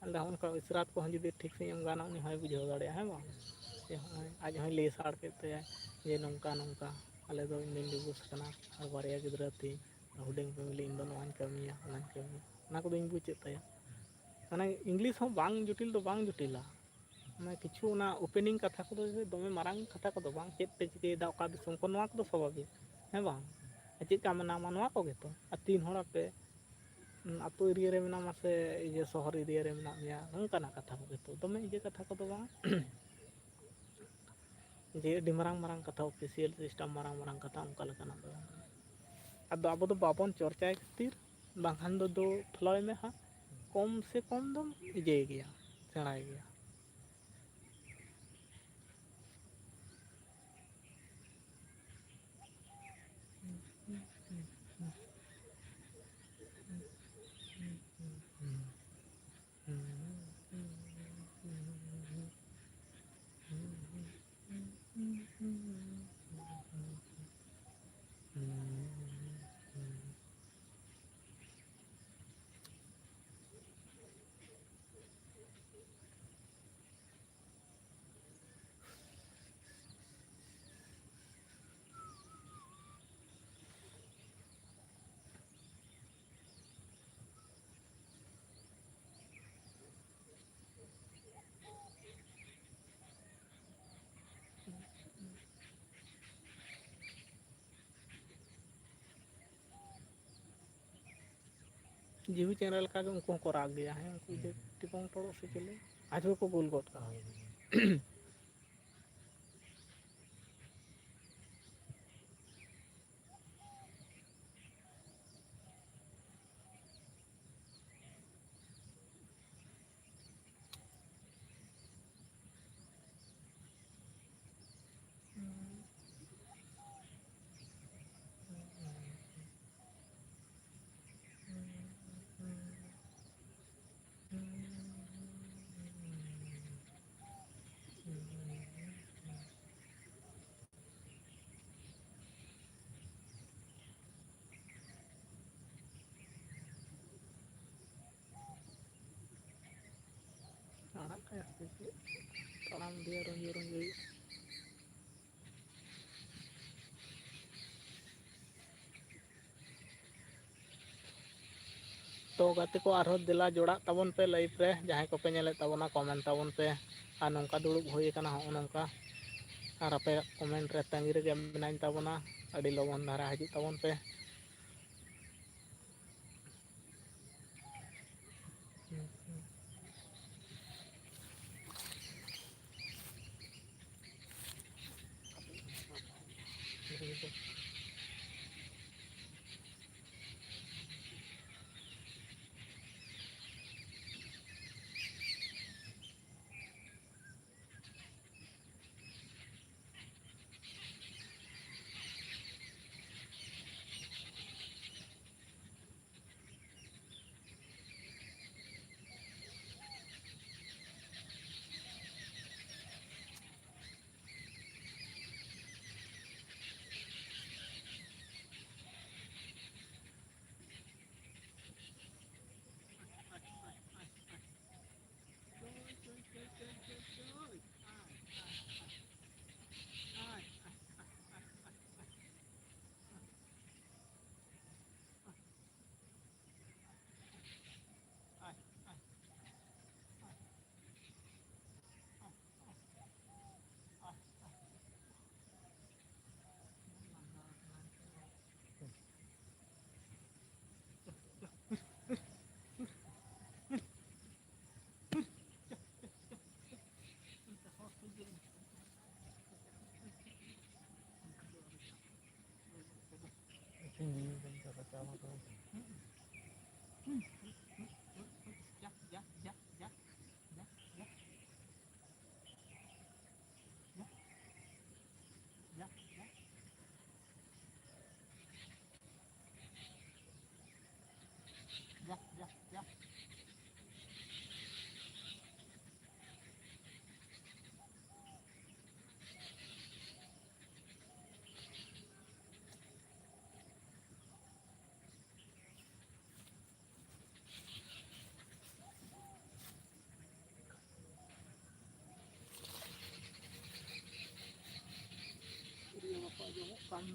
ᱟᱞᱮ ᱦᱚᱸ ᱚᱱᱠᱟ ᱤᱥᱨᱟᱛ ᱠᱚᱦᱚᱸ ᱡᱩᱫᱤ ᱴᱷᱤᱠ ᱥᱟᱺᱦᱤᱡ ᱮᱢ ᱜᱟᱱᱟ, ᱩᱱᱤ ᱦᱚᱸᱭ ᱵᱩᱡᱷᱟᱹᱣ ᱫᱟᱲᱮᱭᱟᱜᱼᱟ, ᱦᱮᱸ ᱵᱟᱝ? ᱡᱮ ᱦᱚᱸᱜᱼᱚᱭ ᱟᱡ ᱦᱚᱸᱭ ᱞᱟᱹᱭ ᱥᱟᱰ ᱠᱮᱫ ᱛᱟᱭᱟ ᱡᱮ ᱱᱚᱝᱠᱟ ᱱᱚᱝᱠᱟ ᱟᱞᱮ ᱫᱚ, ᱤᱧ ᱫᱚᱧ divorce ᱠᱟᱱᱟ ᱟᱨ ᱵᱟᱨᱭᱟ ᱜᱤᱫᱽᱨᱟᱹ ᱛᱤᱧ, ᱦᱩᱰᱤᱧ family, ᱤᱧ ᱫᱚ ᱱᱚᱣᱟᱧ ᱠᱟᱹᱢᱤᱭᱟ, ᱚᱱᱟᱧ ᱠᱟᱹᱢᱤᱭᱟ, ᱚᱱᱟ ᱠᱚᱫᱚᱧ ᱵᱩᱡᱮᱫ ᱛᱟᱭᱟ᱾ ᱢᱟᱱᱮ English ᱦᱚᱸ ᱵᱟᱝ ᱡᱚᱴᱤᱞ ᱫᱚ ᱵᱟᱝ ᱡᱚᱴᱤᱞᱟ, ᱢᱟᱱᱮ ᱠᱤᱪᱷᱩ ᱚᱱᱟ opening ᱠᱟᱛᱷᱟ ᱠᱚᱫᱚ ᱫᱚᱢᱮ ᱢᱟᱨᱟᱝ ᱠᱟᱛᱷᱟ ᱠᱚᱫᱚ ᱵᱟᱝ, ᱪᱮᱫ ᱯᱮ ᱪᱤᱠᱟᱹᱭᱮᱫᱟ, ᱚᱠᱟ ᱫᱤᱥᱚᱢ ᱠᱚ, ᱱᱚᱣᱟ ᱠᱚᱫᱚ ᱥᱟᱵᱷᱟᱵᱤᱠ, ᱦᱮᱸ ᱵᱟᱝ? ᱟᱨ ᱪᱮᱫ ᱞᱮᱠᱟ ᱢᱮᱱᱟᱢᱟ, ᱱᱚᱣᱟ ᱠᱚᱜᱮ ᱛᱚ᱾ ᱟᱨ ᱛᱤᱱ ᱦᱚᱲ ᱟᱯᱮ, ᱩᱸ, ᱟᱹᱛᱩ area ᱨᱮ ᱢᱮᱱᱟᱢᱟ ᱥᱮ ᱤᱭᱟᱹ ᱥᱚᱦᱚᱨ area ᱨᱮ ᱢᱮᱱᱟᱜ ᱢᱮᱭᱟ, ᱱᱚᱝᱠᱟᱱᱟᱜ ᱠᱟᱛᱷᱟ ᱠᱚᱜᱮ ᱛᱚ, ᱫᱚᱢᱮ ᱤᱭᱟᱹ ᱠᱟᱛᱷᱟ ᱠᱚᱫᱚ ᱵᱟᱝ᱾ ᱡᱮ ᱟᱹᱰᱤ ᱢᱟᱨᱟᱝ ᱢᱟᱨᱟᱝ ᱠᱟᱛᱷᱟ, official system, ᱢᱟᱨᱟᱝ ᱢᱟᱨᱟᱝ ᱠᱟᱛᱷᱟ, ᱚᱱᱠᱟ ᱞᱮᱠᱟᱱᱟᱜ ᱫᱚ ᱵᱟᱝ᱾ ᱟᱫᱚ ᱟᱵᱚ ᱫᱚ ᱵᱟᱵᱚᱱ ᱪᱚᱨᱪᱟᱭ ᱠᱷᱟᱹᱛᱤᱨ, ᱵᱟᱝᱠᱷᱟᱱ ᱫᱚ ᱫᱩ follow ᱢᱮ ᱦᱟᱸᱜ, ᱠᱚᱢ ᱥᱮ ᱠᱚᱢ ᱫᱚᱢ ᱤᱭᱟᱹᱭ ᱜᱮᱭᱟ, ᱥᱮᱬᱟᱭ ᱜᱮᱭᱟ᱾ ᱡᱤᱦᱩ ᱪᱮᱬᱮ ᱞᱮᱠᱟᱜᱮ ᱩᱱᱠᱩ ᱦᱚᱸᱠᱚ ᱨᱟᱜᱽ ᱜᱮᱭᱟ, ᱦᱮᱸ, ᱩᱱᱠᱩ ᱡᱮ ᱴᱤᱯᱚᱝ ᱴᱚᱲᱚᱜ ᱥᱮ ᱪᱤᱞᱤ, ᱟᱡ ᱦᱚᱸᱠᱚ ᱜᱳᱞ ᱜᱚᱫ ᱠᱟᱜᱼᱟ᱾ ᱛᱟᱲᱟᱢ ᱤᱫᱤᱭᱟ ᱨᱩᱸᱡᱩ ᱨᱩᱸᱡᱩᱭ᱾ ᱛᱚ ᱜᱟᱛᱮ ᱠᱚ, ᱟᱨᱦᱚᱸ ᱫᱮᱞᱟ ᱡᱚᱲᱟᱜ ᱛᱟᱵᱚᱱ ᱯᱮ ᱞᱟᱭᱤᱵᱷ ᱨᱮ, ᱡᱟᱦᱟᱸᱭ ᱠᱚᱯᱮ ᱧᱮᱞᱮᱫ ᱛᱟᱵᱚᱱᱟ ᱠᱚᱢᱮᱱᱴ ᱛᱟᱵᱚᱱ ᱯᱮ᱾ ᱟᱨ ᱱᱚᱝᱠᱟ ᱫᱩᱲᱩᱵ ᱦᱩᱭ ᱟᱠᱟᱱᱟ ᱦᱚᱸᱜᱼᱚ ᱱᱚᱝᱠᱟ, ᱟᱨ ᱟᱯᱮᱭᱟᱜ ᱠᱚᱢᱮᱱᱴ ᱨᱮ ᱛᱟᱺᱜᱤ ᱨᱮᱜᱮ ᱢᱮᱱᱟᱧ ᱛᱟᱵᱚᱱᱟ᱾ ᱟᱹᱰᱤ ᱞᱚᱜᱚᱱ ᱫᱷᱟᱨᱟ ᱦᱤᱡᱩᱜ ᱛᱟᱵᱚᱱ ᱯᱮ᱾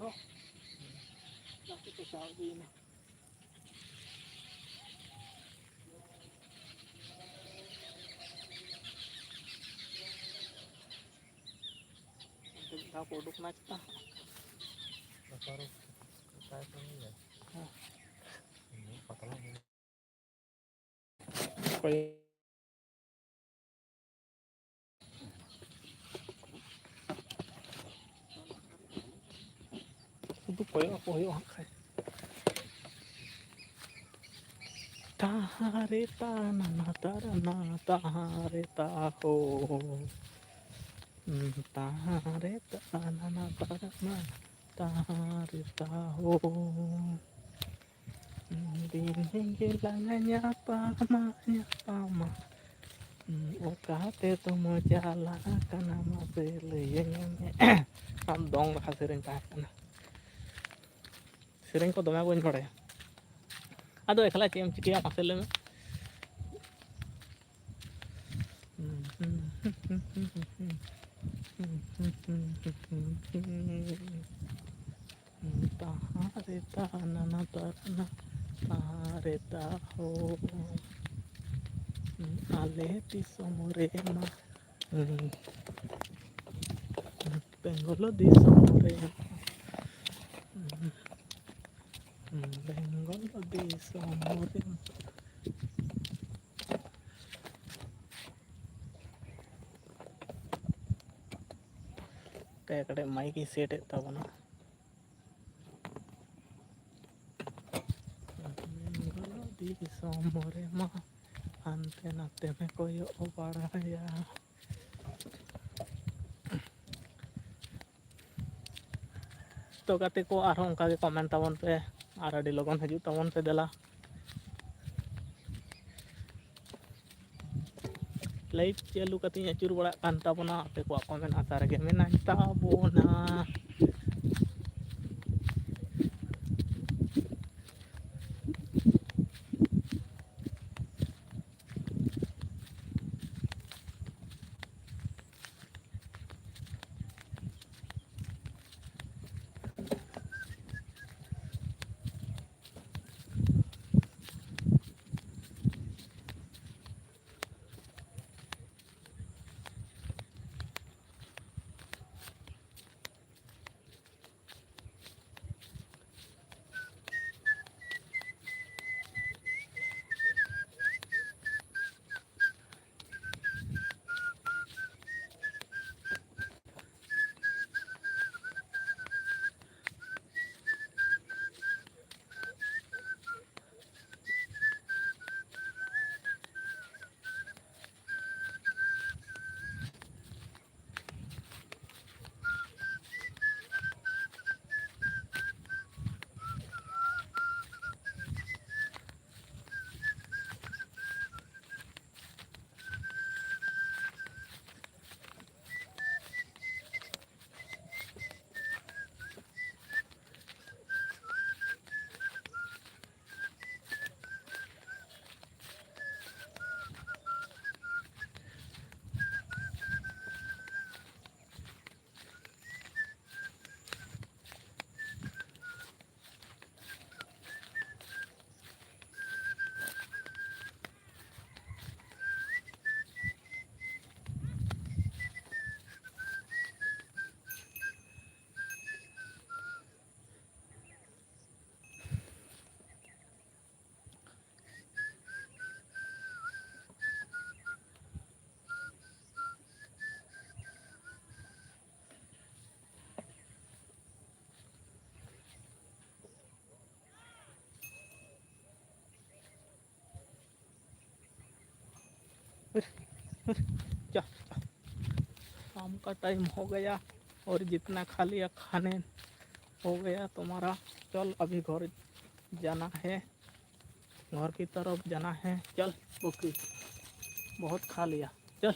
ᱫᱚ ᱡᱟᱹᱥᱛᱤ ᱠᱚ ᱪᱟᱣ ᱤᱫᱤᱭᱮᱱᱟ᱾ ᱚᱱᱛᱮ ᱢᱤᱫ ᱫᱷᱟᱣ ᱠᱚ ᱩᱰᱩᱠ ᱮᱱᱟ ᱪᱮᱛᱟ᱾ ᱞᱟᱛᱟᱨ ᱨᱮ ᱞᱟᱛᱟᱨ ᱠᱷᱚᱱ ᱜᱮ᱾ ᱦᱮᱸ᱾ ᱯᱟᱛᱞᱟ ᱜᱮ᱾ ᱚᱠᱚᱭ ᱥᱩᱫᱷᱩ ᱠᱚᱭᱚᱜ ᱟᱠᱚ ᱦᱩᱭᱩᱜᱼᱟ ᱦᱟᱸᱜ ᱠᱷᱟᱡ᱾ ᱛᱟᱦᱟᱸ ᱨᱮ ᱛᱟ ᱱᱟᱱᱟ ᱛᱟᱨᱟ ᱱᱟ, ᱛᱟᱦᱟᱸ ᱨᱮ ᱛᱟ ᱦᱳ᱾ ᱛᱟᱦᱟᱸ ᱨᱮ ᱛᱟ ᱱᱟᱱᱟ ᱛᱟᱨᱟ ᱱᱟ, ᱛᱟᱦᱟᱸ ᱨᱮ ᱛᱟ ᱦᱳ᱾ ᱫᱤᱱ ᱜᱮ ᱞᱟᱝ ᱧᱟᱯᱟᱢᱟ, ᱧᱟᱯᱟᱢᱟ᱾ ᱚᱠᱟ ᱛᱮᱫᱚᱢ ᱪᱟᱞᱟᱜ ᱠᱟᱱᱟ ᱢᱟᱥᱮ ᱞᱟᱹᱭᱟᱹᱧ ᱢᱮ᱾ ᱟᱢ ᱫᱚᱝ ᱨᱟᱦᱟ ᱥᱮᱨᱮᱧ ᱛᱟᱦᱮᱸ ᱠᱟᱱᱟ᱾ ᱥᱮᱨᱮᱧ ᱠᱚ ᱫᱚᱢᱮ ᱵᱟᱹᱧ ᱵᱟᱲᱟᱭᱟ᱾ ᱟᱫᱚ ᱮᱠᱞᱟ ᱪᱮᱫ ᱮᱢ ᱪᱤᱠᱟᱹᱭᱟ ᱢᱟᱥᱮ ᱞᱟᱹᱭ ᱢᱮ? ᱛᱟᱦᱟᱸ ᱨᱮ ᱛᱟ ᱱᱟᱱᱟ ᱛᱟᱨᱟ ᱱᱟ, ᱛᱟᱦᱟᱸ ᱨᱮ ᱛᱟ ᱦᱳ᱾ ᱟᱞᱮ ᱫᱤᱥᱚᱢ ᱨᱮᱢᱟ, ᱵᱮᱝᱜᱚᱞ ᱫᱤᱥᱚᱢ ᱨᱮ, ᱵᱮᱝᱜᱚᱞ ᱫᱤᱥᱚᱢ ᱨᱮ᱾ ᱦᱟᱯᱮ ᱠᱟᱹᱴᱤᱡ ᱢᱟᱭᱤᱠ ᱤᱧ ᱥᱮᱴ ᱮᱫ ᱛᱟᱵᱚᱱᱟ᱾ ᱫᱤᱥᱚᱢ ᱨᱮᱢᱟ ᱦᱟᱱᱛᱮ ᱱᱟᱛᱮ ᱢᱮ ᱠᱚᱭᱚᱜ ᱵᱟᱲᱟᱭᱟ᱾ ᱛᱚ ᱜᱟᱛᱮ ᱠᱚ, ᱟᱨᱦᱚᱸ ᱚᱱᱠᱟ ᱜᱮ ᱠᱚᱢᱮᱱᱴ ᱛᱟᱵᱚᱱ ᱯᱮ, ᱟᱨ ᱟᱹᱰᱤ ᱞᱚᱜᱚᱱ ᱦᱤᱡᱩᱜ ᱛᱟᱵᱚᱱ ᱯᱮ ᱫᱮᱞᱟ᱾ ᱞᱟᱭᱤᱵᱷ ᱪᱟᱹᱞᱩ ᱠᱟᱛᱮᱧ ᱟᱹᱪᱩᱨ ᱵᱟᱲᱟᱜ ᱠᱟᱱ ᱛᱟᱵᱚᱱᱟ, ᱟᱯᱮ ᱠᱚᱣᱟᱜ ᱠᱚᱢᱮᱱᱴ ᱟᱥᱟ ᱨᱮᱜᱮ ᱢᱮᱱᱟᱧ ᱛᱟᱵᱚᱱᱟ᱾ फिर, फिर, जा, जा। शाम का टाइम हो गया और जितना खा लिया खाने हो गया तुम्हारा। चल, अभी घर जाना है, घर की तरफ जाना है। चल, ओके, बहुत खा लिया, चल।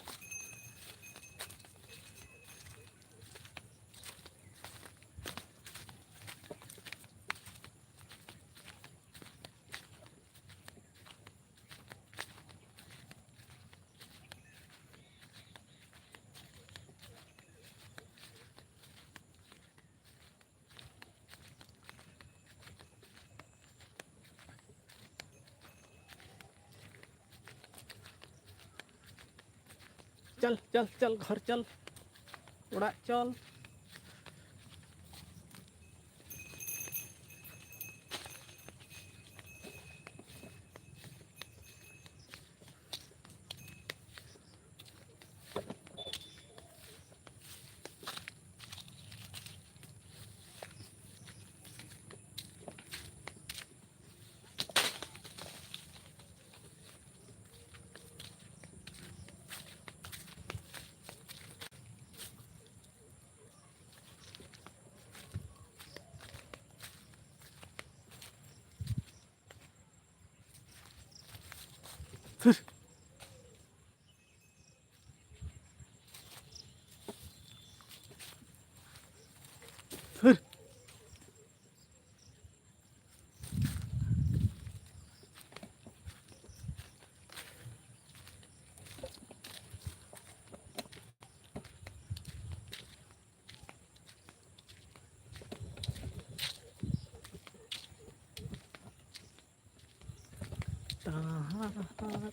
चल, चल, चल, घर चल, ᱚᱲᱟᱜ ᱪᱚᱞ᱾ ᱛᱟᱦᱟᱸ᱾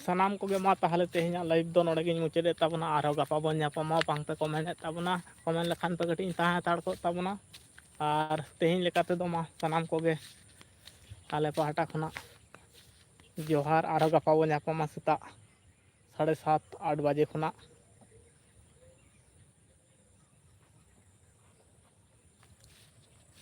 ᱥᱟᱱᱟᱢ ᱠᱚᱜᱮ ᱢᱟ ᱛᱟᱦᱚᱞᱮ ᱛᱮᱦᱮᱧᱟᱜ live ᱫᱚ ᱱᱚᱰᱮ ᱜᱤᱧ ᱢᱩᱪᱟᱹᱫᱮᱫ ᱛᱟᱵᱚᱱᱟ᱾ ᱟᱨᱦᱚᱸ ᱜᱟᱯᱟ ᱵᱚᱱ ᱧᱟᱯᱟᱢᱟ᱾ ᱵᱟᱝᱯᱮ comment ᱮᱫ ᱛᱟᱵᱚᱱᱟ, comment ᱞᱮᱠᱷᱟᱱ ᱯᱮ ᱠᱟᱹᱴᱤᱡ ᱤᱧ ᱛᱟᱦᱮᱸ ᱦᱟᱛᱟᱲ ᱠᱚᱜ ᱛᱟᱵᱚᱱᱟ᱾ ᱟᱨ ᱛᱮᱦᱮᱧ ᱞᱮᱠᱟ ᱛᱮᱫᱚ ᱢᱟ ᱥᱟᱱᱟᱢ ᱠᱚᱜᱮ ᱟᱞᱮ ᱯᱟᱦᱴᱟ ᱠᱷᱚᱱᱟᱜ ᱡᱚᱦᱟᱨ, ᱟᱨᱦᱚᱸ ᱜᱟᱯᱟ ᱵᱚᱱ ᱧᱟᱯᱟᱢᱟ ᱥᱮᱛᱟᱜ ᱥᱟᱲᱮ ᱥᱟᱛ ᱟᱴ ᱵᱟᱡᱮ ᱠᱷᱚᱱᱟᱜ᱾